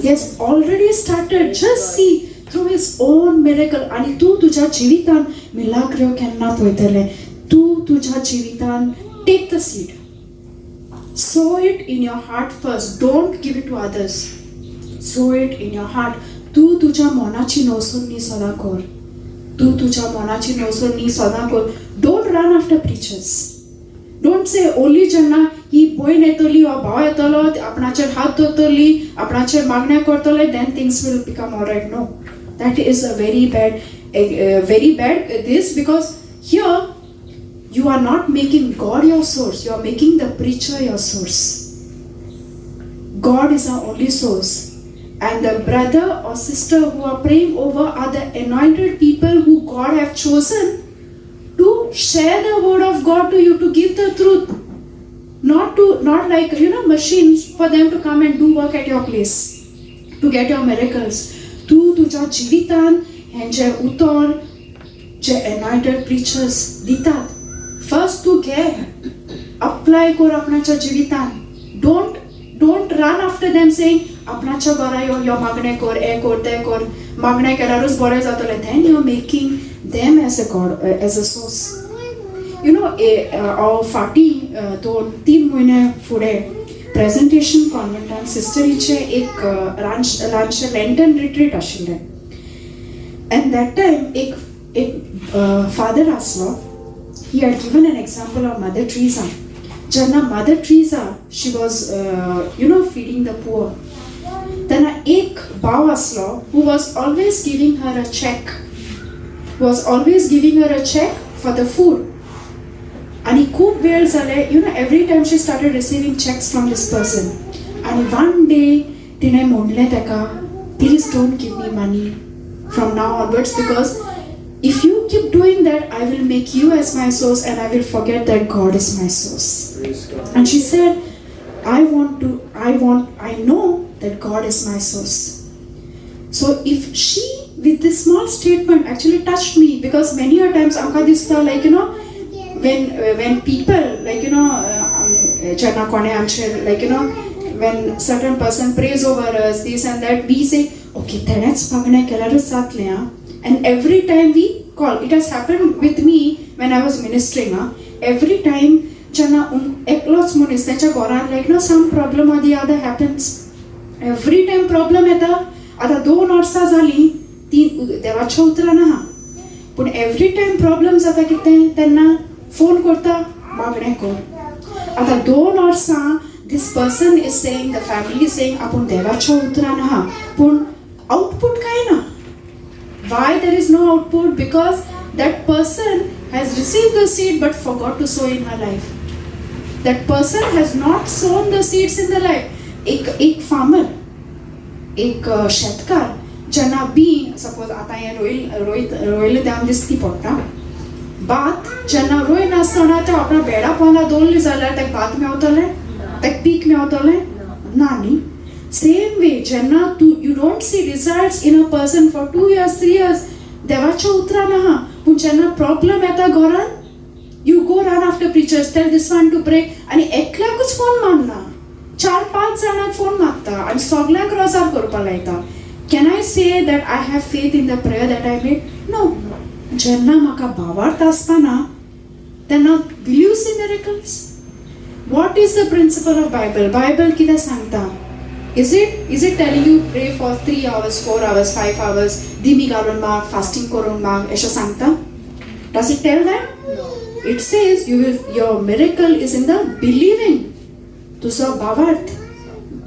He has already started. Just see, through his own miracle. आणि तूं तुज्या जिवितान Milagrow केन्ना पळयतलें? तूं तुज्या जिवितान take the seed, sow it in your heart first. Don't give it to others. Sow it in your heart. तूं तुज्या मनाची नवसुनी सदां कर. तूं तुज्या मनाची नवसुनी सदां कर. Don't run after preachers. Don't say only जेन्ना ही भयण येतली वा भाव येतलो, आपणाचेर हात दवरतली, आपणाचेर मागण्या करतले, then things will become all right. No, that is a very bad, very bad this, because here you are not making God your source, you are making the preacher your source. God is our only source. And the brother or sister who are praying over are the anointed people who God have chosen to share the word of God to you, to give the truth. Not like machines for them to come and do work at your place, to get your miracles. तूं तुज्या जिवितान हेंचें उतर जे anointed preachers दितात, first तूं घे, apply कर आपणाच्या जिवितान. Don't run after them saying, आपणाच्या घरा यो, यो मागणें कर, हें कर, तें कर, मागणें केल्यारूच बरें जातलें. Then you are making them as a God, as a source. हांव फाटीं 2-3 म्हयने फुडें प्रेजेंटेशन कॉन्वेंटान सिस्टरीचें एक ल्हानशें लेंटन रिट्रीट आशिल्लें. एंड that time एक फादर आसलो. He had given an example of Mother Teresa. जेन्ना mother Teresa, she was feeding the poor, तेन्ना एक भाव आसलो who was always giving her a cheque, was always giving her a cheque for the food. आनी खूब वेळ जाले, every time she started receiving cheques from this person. आनी one day तिणें म्हणलें ताका, "Please don't give me money from now onwards, because if you keep doing that, I will make you as my source and I will forget that God is my source." And she said, I want to, I want, I know that God is my source." So if she, with this small statement, actually touched me, because many a times आमकां दिसता, like when people like जेन्ना कोणें आमचे like When certain person prays over us, this and that, we say, okay, तेणेच मागणें केल्यारूच जातलें आं. And every time we call, it has happen with me when I was ministering आं, every time जेन्ना एकलोच मनीस तेच्या घरान, like no, some problem or the other happens, every time problem येता. आतां 2 वर्सां जालीं ती देवाच्या उतरान आहा, पूण एवरी टायम प्रॉब्लम जाता कितें तेन्ना फोन करता, मागणें कर. आतां 2 वर्सां this person is saying, the family is saying, आपूण देवाच्या उतरान आहा, पूण आउटपूट कांय ना. Why there is no output? Because that person has received the seed but forgot to sow in her life. That person has not sown the seeds in the life. एक एक farmer, एक शेतकार जेन्ना बी, suppose आतां हें royal रोयत रोयलें तें आमकां दिसती पडटा. भात जेन्ना रोय नासतना तें आपणा बेडा पोंदा दवरलें जाल्यार ताका भात मेवतलें? ताका पीक मेवतलें? ना न्ही. सेम वे, जेन्ना तूं, you don't see results in a person for 2 years, 3 years, देवाच्या उतरान आहा, पूण जेन्ना प्रॉब्लम येता घरान, you go run after preachers, tell this one to pray, आनी एकल्याकूच फोन मारना, चार पांच जाणांक फोन मारता आनी सगल्यांक रोजार करपा लायता. Can I say that I have faith in the prayer that I made? No. जेन्ना म्हाका भावार्थ आसतना तेन्ना will you see miracles? What is the principle of Bible? Bible कितें सांगता? Is it telling you pray for 3 hours, 4 hours, 5 hours, दिमी घालून माग, fasting करून माग, अशें सांगता? Does it tell that? It says you will your miracle is in the believing. तुजो भावार्थ,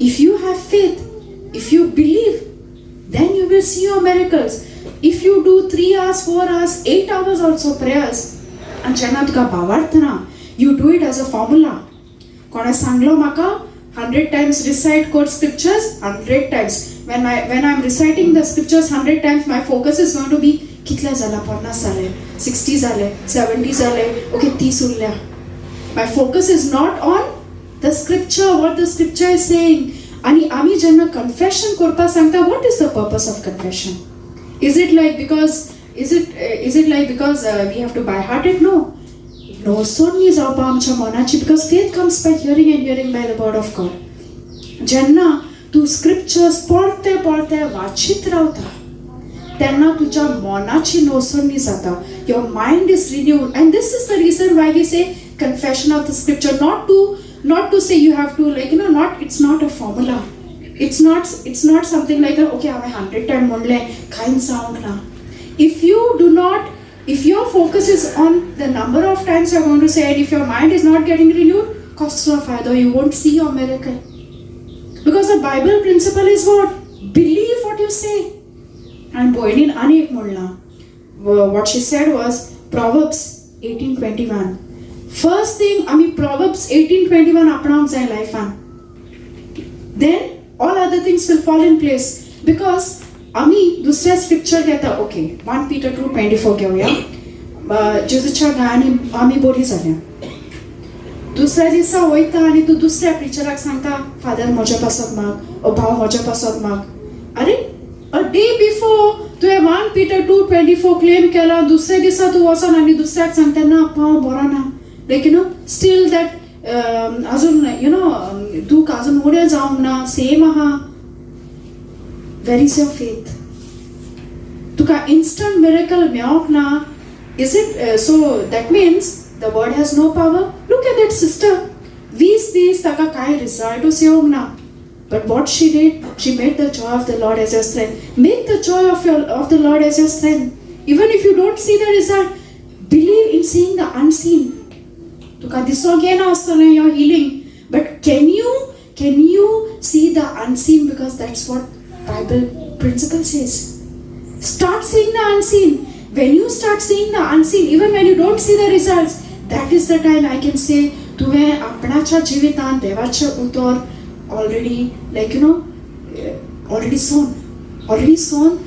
if you have faith, if you believe, then you will see your miracles. If you do 3 hours, 4 hours, 8 hours also prayers, आनी जेन्ना तुका भावार्थ ना, you do it as a formula. कोणें सांगलो म्हाका, 100 times recite कर scriptures, 100 times. When I am reciting the scriptures 100 times, my focus is going to be कितले जाला, 50 जाले, 60 जाले, 70 जाले, ओके, 30 उरल्या. My focus is not on the scripture, what the scripture is saying. आनी आमी जेन्ना कन्फेशन करपाक सांगता, what is the purpose of confession? Is it like because we have to by heart it? No. नवसोडणी जावपा आमच्या मनाची, because faith comes by hearing and hearing by the word of God. जेन्ना तूं स्क्रिप्चर्स परते परते वाचीत रावता तेन्ना तुज्या मनाची नवसोडणी जाता. Your mind is renewed, and this is the reason why we say confession of the scripture, not to say you have to, like, not, it's not a formula, it's not something like, okay, हांवें 100 time म्हणलें, कांयच जावंक ना. If you do not, if your focus is on the number of times you're going to say and if your mind is not getting renewed, कसलो फायदो? You won't see your miracle, because the Bible principle is what? Believe what you say. And भयणीन आनी एक म्हणलां, what she said was Proverbs 18:21. First thing, आमी Proverbs 18:21 आपणावंक जाय लायफान, then all other things will fall in place, because आमी दुसऱ्या scripture घेता. Okay, 1 Peter 2:24 घेवया. जेजूच्या घायांनी आमी बरी जाल्या. दुसऱ्या दिसा वयता आनी तूं दुसऱ्या प्रिचराक सांगता, फादर म्हज्या पासत माग, ओ भाव म्हज्या पासत माग. अरे, अ डे बिफोर तुवें 1 Peter 2:24 claim केला, दुसऱ्या दिसा तूं वचोन आनी दुसऱ्याक सांगता, ना, पांव बरो ना, like still that अजून you know दूख अजून उणें जावंक ना, सेम आहा. Where is your faith? तुका इन्स्टंट मिरेकल मेळोंक ना. Is it so? That means the word has no power? Look at that sister. 20 दीस ताका कांय रिजल्टूच येवंक ना. But what she did, she made the joy of the Lord as your strength. Make the joy of the Lord as your strength. Even if you don't see the result, believe in seeing the unseen. तुका दिसोंक येना आसतलें your healing, but can you see the unseen? Because that's what Bible principle says. Start seeing the unseen. When you start seeing the unseen, even when you don't see the results, that is the time I can say तुवें आपणाच्या जिवितांत देवाचें उतर already, like, already sown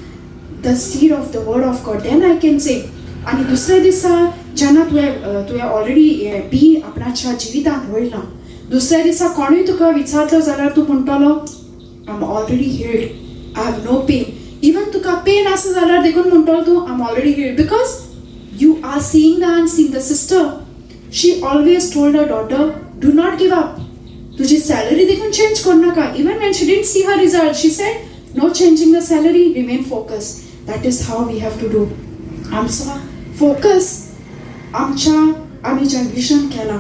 the seed of the word of God. Then I can say, आनी दुसऱ्या दिसा जेन्ना तुवें already बी आपणाच्या जिवितांत रोयलां, दुसऱ्या दिसा कोणूय तुका विचारलो जाल्यार तूं म्हणटलो, I am already healed, I have no pain. Even तुका पेन आसा जाल्यार देखून म्हणटलो तूं, I am already healed, because you are seeing the unseen. The sister, she always told her daughter, do not give up. तुजी salary देखून change करनाका. Even when she didn't see her result, she said, no changing the salary, remain focus. That is how we have to do. आमचो focus आमच्या आमी जें vision केलां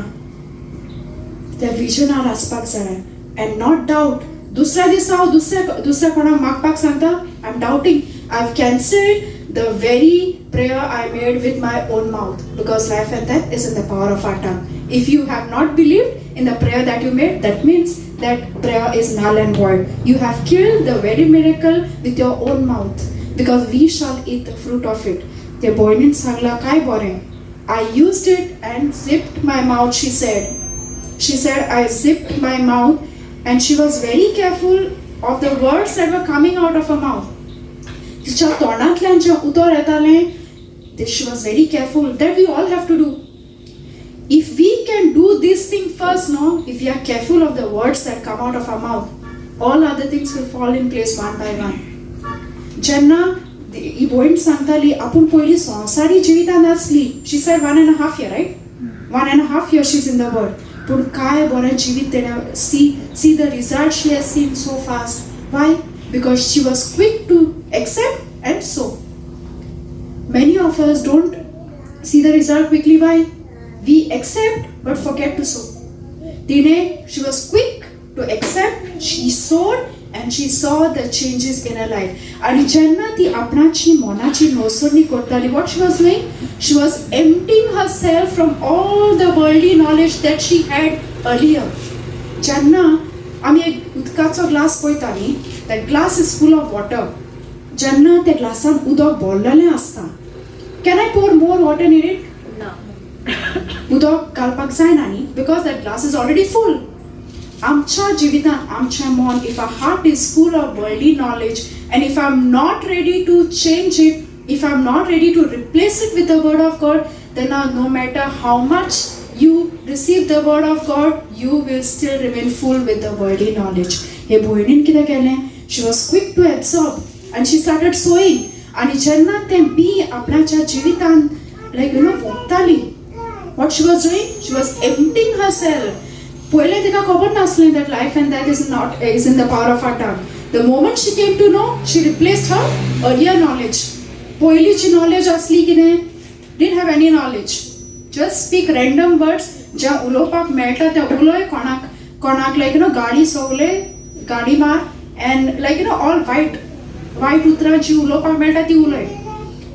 त्या विजनार आसपाक जाय एंड not doubt. दुसऱ्या दिसा हांव दुसऱ्या दुसऱ्या कोणाक मागपाक सांगता, I am doubting, I have cancelled the very prayer I made with my own mouth, because life and death is in the power of our tongue. If you have not believed in the prayer that you made, that means that prayer is null and void. You have killed the very miracle with your own mouth, because we shall eat the fruit of it. ते भयणीन सांगला काय बरें, I used it and zipped my mouth, she said. She said, I zipped my mouth, and she was very careful of the words that were coming out of her mouth. तिच्या तोंडांतल्यान जें उतर येतालें, she was very careful. That we all have to do. If we can do this thing first, no, if we are careful of the words that come out of our mouth, all other things will fall in place one by one. जेन्ना ही भयण सांगताली, आपूण पयलीं संवसारी जिवितांत आसली. She said 1.5 year, right? 1.5 year she is in the world, पूण काय बरें जिवीत तेणें. See the result she has seen so fast. Why? Because she was quick to accept and sow. Many of us don't see the result quickly. Why? We accept but forget to sow. तिने, she was quick to accept, she sowed and she saw the changes in her life. आणि जेन्ना ती आपणाची मनाची नवसरणी करताली, what she was doing? She was emptying herself from all the worldly knowledge that she had earlier. जेन्ना आमी एक उदकाचो ग्लास पळयता न्ही, that glass is full of water. जेन्ना त्या ग्लासान उदक भरलेलें आसता, can I pour more water in it? ना. उदक घालपाक जायना न्ही, because that glass is already full. आमच्या जिवितांत आमचें मन, if our heart is full of worldly knowledge and if I am not ready to change it, if I am not ready to replace it with the word of God, then no matter how much you receive the word of God, you will still remain full with the worldly knowledge. हे भयणीन कितें केलें? She was quick to absorb and she started sowing. आनी जेन्ना तें बी आपणाच्या जिवितांत लायक you know वोगताली, what she was doing? She was emptying herself. पयलें तिका खबर नासलें that life and death is not is in the power of our tongue. The moment she came to know, she replaced her earlier knowledge. पयलींची knowledge आसली कितें? Didn't have any knowledge, just speak random words. ज्या उलोवपाक मेळटा ते उलय, कोणाक कोणाक लायक you know गाडी सोगले गाडी मार and like you know all वायट वायट उतरां जी उलोवपाक मेळटा ती उलय.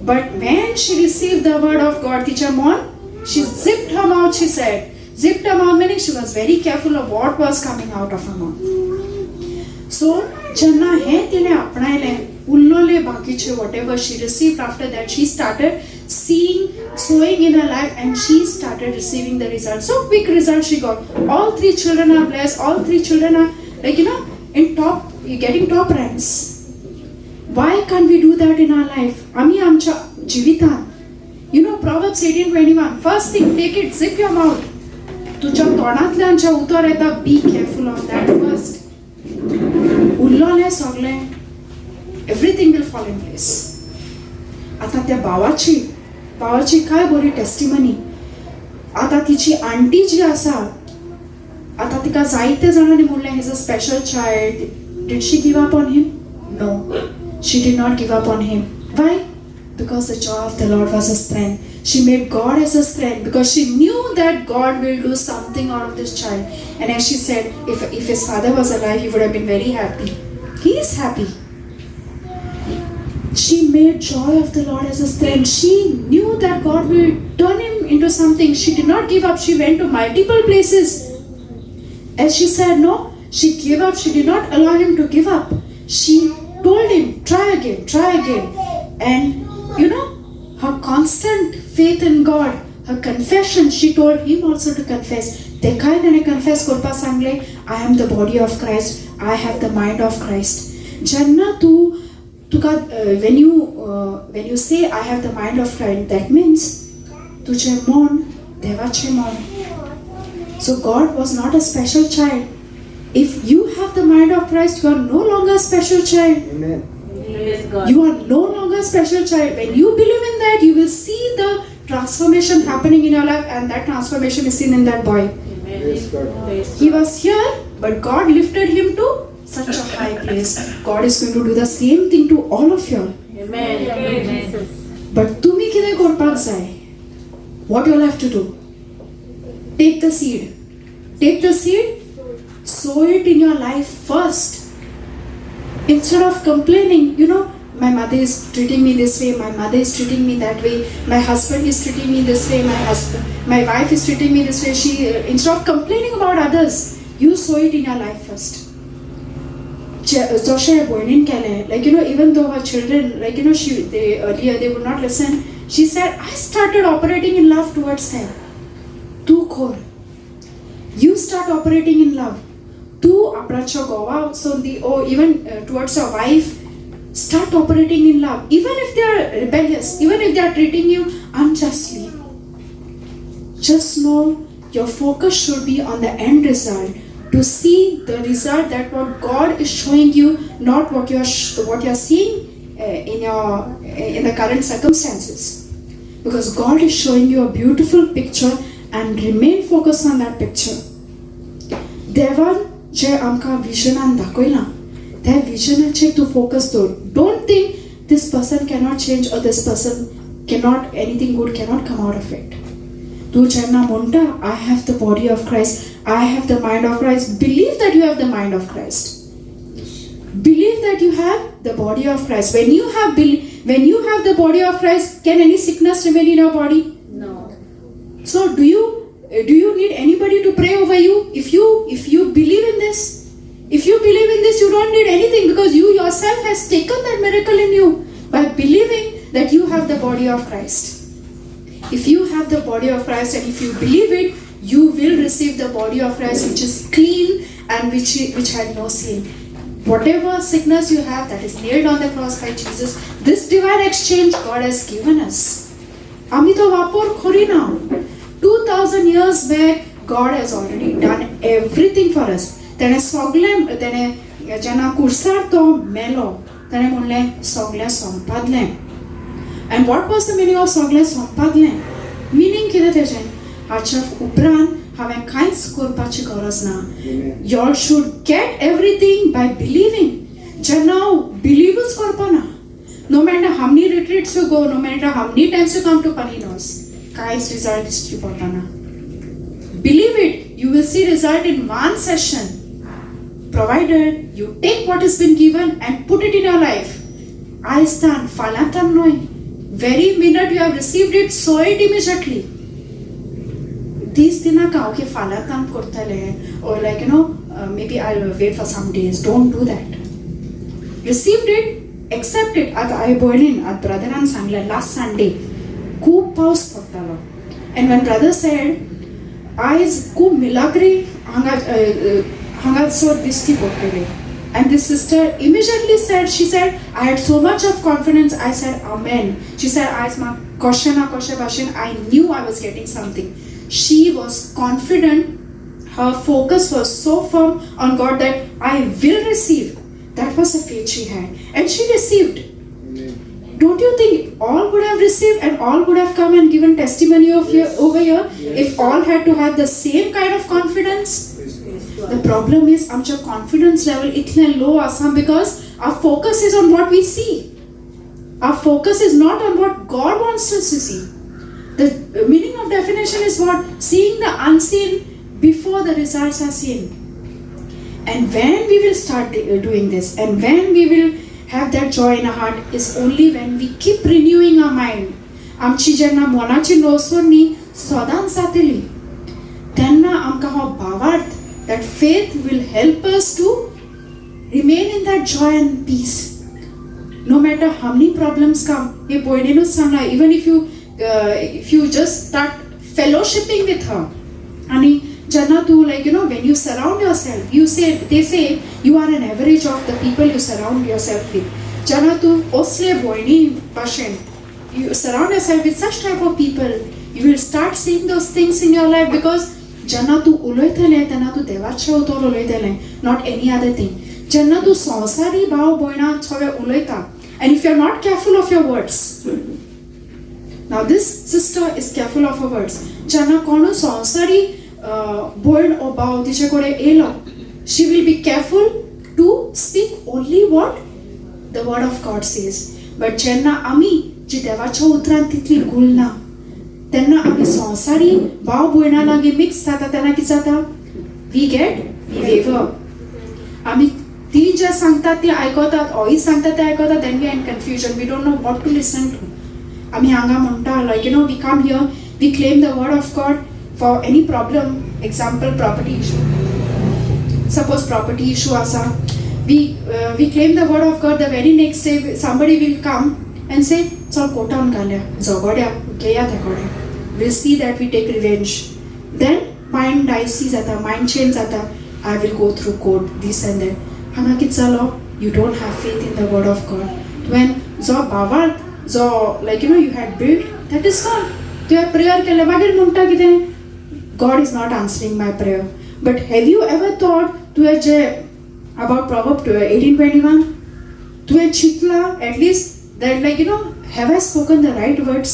But when she receive the word of God, तिचें मन, she zipped her mouth, she said. Zipped her mouth meaning she was very careful of what was coming out of her mouth. So जेन्ना हें तिणें आपणायलें, उरलोले बाकीचे, whatever she received after that, she started seeing sowing in her life and she started receiving the result. So quick result she got. All three children are blessed. All three children are like in top, getting top ranks. Why can't we do that in our life? आमी आमच्या जिवितांत, Proverbs 18:21, first thing, take it, zip your mouth. तुझ्या तोंडांतल्यान जें उतर येता, be careful of that first. उरलोलें सगळें, everything will fall in place. आतां त्या भावाची भावाची काय बरी टेस्टिमनी. आतां तिची आंटी जी आसा, आतां तिका जायते जाणांनी म्हणलें, he's a special child. Did she give up on him? No, she did not give up on him. Why? Because the joy of the Lord was her strength. She made God as her strength because she knew that God will do something out of this child. And as she said, if his father was alive, he would have been very happy. He is happy. She made joy of the Lord as her strength. She knew that God will turn him into something. She did not give up. She went to multiple places. As she said, no, she gave up. She did not allow him to give up. She told him, try again, try again. And her constant faith in God, her confession, she told him also to confess. तेकाय ताणें confess करपाक सांगलें, I am the body of Christ, I have the mind of Christ. जेन्ना तूं तुका when you say I have the mind of Christ, that means तुजें मन देवाचें मन. So God was not a special child. If you have the mind of Christ, you are no longer a special child. Amen. Praise God. You are no longer a special child. When you believe in that, you will see the transformation happening in your life, and that transformation is seen in that boy. Amen. Praise God. Praise He God. Was here. But God lifted him to such a high place. God is going to do the same thing to all of you. But तुमी कितें करपाक जाय? What you have to do? Take the seed. Take the seed, sow it in your life first. Instead of complaining, my mother is treating me this way, my mother is treating me that way, my husband is treating me this way, my wife is treating me this way. Instead of complaining about others, you sow it in your life first. जशें भयणीन केलें, like even though her children, like she they earlier they would not listen, she said, "I started operating in love towards them." तूं कर, you start operating in love. तूं आपणाच्या घोवा संदी or even towards your wife, start operating in love, even if they are rebellious, even if they are treating you unjustly. Just know your focus should be on the end result, to see the result that what God is showing you, not what you are seeing in the current circumstances, because God is showing you a beautiful picture, and remain focused on that picture. देवान जे आमकां विजनान दाखयलां त्या विजनाचेर तूं focus दवर. Don't think this person cannot change or this person cannot, anything good cannot come out of it. तूं जेन्ना म्हणटा, "I have the body of Christ, I have the mind of Christ," believe that you have the mind of Christ. Believe that you have the body of Christ. When you have the body of Christ, can any sickness remain in your body? No. So do you need anybody to pray over you? If you believe in this, if you believe in this, you don't need anything, because you yourself has taken that miracle in you by believing that you have the body of Christ. If you have the body of Christ and if you believe it, you will receive the body of Christ, which is clean and which had no sin. Whatever sickness you have, that is nailed on the cross by Jesus. This divine exchange God has given us. आमी तो वापर करिना. 2000 years back, God has already done everything for us. तेणें सगळें, तेणें जेन्ना कुर्सार तो मेलो, तेणें म्हणलें, सगळें सोंपादलें. And what was the meaning of सगळें सोंपादलें? मिनींग कितें तेजें? हाच्या उपरांत हांवें कांयच करपाची गरज ना. Y'all should get everything by believing. जेन्ना हांव बिलीवूच करपाना, no matter how many retreats you go, no matter how many times you come to Paninos, कांयच रिजल्ट दिश्टी पडना. Believe it, you will see result in one session, provided you take what has been given and put it in your life. आयज तान, फाल्यां तान न्हय. Very minute you have received it, sow it immediately. दीस दिनाका, okay, फाल्यां तान करतले, or like maybe I wait for some days. Don't do that. Received it, accept it. आतां हांवें भयणीन, आतां ब्रदरान सांगलें, लास्ट संडे खूब पावस पडटालो, एंड when brother said, आयज खूब मिलाग्री हांगा हांगासर दिश्टी पडटली, and this sister immediately said, she said, "I had so much of confidence. I said, 'Amen.'" She said, आयज म्हाका कशें ना कशें भाशेन I knew I was getting something. She was confident. Her focus was so firm on God that I will receive. That was the faith she had. And she received. Don't you think all would have received and all would have come and given testimony of here, over here, if all had to have the same kind of confidence? The problem is आमच्या confidence level इतलें low आसा because our focus is on what we see. Our focus is not on what God wants us to see. The meaning of definition is what? Seeing the unseen before the results are seen. And when we will start doing this and when we will have that joy in our heart is only when we keep renewing our mind. आमची जेन्ना मनाची नवसरणी सदांच जातली, तेन्ना आमकां हो भावार्थ, that faith will help us to remain in that joy and peace no matter how many problems come. हे भयणीनूच सांगला, even if you just start fellowshipping with her, आणि जेन्ना तूं, like when you surround yourself, you say they say you are an average of the people you surround yourself with. जेन्ना तूं असले भयणी भाशेन you surround yourself with such type of people, you will start seeing those things in your life, because जेन्ना तूं उलयतलें तेन्ना तूं देवाचें उतर उलयतलें, not any other thing. जेन्ना तूं संवसारी भाव भयणां सगळें उलयता, and if you are not careful of your words. Now this sister is careful of her words. जेन्ना कोणूय संवसारी भयण ओ भाव तिचे कडेन येयलो, She will be careful to speak only what the word of God says. But जेन्ना आमी जी देवाच्या उतरान तितली गुलना, तेन्ना आमी संवसारी भाव भयणां लागीं मिक्स जाता, तेन्ना कितें जाता? We waver. आमी ती जें सांगतात ती आयकतात, होय सांगता तें आयकतात. Then we are in confusion. We don't know what to listen to. आमी हांगा म्हणटा, like we come here, we claim the word of God for any problem. Example, property issue. Suppose property issue आसा, we claim the word of God. The very next day somebody will come and say, "चल कोर्टान घालया, झगड्या घेया त्या कडेन, we'll see that we take revenge." Then mind dicey जाता, mind change जाता. "I will go through court," this and that. हांगा कितें जालो? You don't have faith in the word of God. तुवें जो भावार्थ जो like you had build, that is gone. तुवें प्रेयर केलें, मागीर म्हणटा कितें? "God is not answering my prayer." But have you ever thought तुवें जे about Proverb 18:21 तुवें Chintala at least that like have I spoken the right words?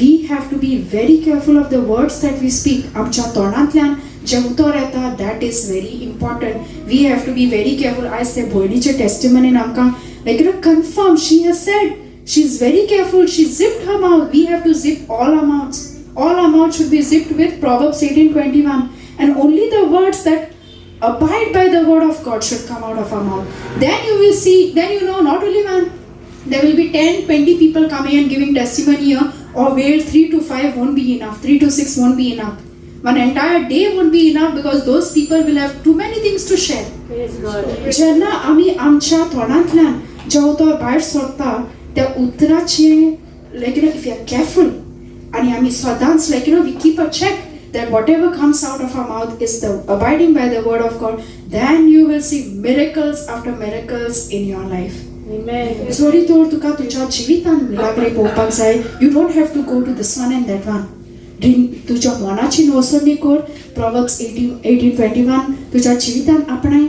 We have to be very careful of the words that we speak. आमच्या तोंडांतल्यान जें उतर येता, that is very important. We have to be very careful. आयज ते भयणीचे टेस्टिमनीन आमकां like confirm. She has said she is very careful. She zipped her mouth. We have to zip all our mouths. All our mouth should be zipped with Proverbs 18:21, and only the words that abide by the word of God should come out of our mouth. Then you will see, then not only one, there will be 10, 20 people coming and giving testimony here, or where 3 to 5 won't be enough, 3 to 6 won't be enough. One entire day won't be enough because those people will have too many things to share. Praise God. जेन्ना आमी आमच्या तोंडांतल्यान जें उतर भायर सरता, त्या उतराचे like if you are careful आनी आमी सदांच like we keep a check that whatever comes out of our mouth is the abiding by the word of God, then you will see miracles after miracles in your life. Amen. जरी तर तुका तुज्या जिवितान मिलाग्रे पळोवपाक जाय, you don't have to go to this one and that one. तुज्या मनाची नवसणी कर. Proverbs 18:21 तुज्या जिवितान आपणाय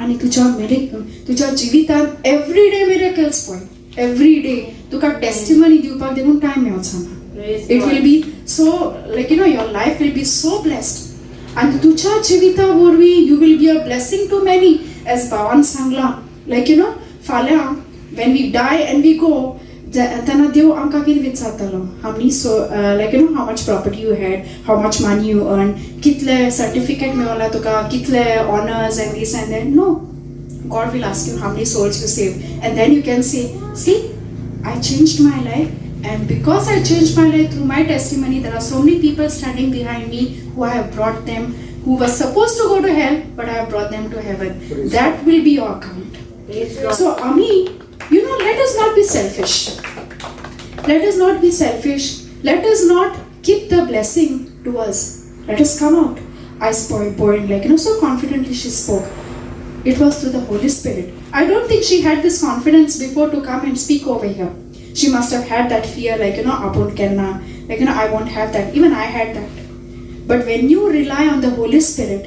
आनी तुज्या मिरे तुज्या जिवितान एवरी डे मिरेकल्स पळय. एवरी डे तुका टेस्टिमनी दिवपाक देखून टायम मेळचो ना. Praise It God. Will be so like your life will be so blessed आनी तुज्या जिविता वरवीं you will be a blessing to many. As भावान सांगलां, लायक you know फाल्यां when we die and we go, तेन्ना देव आमकां कितें विचारतलो? How many, so like how much property you had, how much money you earn, कितले सर्टिफिकेट मेवला तुका, कितले honours and this and that? No. God will ask you how many souls you saved. And then you can say, "See, I changed my life. And because I changed my life through my testimony, there are so many people standing behind me who I have brought them, who were supposed to go to hell, but I have brought them to heaven." Praise That will be your account. Praise God. So, Ami, let us not be selfish. Let us not be selfish. Let us not keep the blessing to us. Let us come out. I spoke, born, like, so confidently she spoke. It was through the Holy Spirit. I don't think she had this confidence before to come and speak over here. She must have had that fear, like, आपूण केन्ना, like, I won't have that. Even I had that. But when you rely on the Holy Spirit,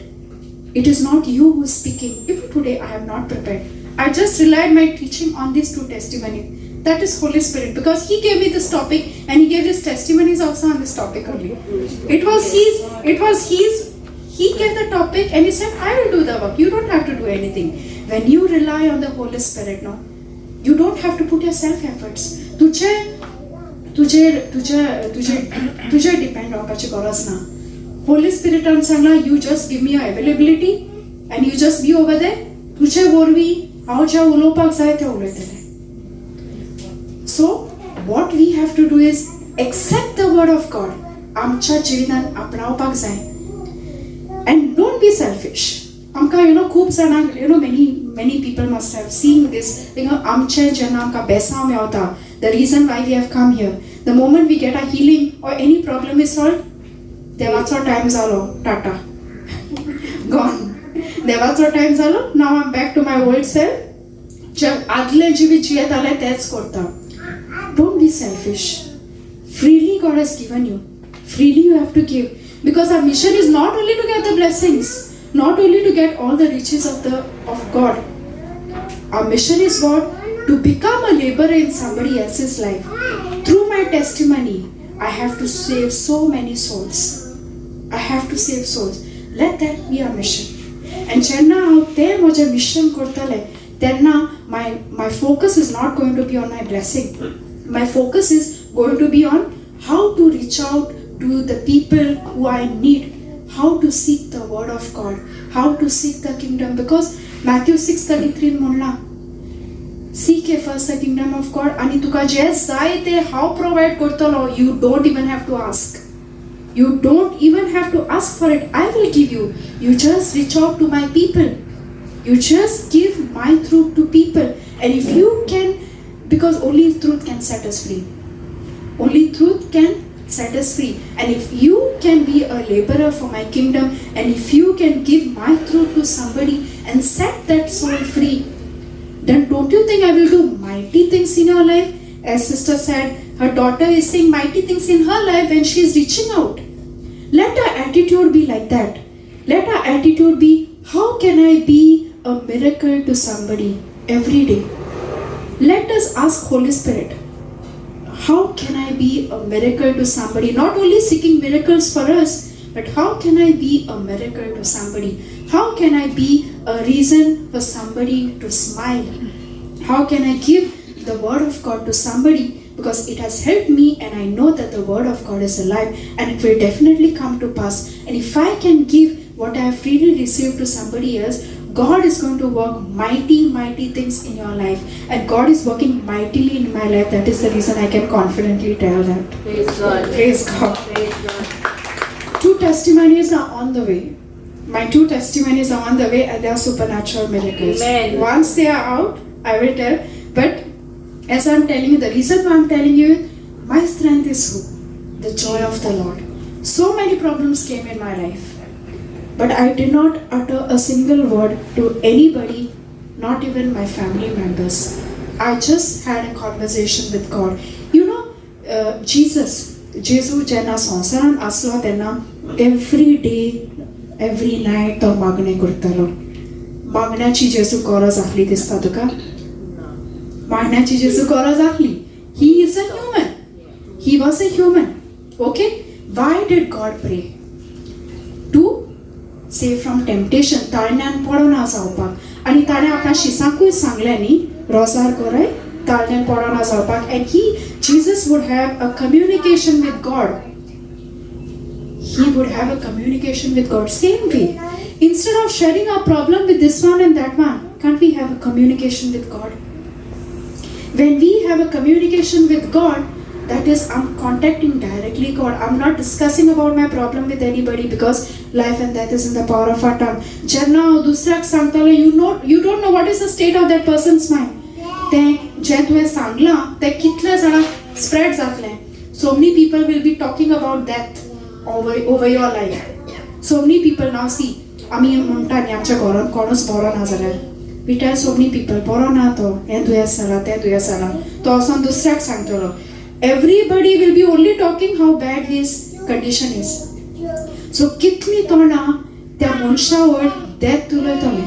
it is not you who is speaking. Even today, I am not prepared. I just relied my teaching on these two testimonies. That is Holy Spirit, because He gave me this topic and He gave these testimonies also on this topic only. It was His, it was His, He gave the topic and He said, "I will do the work. You don't have to do anything." When you rely on the Holy Spirit, no, you don't have to put your self efforts. तुझे तुझे तुझे तुझे तुझे depend रावपाची गरज ना. होली स्पिरिटान सांगला, "You just give me your availability and you just be over there. तुजे वरवीं हांव जें उलोवपाक जाय तें उलयतलें." So what we have to do is accept the word of God. आमच्या जिवितान आपणावपाक जाय and don't be selfish. आमकां you know खूब जाणांक, many many people must have seen this. आमचें जेन्ना आमकां बेसांव मेवता, the reason why we have come here, the moment we get a healing or any problem is solve, देवाचो time जालो, Tata, gone. देवाचो टायम जालो, now I'm back to my old self. जे आदले जिवीत जियेताले तेच करता. Don't be selfish. Freely God has given you, freely you have to give, because our mission is not only to get the blessings, not only to get all the riches of God. Our mission is what? To become a laborer in somebody else's life. Through my testimony, I have to save so many souls. I have to save souls. Let that be our mission. आनी जेन्ना हांव तें म्हजें mission करतलें तेन्ना my focus is not going to be on my blessing. My focus is going to be on how to reach out to the people who I need, how to seek the word of God, how to seek the kingdom. Because Matthew 6:33 म्हणलां, seek ye first the kingdom of God आनी तुका जें जाय तें हांव provide करतलो. You don't even have to ask. You don't even have to ask for it. I will give you. You just reach out to my people. You just give my truth to people. And if you can, because only truth can set us free. Only truth can set us free. And if you can be a laborer for my kingdom, and if you can give my truth to somebody and set that soul free, then don't you think I will do mighty things in your life? As sister said, her daughter is saying mighty things in her life when she is reaching out. Let our attitude be like that. Let our attitude be, how can I be a miracle to somebody every day? Let us ask Holy Spirit, how can I be a miracle to somebody? Not only seeking miracles for us, but how can I be a miracle to somebody? How can I be a reason for somebody to smile? How can I give the word of God to somebody? Because it has helped me, and I know that the word of God is alive and it will definitely come to pass. And if I can give what I have freely received to somebody else, God is going to work mighty, mighty things in your life. And God is working mightily in my life. That is the reason I can confidently tell that. Praise God. Praise God. Praise God. Two testimonies are on the way. My two testimonies are on the way, and they are supernatural miracles. Amen. Once they are out, I will tell. But as I'm telling you, the reason why I'm telling you, my strength is who? The joy of the Lord. So many problems came in my life, but I did not utter a single word to anybody, not even my family members. I just had a conversation with God. Jesus, जेजू जेन्ना संवसारान आसलो तेन्ना every day, every night तो मागणें करतालो. मागण्याची जेजू गरज आसली दिसता तुका? मागण्याची जेजू गरज आसली? He is a human. He was a human, okay? Why did God pray? To save from temptation, ताळण्यान पडना जावपाक. आनी ताणें आपल्या शिसांकूय सांगलें न्ही, रोजार कराय ताळण्यान पडना जावपाक. And he Jesus would have a communication with God. He would have a communication with God. Same way, instead of sharing our problem with this one and that one, can't we have a communication with God? When we have a communication with God, that is, I'm contacting directly God. I'm not discussing about my problem with anybody, because life and death is in the power of our tongue. जेन्ना हांव दुसऱ्याक सांगतालो, you don't know what is the state of that person's mind. तें जें तुवें सांगलां तें कितल्या जाणांक स्प्रेड जातलें. So many people will be talking about death over your life. So many people now see, आमी म्हणटा न्ही, आमच्या घरांत कोणूच बरो ना जाल्यार we tell so many people, बरो ना तो, हें दुयेंस जालां, तें दुयेंस जालां. तो वचोन दुसऱ्याक सांगतलो. Everybody will be only talking how bad his condition is. So कितली तोंडां त्या मनशा वयर death उलयतले.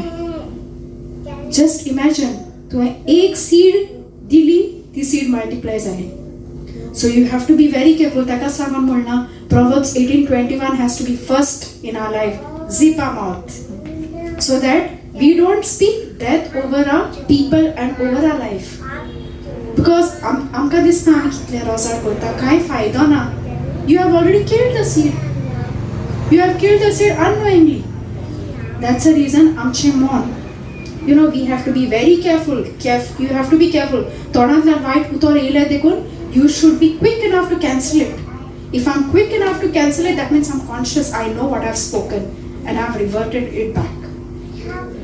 Just imagine, तुवें एक सीड दिली, ती सीड मल्टिप्लाय जाली. So you have to be very careful. ताकाच लागून म्हणलां, Proverbs 18:21 has to be first in our life. Zip our mouth so that we don't speak death over our people and over our life. Because आमकां दिसता आमी कितले रोजार करता, कांय फायदो ना. You have already killed the seed. You have killed the seed unknowingly. That's the reason आमचें मन, we have to be very careful. You have to be careful. तोंडांतल्यान वायट उतर येयलें देखून you should be quick enough to cancel it. If I'm quick enough to cancel it, that means I'm conscious. I know what I've spoken and I've reverted it back.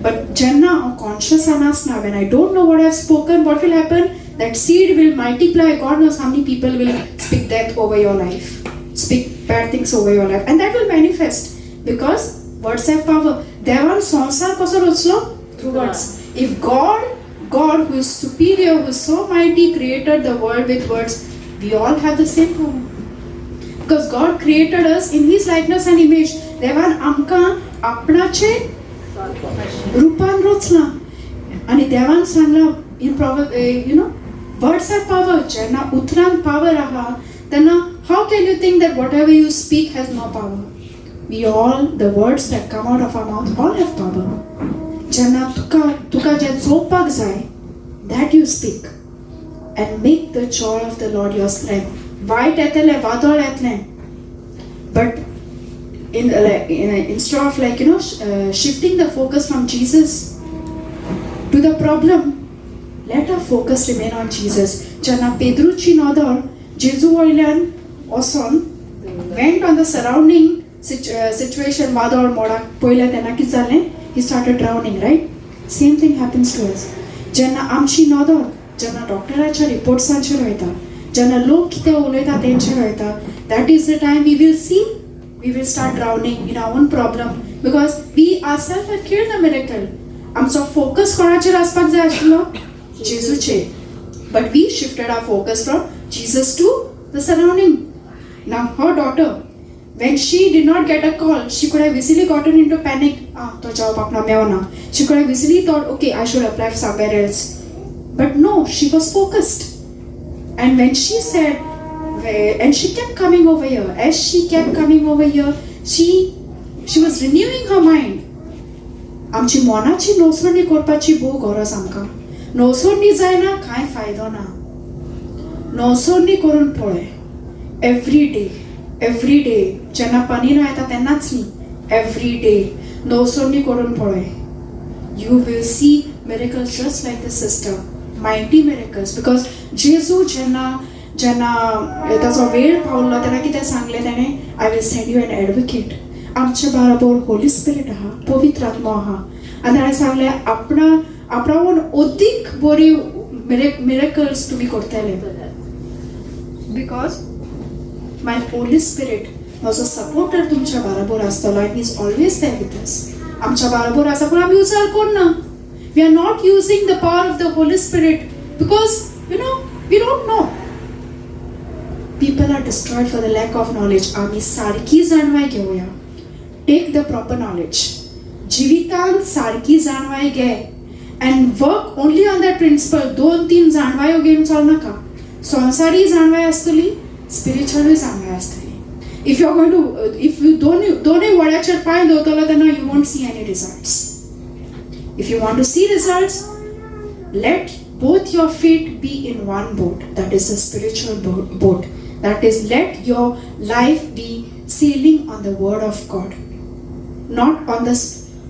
But जेन्ना हांव conscious आसना, when I don't know what I've spoken, what will happen? That seed will multiply. God knows how many people will speak death over your life, speak bad things over your life, and that will manifest because words have power. देवान संवसार कसो रचलो? Through words. If God who is superior, who is so mighty, created the world with words, we all have the same power. Because God created us in His likeness and image. देवान आमकां आपणाचे रुपान रचलां आनी देवान सांगलां in Proverbs, words have power. जेन्ना उतरान power आहा तेन्ना how can you think that whatever you speak has no power? We all, the words that come out of our mouth all have power. जेन्ना तुका तुका जें चोवपाक जाय, that you speak, and make the joy of the Lord your strength. वायट येतलें, वादळ येतलें, but in instead of like shifting the focus from Jesus to the problem, let our focus remain on Jesus. जेन्ना पेद्रूची नदर जेजू वयल्यान वचोन went on the surrounding situation, वादळ मोडाक पळयलें, तेन्ना कितें जालें? He started drowning, right? Same thing happens to us. जेन्ना आमची नदर जेन्ना डॉक्टराच्या रिपोर्ट्सांचेर वयता, जेन्ना लोक कितें उलयता तेंचेर वयता, that is the time we will see we will start drowning in our own problem, because we ourselves have killed the miracle. आमचो फोकस कोणाचेर आसपाक जाय आशिल्लो? जेजूचेर. But we shifted our focus from Jesus to the surrounding. Now her daughter, when she did not get a call, she could have easily gotten into panic. "Ah, तो job आपणा मेवना." She could have easily thought, "Okay, I should apply somewhere else." But no, she was focused. And when she said, and she kept coming over here. As she kept coming over here, she was renewing her mind. आमची मनाची नवसरणी करपाची भोव गरज आमकां. नवसरणी जायना, कांय फायदो ना. नवसरणी करून पळय एवरी डे, एवरी डे. जेन्ना पनिनो येता तेन्नाच न्ही, एवरी डे नवसरणी करून पळय. You will see miracles just like the sister, mighty miracles, because जेजू जेन्ना जेन्ना ताचो वेळ पावलो तेन्ना कितें सांगलें तेणें? "I will send you an advocate." आमचे बराबर होली स्पिरीट आहा, पवित्र आत्मो आहा. आनी ताणें सांगलें, आपणा आपणाहून अदीक बरी मिरेकल्स तुमी करतले, because my Holy Spirit, म्हजो सपोर्टर तुमच्या बराबर आसतलो, and is always there with us. आमच्या बराबर आसा, पूण आमी उजार करना. We are not using the power of the Holy Spirit because we don't know. People are destroyed for the lack of knowledge. आमी सारकी जाणवाय घेवया. Take the proper knowledge. जिवितांत सारकी जाणवाय घे and work only on that principle. दोन तीन जाणवायो घेवन चलनाका. संवसारी जाणवाय आसतली, स्पिरिच्युअलूय जाणवाय आसतली. If you are going to if you दोनूय दोनूय व्हड्याचेर पांय दवरतलो तेन्ना you won't see any results. If you want to see results, let both your feet be in one boat, that is a spiritual boat. That is, let your life be sailing on the word of God, not on this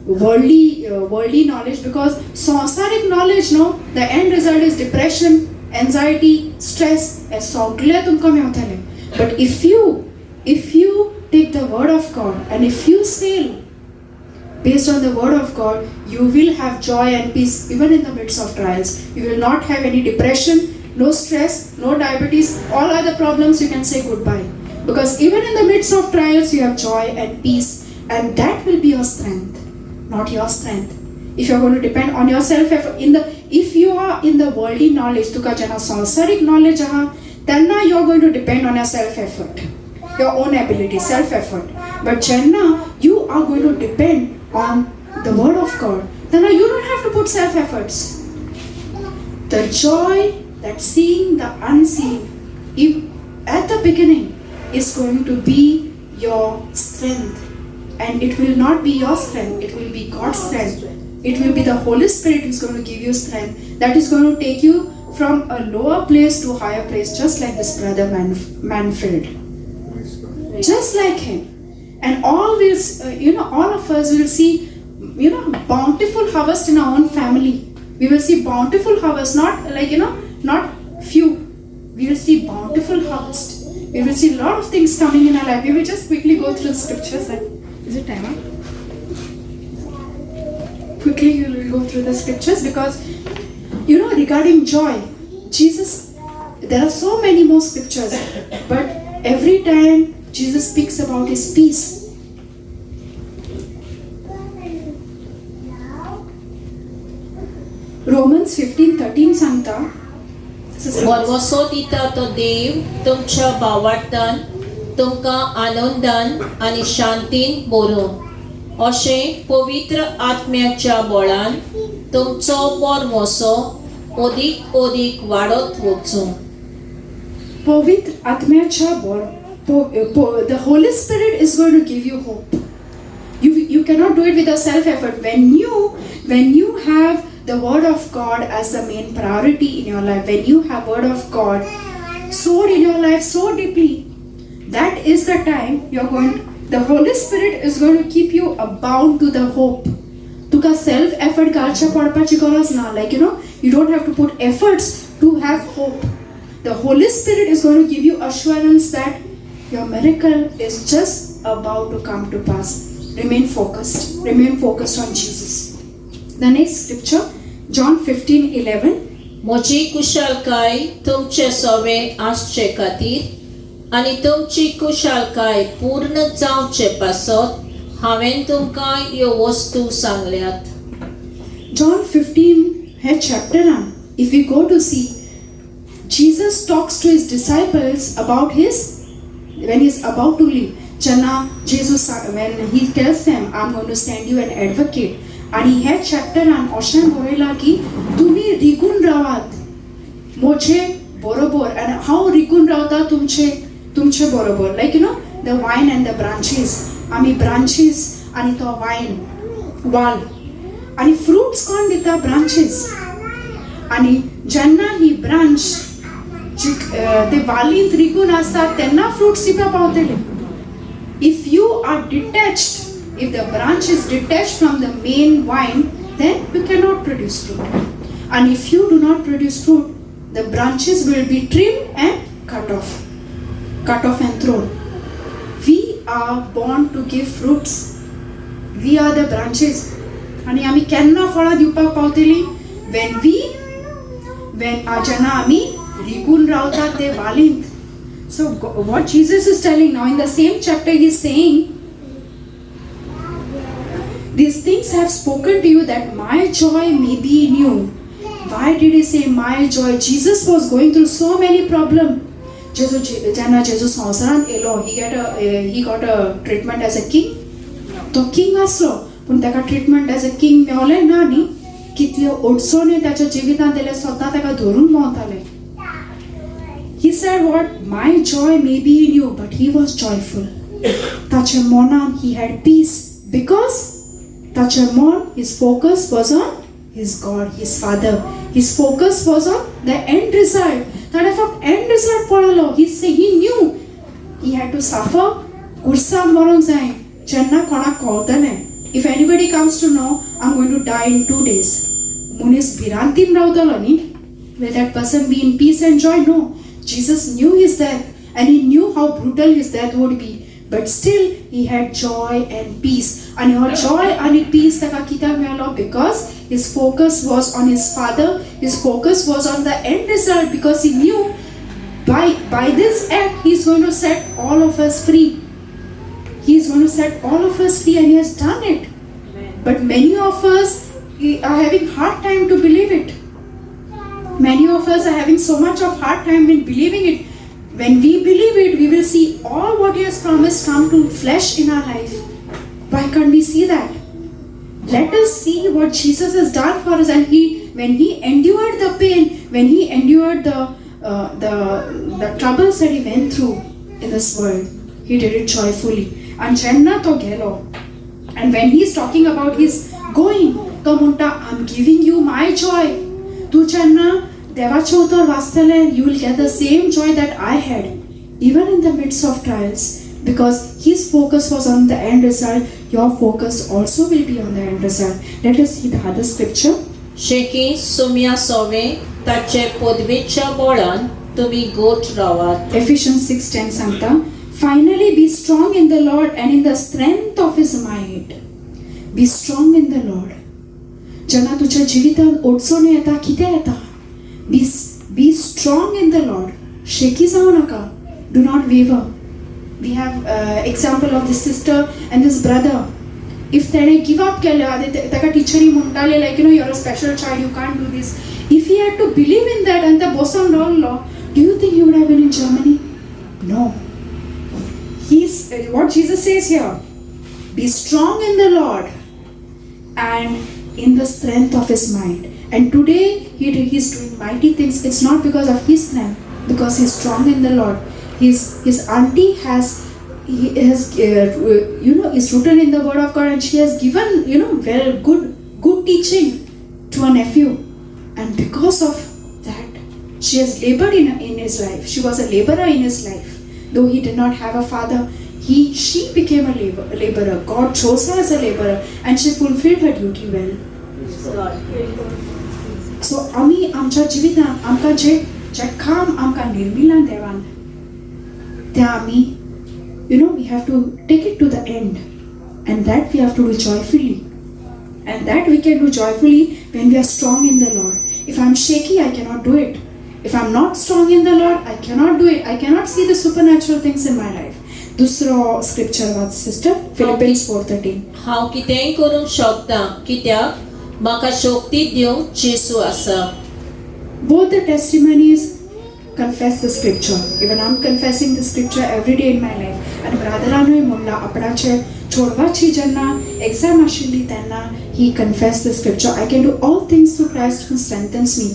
worldly knowledge, because संसारिक knowledge, no, the end result is depression, anxiety, stress. हे सगळें तुमकां मेवतलें. But if you take the word of God and if you sail based on the word of God, you will have joy and peace even in the midst of trials. You will not have any depression, no stress, no diabetes, all other problems you can say goodbye. Because even in the midst of trials, you have joy and peace, and that will be your strength, not your strength. If you are going to depend on yourself, if, in the if you are in the worldly knowledge, तुका जेन्ना संवसारीक knowledge आहा, तेन्ना you are going to depend on your self effort, your own ability, self effort. But जेन्ना you are going to depend on the word of God, then you don't have to put self efforts. The joy that seeing the unseen, if at the beginning, is going to be your strength. And it will not be your strength, it will be God's strength. It will be the Holy Spirit who's going to give you strength, that is going to take you from a lower place to higher place, just like this brother Manfred. Just like him. And all will, you know, all of us will see bountiful harvest in our own family. We will see bountiful harvest, not like, not few. We will see bountiful harvest. We will see a lot of things coming in our life. We will just quickly go through the scriptures. Like, is it time up? Quickly you will go through the scriptures because, regarding joy, Jesus, there are so many more scriptures, but every time Jesus speaks about his peace. Romans 15:13 सांगता. भरवसो दिता तो देव तुमच्या भावार्थान तुमकां आनंदान आनी शांतीन भरूं, अशें पवित्र आत्म्याच्या बळान तुमचो भरवसो अदीक अदीक वाडत वचूं. पवित्र आत्म्याच्या बळ, the Holy Spirit is going to give you hope. You cannot do it with a self effort. When you have the word of God as the main priority in your life, when you have word of God sowed in your life so deeply, that is the time you're going the Holy Spirit is going to keep you bound to the hope. तुका self effort घालचे पडपाची गरज ना. Like you don't have to put efforts to have hope. The Holy Spirit is going to give you assurance that your miracle is just about to come to pass. Remain focused. Remain focused on Jesus. The next scripture, John 15:11. म्हजी कुशालकाय तुमचे सवे आसचे खातीर आनी तुमची कुशालकाय पूर्ण जावचे पासत हांवें तुमकां ह्यो वस्तू सांगल्यात. John 15 hey chapteran, if we go to see, Jesus talks to his disciples about his when he's about to leave. जेन्ना Jesus, when he tells them, "I'm going to send you an advocate," आणि ह्या चॅप्टरान अशें बरयलां की तुमी रिगून रावात म्हजे बरोबर आनी हांव रिगून रावता तुमचे बरोबर. Like the vine and the branches. आमी ब्रांचीस आनी तो वायन वाल आनी फ्रुट्स कोण दिता? ब्रांचीस. आनी जेन्ना ही ब्रांच जी ते वालींत रिगून आसता तेन्ना फ्रुट्स दिवपाक पावतले. If you are detached, if the branch is detached from the main vine, then you cannot produce fruit. And if you do not produce fruit, the branches will be trimmed and cut off and thrown. We are born to give fruits. We are the branches. आनी आमी केन्ना फळां दिवपाक पावतली? When जेन्ना आमी रिगून रावता ते वालींत. So what Jesus is telling now in the same chapter, he is saying, "These things I have spoken to you that my joy may be in you." Why did he say my joy? Jesus was going through so many problems. जेजू जेन्ना जेजू संवसारांत येयलो, he got a treatment as a king? तो king आसलो पूण ताका treatment as a king मेवलें ना न्ही. कितल्यो अडचण्यो ताच्या जिवितांत येयले, स्वता ताका धरून भोंवताले. He said what? "My joy may be in you," but he was joyful. ताच्या मनान he had peace because ताच्या मन, his focus was on his God, his Father. His focus was on the end result. ताणें फक्त end result पळयलो. He knew he had to suffer. कुर्सान मरोंक जाय. जेन्ना कोणाक कळटलें, if anybody comes to know, "I'm going to die in 2 days," मनीस भिरांतीन रावतलो न्ही. Will that person be in peace and joy? No. Jesus knew his death and he knew how brutal his death would be. But still, he had joy and peace. And हो joy and peace ताका कित्याक मेळ्ळो? Because his focus was on his Father. His focus was on the end result, because he knew by this act he is going to set all of us free. He is going to set all of us free, and he has done it. But many of us are having hard time to believe it. Many of us are having so much of hard time in believing it. When we believe it, we will see all what he has promised come to flesh in our life. Why can't we see that? Let us see what Jesus has done for us. And he when he endured the pain, when he endured the troubles that he went through in this world, he did it joyfully. And जेन्ना तो गेलो, and when he is talking about his going, तो म्हणटा, "I am giving you my joy." तूं जेन्ना देवाचें उतर वाचतलें, you will get the same joy that I had even in the midst of trials, because his focus was on the end result. Your focus also will be on the end result. Let us see the other scripture. शेकी सोम्या सोवे ताचे पदवेच्या बळान तुमी गोट रावात. Ephesians 6:10 सांगता, "Finally, be strong in the Lord and in the strength of his might." Be strong in the Lord. जेन्ना तुज्या जिवितांत अडचण्यो येता, कितें येता, be strong in the Lord. शेकी जावं नाका. Do not waver. We have example of this sister and this brother. If तेणें गिव अप केलें आनी ताका टिचरी म्हणटाले, like "you're a special child, you can't do this," if he had to believe in that आनी ते बसोन रावलो, do you think you would have been in Germany? No. He's what Jesus says here: be strong in the Lord and in the strength of his might. And today he's doing mighty things. It's not because of his strength, because he's strong in the Lord. His auntie has he has is written in the word of God, and she has given well good teaching to her nephew, and because of that she has labored in his life. She was a laborer in his life. Though he did not have a father, he she became a laborer. God chose her as a laborer, and she fulfilled her duty well. So आमी आमच्या जिवितांत आमकां जे जे काम आमकां निर्मिलां देवान, तें आमी we have to take it to the end, and that we have to do joyfully, and that we can do joyfully when we are strong in the Lord. If I'm shaky, I cannot do it. If I'm not strong in the Lord, I cannot do it. I cannot see the supernatural things in my life. दुसरो scripture वाच sister, Philippines 4:13. हांव कितेंय करूंक शकता, कित्याक म्हाका शक्ती दिवंक जेजू आसा. Both the testimonies confess the scripture. Even I'm confessing the scripture every day in my life. आनी ब्रादरानूय म्हणलां, आपणाचे चेडवाची जेन्ना एग्जाम आशिल्ली तेन्ना he confess the scripture, "I can do all things through Christ who strengthens me."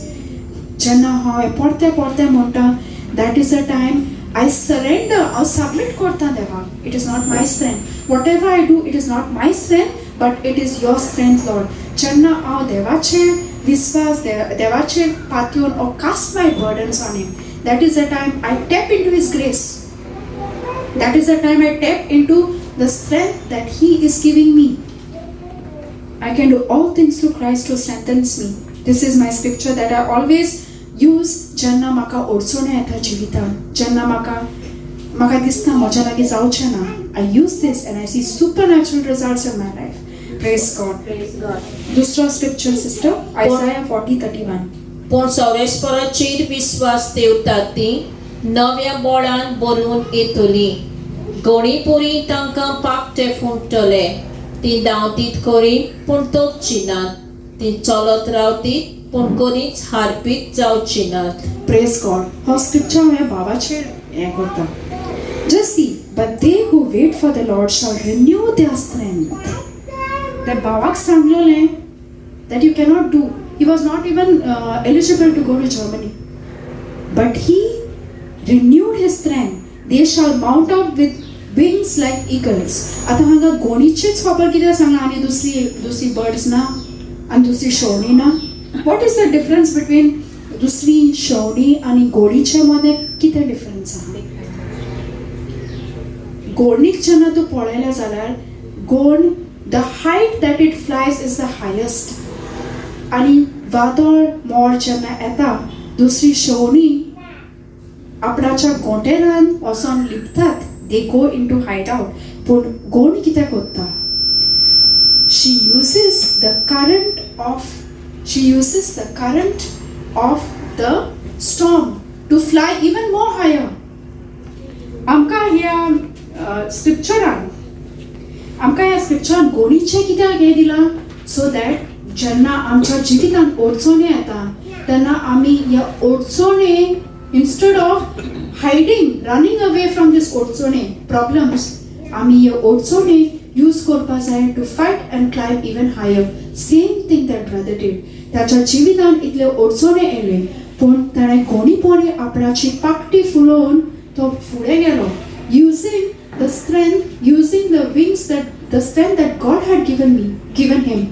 जेन्ना हांव हें परतें परतें म्हणटा, that is the time I surrender. हांव सबमीट करता देवाक. It is not my strength. Whatever I do, it is not my strength, but it is your strength, Lord. जेन्ना हांव देवाचेर विस्वास, देवाचेर पातयेवन or cast my burdens on him, that is the time I tap into his grace. That is the time I tap into the strength that he is giving me. I can do all things through Christ who strengthens me. This is my scripture that I always use जेन्ना म्हाका अडचण्यो येता जिवितान, जेन्ना म्हाका दिसता म्हज्या लागीं जावचें ना. I use this and I see supernatural results in my life. Praise God. Praise God. दुसरो स्क्रिप्चर सिस्टर, आयसाया 40:31. पूण सर्वेस्पराचेर विस्वास ठेवतात ती नव्या बोळान भरून येतली. गोणीपुरी तांकां पाकटे फुंकतले. ती धांवतीत खरी, पूण तोपची नात. ती चलत रावतीत, पूण कधीच हारपीत जावची नात. Praise God. हो स्क्रिप्चर हांवें भावाचेर हें करता. Just see, but they who wait for the Lord shall renew their strength. त्या भावाक सांगलेलें that you cannot do. He was not even eligible to go to Germany. But he renewed his strength. They shall mount up with wings like eagles. आतां हांगा गोणीचीच खबर कित्याक सांगला आनी दुसरी बर्ड्स ना आनी दुसरी शेवणी ना? What is the difference between दुसरी शेवणी आनी गोणीचे मदें कितें डिफरन्स आहा? गोणीक जेन्ना तूं पळयलें जाल्यार gonna, the height that it flies is the highest. आनी वादळ मोड जेन्ना येता, दुसरी शेवणी आपणाच्या गोंटेरान वचोन लिपतात. They go into hide out. पूण गोण कितें करता? She uses the current of the storm to fly even more higher. आमकां ह्या स्क्रिप्चरान, आमकां ह्या स्क्रिप्चरान गोणीचें कित्याक हें दिलां? सो that जेन्ना आमच्या जिवितांत अडचण्यो येता तेन्ना आमी ह्या अडचणे, instead of hiding, running away from this अडचणे, problems, आमी ह्यो अडचणे यूज करपा जाय to fight and climb even higher. Same thing that brother did. ताच्या जिवितांत इतल्यो अडचणे येयले, पूण ताणें गोणीपणी आपणाची पाकटी फुलोवन तो फुडें गेलो, using the strength, using the wings, that the strength that God had given him.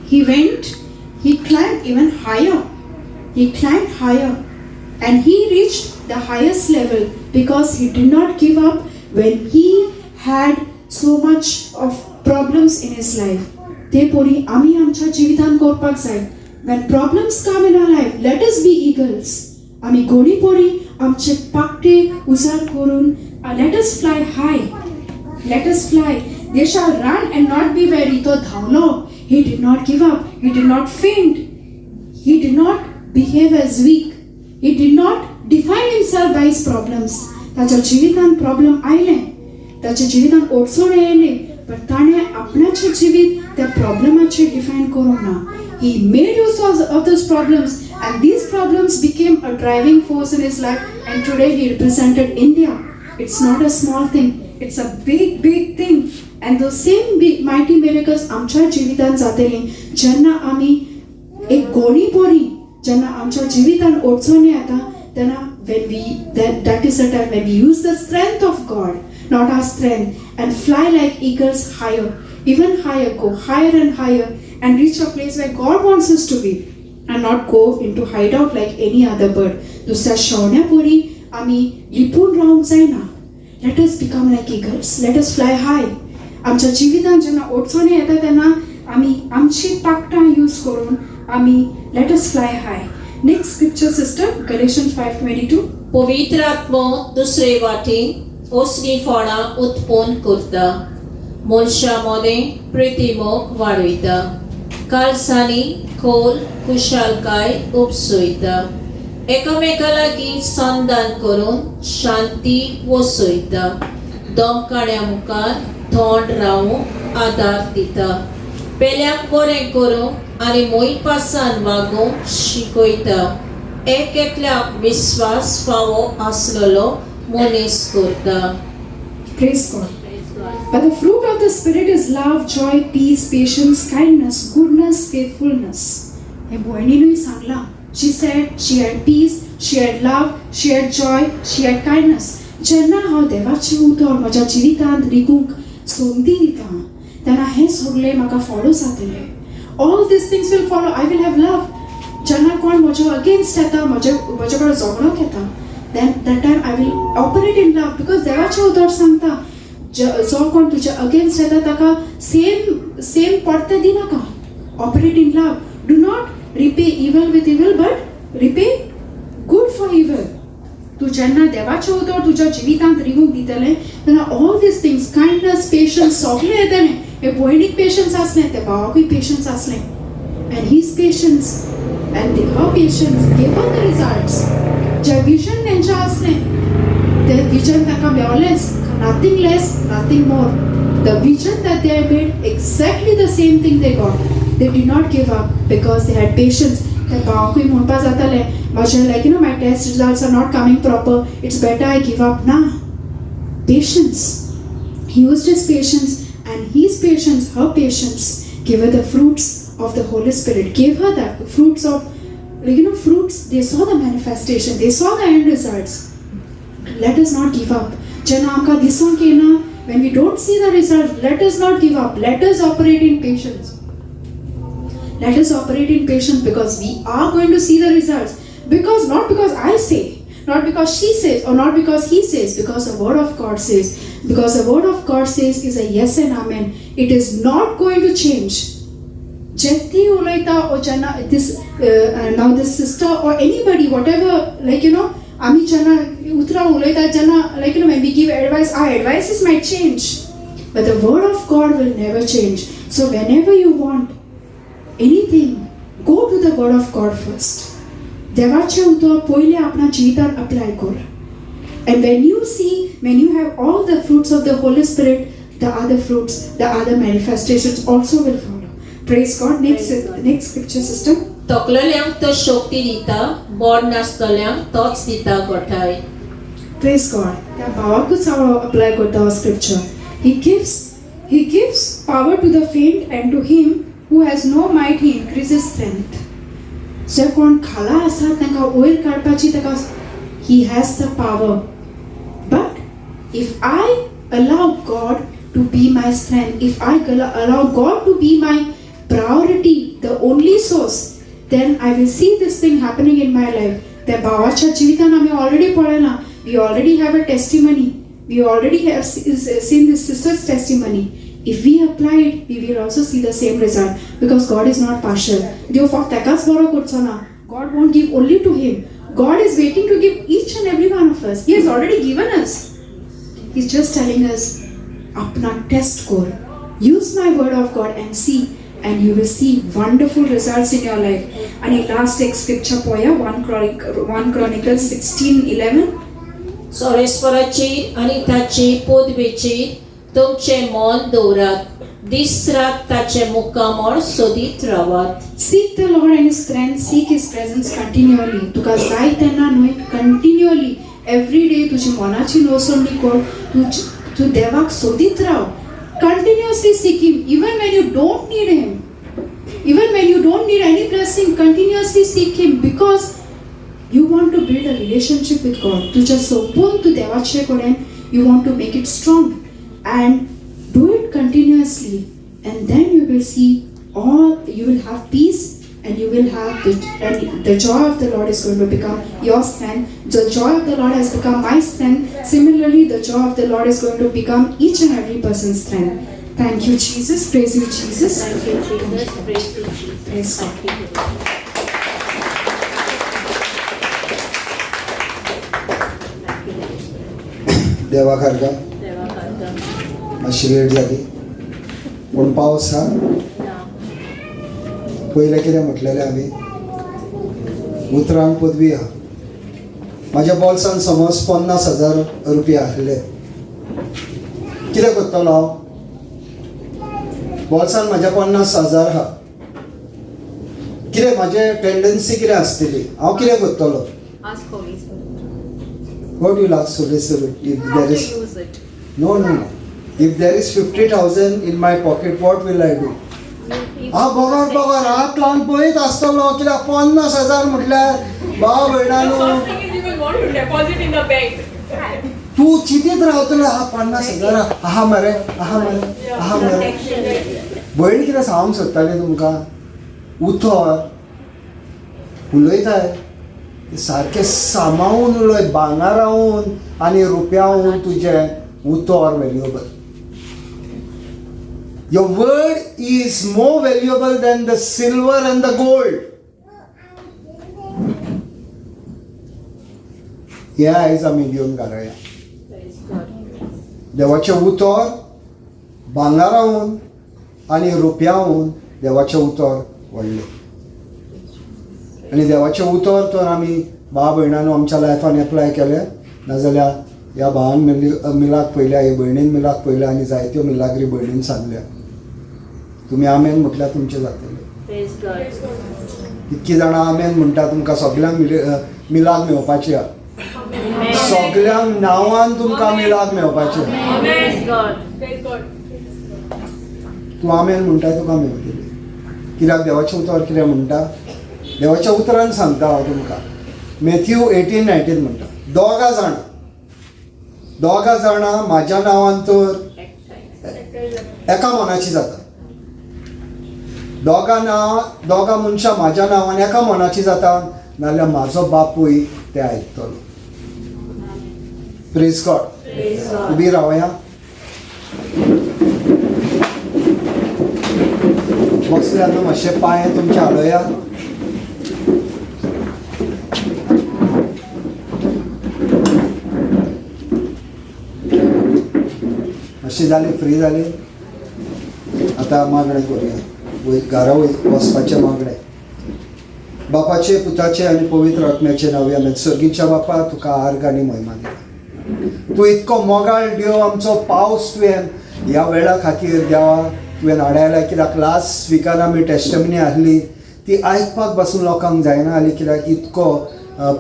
He went, he climbed even higher. He climbed higher and he reached the highest level because he did not give up when he had so much of problems in his life. ते परी आमी आमच्या जिवितांत करपाक जाय. When problems come in our life, let us be eagles. आमी गोणी परी आमचे पाकटे उजार करून let us fly high. Let us fly. They shall run and not be weary. तो धांवलो. He did not give up. He did not faint. He did not behave as weak. He did not define himself by his problems. ताच्या जिवितांत problem आयले, ताच्या जिवितांत अडचण येयले, पण ताणें आपणाचें जिवीत त्या प्रॉब्लमाचेर डिफायन करूंक ना. He made use of those problems, and these problems became a driving force in his life, and today he represented India. It's not a small thing. It's a big, big thing. And those same big mighty miracles आमच्या जिवितांत जातली जेन्ना आमी एक गोणी परी, जेन्ना आमच्या जिवितांत अडचणी येता तेन्ना, when we that that is the time when we use the strength of God. not our strength, and fly like eagles higher, even higher, go higher and higher, and reach a place where God wants us to be, and not go into hideout like any other bird. दुसऱ्या शेवण्या परी आमी लिपून रावंक जायना. Let us become like eagles, let us fly high. आमच्या जिवितांत जेन्ना अडचणी येता तेन्ना आमी आमची पाकटां यूज करून आमी let us fly high. Next scripture, sister, Galatians 5:22. पवित्र आत्मो दुसरे वाटेन असलीं फळां उत्पन्न करता, मनशां मदें प्रितीमोग वाडयता, काळसांनी खोल खुशालकाय उपसयता, एकामेका लागीं संदान करून शांती वसयता, दमकाण्या मुखार थंड रावूंक आदार दिता, पेल्याक बरें करूंक आनी मोयपासान वागूंक शिकयता, एक एकल्याक विस्वास फावो आसलेलो मनीस करता. Praise God. But the fruit of the Spirit is love, joy, peace, patience, kindness, goodness, faithfulness. हे भयणीनूय सांगलां. She said she had peace, she had love, she had joy, she had kindness. जेन्ना हांव देवाचें उतर म्हज्या जिवितांत रिगूंक संदी दिता तेन्ना हें सगळें म्हाका फॉलो जातलें. All these things will follow. I will have love. जेन्ना कोण म्हज्या अगेन्स्ट येता, म्हजे कडेन झगडोंक येता, then that time I will operate in love, because देवाचें उतर सांगता, जो कोण तुज्या अगेन्स्ट येता ताका सेम सेम परतें दिनाका. Operate in love. Do not repay evil with evil, but repay good for evil. तूं जेन्ना देवाचें उतर तुज्या जिवितांत रिगूंक दितलें तेन्ना all these things, kindness, patience, सगळें येतलें. हे भयणीक पेशन्स आसलें, त्या भावाकूय पेशन्स आसलें, and his patience and her patience gave her the results. J vision तेंचें आसलें तें विजन ताका मेवलेंच, nothing less, nothing more. The vision that they made, exactly the same thing they got. They did not give up because they had patience. त्या भावाकूय म्हणपा जातालें म्हजें, like my test results are not coming proper, it's better I give up. ना, patience. He used his patience, and his patience, her patience, gave her the fruits of the Holy Spirit, gave her the fruits of, like, fruits. They saw the manifestation, they saw the end results. Let us not give up. जेन्ना आमकां दिसोंक येना, when we don't see the result, let us not give up. Let us operate in patience. Let us operate in patience, because we are going to see the results. Because not because I say, not because she says, or not because he says, because the word of God says. Because the word of God says is a yes and amen. It is not going to change. जेन्ना उलयता or जेन्ना this now this sister or anybody, whatever, like आमी जेन्ना उतरां उलयता, जेन्ना like when we give advice, our advices might change, but the word of God will never change. So whenever you want anything, go to the word of God first. देवाचें उतर पयलें आपणा जिवितांत अप्लाय कर, and when you see, when you have all the fruits of the Holy Spirit, the other fruits, the other manifestations also will follow. Praise God. Next. Praise God. Next scripture, sister. थकलेल्यांक तो शक्ती दिता, बळ नासतल्यांक तोच दिता गोठाय. Praise God. त्या भावाकूच हांव apply करता हो scripture. He gives power to the faint, and to him who has no might he increases strength. जे कोण खाला आसा तांकां वयर काडपाची ताका he has the power. But if I allow God to be my strength, if I allow God to be my priority, the only source, then I will see this thing happening in my life. त्या भावाच्या जिवितान आमी already पळयलां. We already have a testimony. We already have seen this sister's testimony. If we apply it, we will also see the same result, because God is not partial. देव फक्त ताकाच बरो करचो ना. God won't give only to him. God is waiting to give each and every one of us. He has already given us. He's just telling us, आपणाक test कर. Use my word of God and see, and you will see wonderful results in your life. आणि last एक scripture पळोवया, 1 Chronicle 16:11. सर्वेस्पराचेर आनी ताचे पदवेचेर तुमचें मन दवरात, दीस रात ताचें मुखामळ सोदीत रावात. Seek the Lord and His strength, seek His presence continually. तुका जाय तेन्ना न्हय, continually, every day तुजी मनाची नवसणी कर, तूं तूं देवाक सोदीत राव. Continuously seek Him, even when you don't need Him. Even when you don't need any blessing, continuously seek Him, because you want to build a relationship with God. तुज्या सोंपून तूं देवाचे कडेन You want to make it strong and do it continuously, and then you will see all, you will have peace, and you will have the, and the joy of the Lord is going to become your strength. The joy of the Lord has become my strength. Similarly, the joy of the Lord is going to become each and every person's strength. Thank you, Jesus. Praise you, Jesus. Thank you, Jesus. Praise you, Jesus. Praise God. Thank you. देवा खारका देवा खारका. मातशी late जाली पूण पावस हा. ना. पयलें कितें म्हटलेलें आमी, उतरांक पदवी आहा. म्हाज्या बोल्सान समज 50,000 रुपया आसले, कितें करतलो हांव? बोल्सान म्हाज्या 50,000 आहा, कितें म्हाजें टेंडन्सी कितें आसतली, हांव कितें करतलो? Ask Holy Spirit. What you ask Holy Spirit if How there to is use it. No, no, no. If there is 50,000 in my pocket, what will I do? हांव बगर बगर हात लावन पळयत आसतलो, कित्याक 50,000 म्हटल्यार भाव भयणानो First thing is you will want to deposit in the bank. तूं चिंतीत रावतलो, हा 50,000 आहा मरे, आहा मरे, आहा मरे. भयण कितें सांगूंक सोदताली तुमकां, उतर उलयताय ते सारकें सांबाळून उलय, भांगरावून आनी रुपयाहून तुजें उतर valuable. Your word is more valuable than the silver and the gold. हे आयज आमी घेवन घालया. Praise God. देवाचें उतर भांगराहून आनी रुपयाहून देवाचें उतर व्हडलें. आनी देवाचें उतर तर आमी भाव भयणांनो आमच्या लायफान एप्लाय केलें नाजाल्यार ह्या भावान मिलाक पळयल्या, हे भयणीन मिलाक पळयल्या आनी जायत्यो मिलाग्री भयणीन सांगल्या. तुमी आमेन म्हटल्यार तुमचें जातलें. Praise God. इतकी जाणां आमेन म्हणटा, तुमकां सगल्यांक मिलाग मेळपाची आहा. सगल्यांक नांवान तुमकां मिलाग मेळपाची आहा. Praise God. Praise God. तूं आमेन म्हणटाय, तुका मेळटली. कित्याक देवाचें उतर कितें म्हणटा, देवाच्या उतरान सांगता हांव तुमकां. मॅथ्यू 18:19 म्हणटा, दोगां जाणां म्हाज्या नांवान तर एका मनाची जाता. दोगां मनशां म्हाज्या नांवान एका मनाची जाता, नाल्यार म्हाजो बापूय ते आयकतलो. Praise God. Praise God. उबी रावया. बसल्या न्हू, मातशे पांय तुमचे हालोया. मातशी जाली, फ्री जाली. आतां मागणें करुया, वयर घरा वचपाचें मागणें. बापाचे, पुताचे आनी पवित्र आत्म्याचे नांव आमेन. सर्गीच्या बापा, तुका आर्ग आनी महिमा दिता. तूं इतको मोगाळ देव, आमचो पावस तुवें ह्या वेळा खातीर देवा तुवें हाडायला. कित्याक लास्ट विकान आमी टेस्टमनी आहली ती आयकपाक पासून लोकांक जायना जाली, कित्याक इतको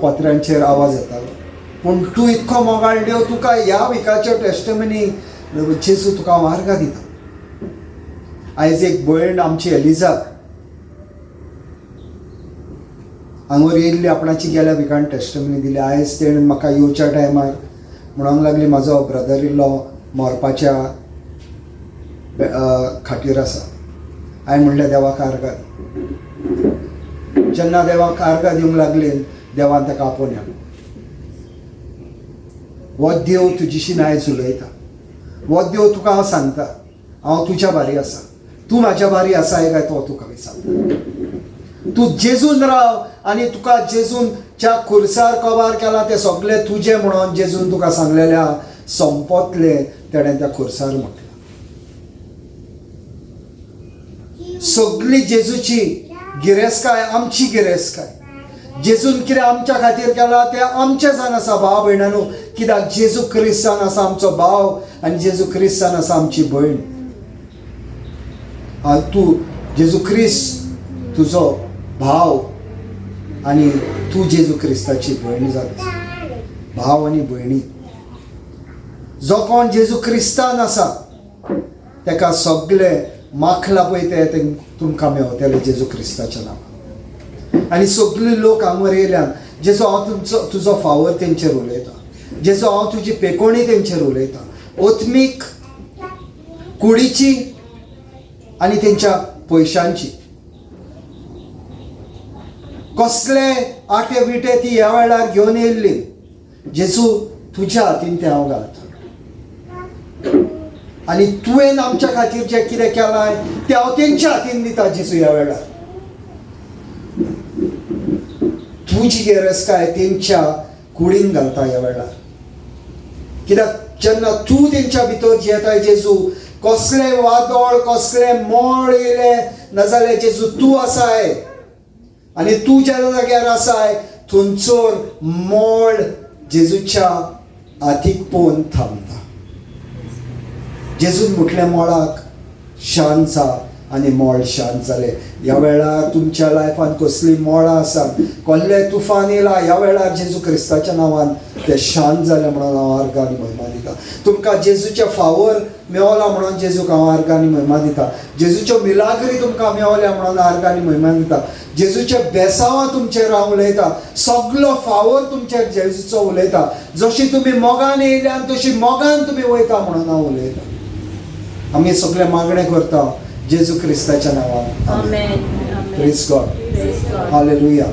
पत्र्यांचेर आवाज येतालो. पूण तूं इतको मोगाळ देव, तुका ह्या विकाच्यो टेस्टमनी जेजू तुका हांव आर्गां दिता. आयज एक भयण आमची एलिजा हांगर येयल्ली, आपणाची गेल्या विकान टेस्टमनी दिली. आयज तेणें म्हाका येवच्या टायमार म्हणूंक लागली, म्हाजो ब्रदर इल्लो मरपाच्या खाटीर आसा. हांवें म्हणलें देवाक आर्गां दी. जेन्ना देवाक आर्गां दिवंक लागली, देवान ताका आपोवन हाडलो. हो देव तुजीशी आयज उलयता. हो देव तुका हांव सांगता, हांव तुज्या बारी आसा, तूं म्हाज्या बारी आसा काय तो तुका विचारता. तूं जेजून राव आनी तुका जेजूनच्या खुर्सार कबार केला तें सगळें तुजें म्हणून जेजून तुका सांगलेलें आहा. सोंपतलें तेणें त्या खुर्सार म्हटलां. सगळी जेजूची गिरेस्तकाय आमची गिरेस्तकाय. जेजून कितें आमच्या खातीर केलां तें आमचें जावन आसा भाव भयणांनो. कित्याक जेजू क्रिस्त जावन आसा आमचो भाव आनी जेजू क्रिस्त जावन आसा आमची भयण. तूं जेजू क्रिस्त तुजो भाव आनी तूं जेजू क्रिस्ताची भयण जाली. भाव आनी भयणी, जो कोण जेजू क्रिस्तान आसा तेका सगळे माखला पळय ते तुमकां मेवतले जेजू क्रिस्ताच्या नांवान. आनी सगळे लोक हांगर येयल्यान जेजू हांव तुमचो तुजो फावर तेंचेर उलयता. जेजू हांव तुजी पेकोणी तेंचेर उलयतां, ओथमीक कुडीची आनी तेंच्या पयशांची. कसले आटे विटे ती ह्या वेळार घेवन येयल्ली, जेजू तुज्या हातीन तें हांव घालता आनी तुवें आमच्या खातीर जें कितें केलां तें हांव तेंच्या हातीन दिता. जेजू ह्या वेळार तुजी गिरेस्तकाय तेंच्या कुडीन घालता ह्या वेळार, कित्याक जेन्ना तूं तेंच्या भितर जियेताय जेजू, कसलें वादळ कसलें मोळ येयलें नाजाल्यार जेजू तूं आसाय आनी तूं ज्या जाग्यार आसाय थंयसर मोळ जेजूच्या हातीक पळोवन थांबता. जेजून म्हटलें मोळाक शांत जा आनी मोळ शांत जालें. ह्या वेळार तुमच्या लायफान कसलीं मोळां आसात, कसलें तुफान येयला, ह्या वेळार जेजू क्रिस्ताच्या नांवान तें शांत जालें म्हणून हांव आर्गां आनी महिमा दिता. तुमकां जेजूचे फावर मेवला म्हणून जेजूक हांव आर्गां आनी महिमा दिता. जेजूच्यो मिलाग्री तुमकां मेवल्या म्हणून आर्गां आनी महिमा दिता. जेजूचे बेसांवां तुमचेर हांव उलयता, सगलो फावर तुमचेर जेजूचो उलयता. जशी तुमी मोगान येयल्या आनी तशी मोगान तुमी वयता म्हणून हांव उलयता. आमी सगळे मागणें करता जेजू क्रिस्ताच्या नांवान. आमेन. Praise God. Praise God. Hallelujah.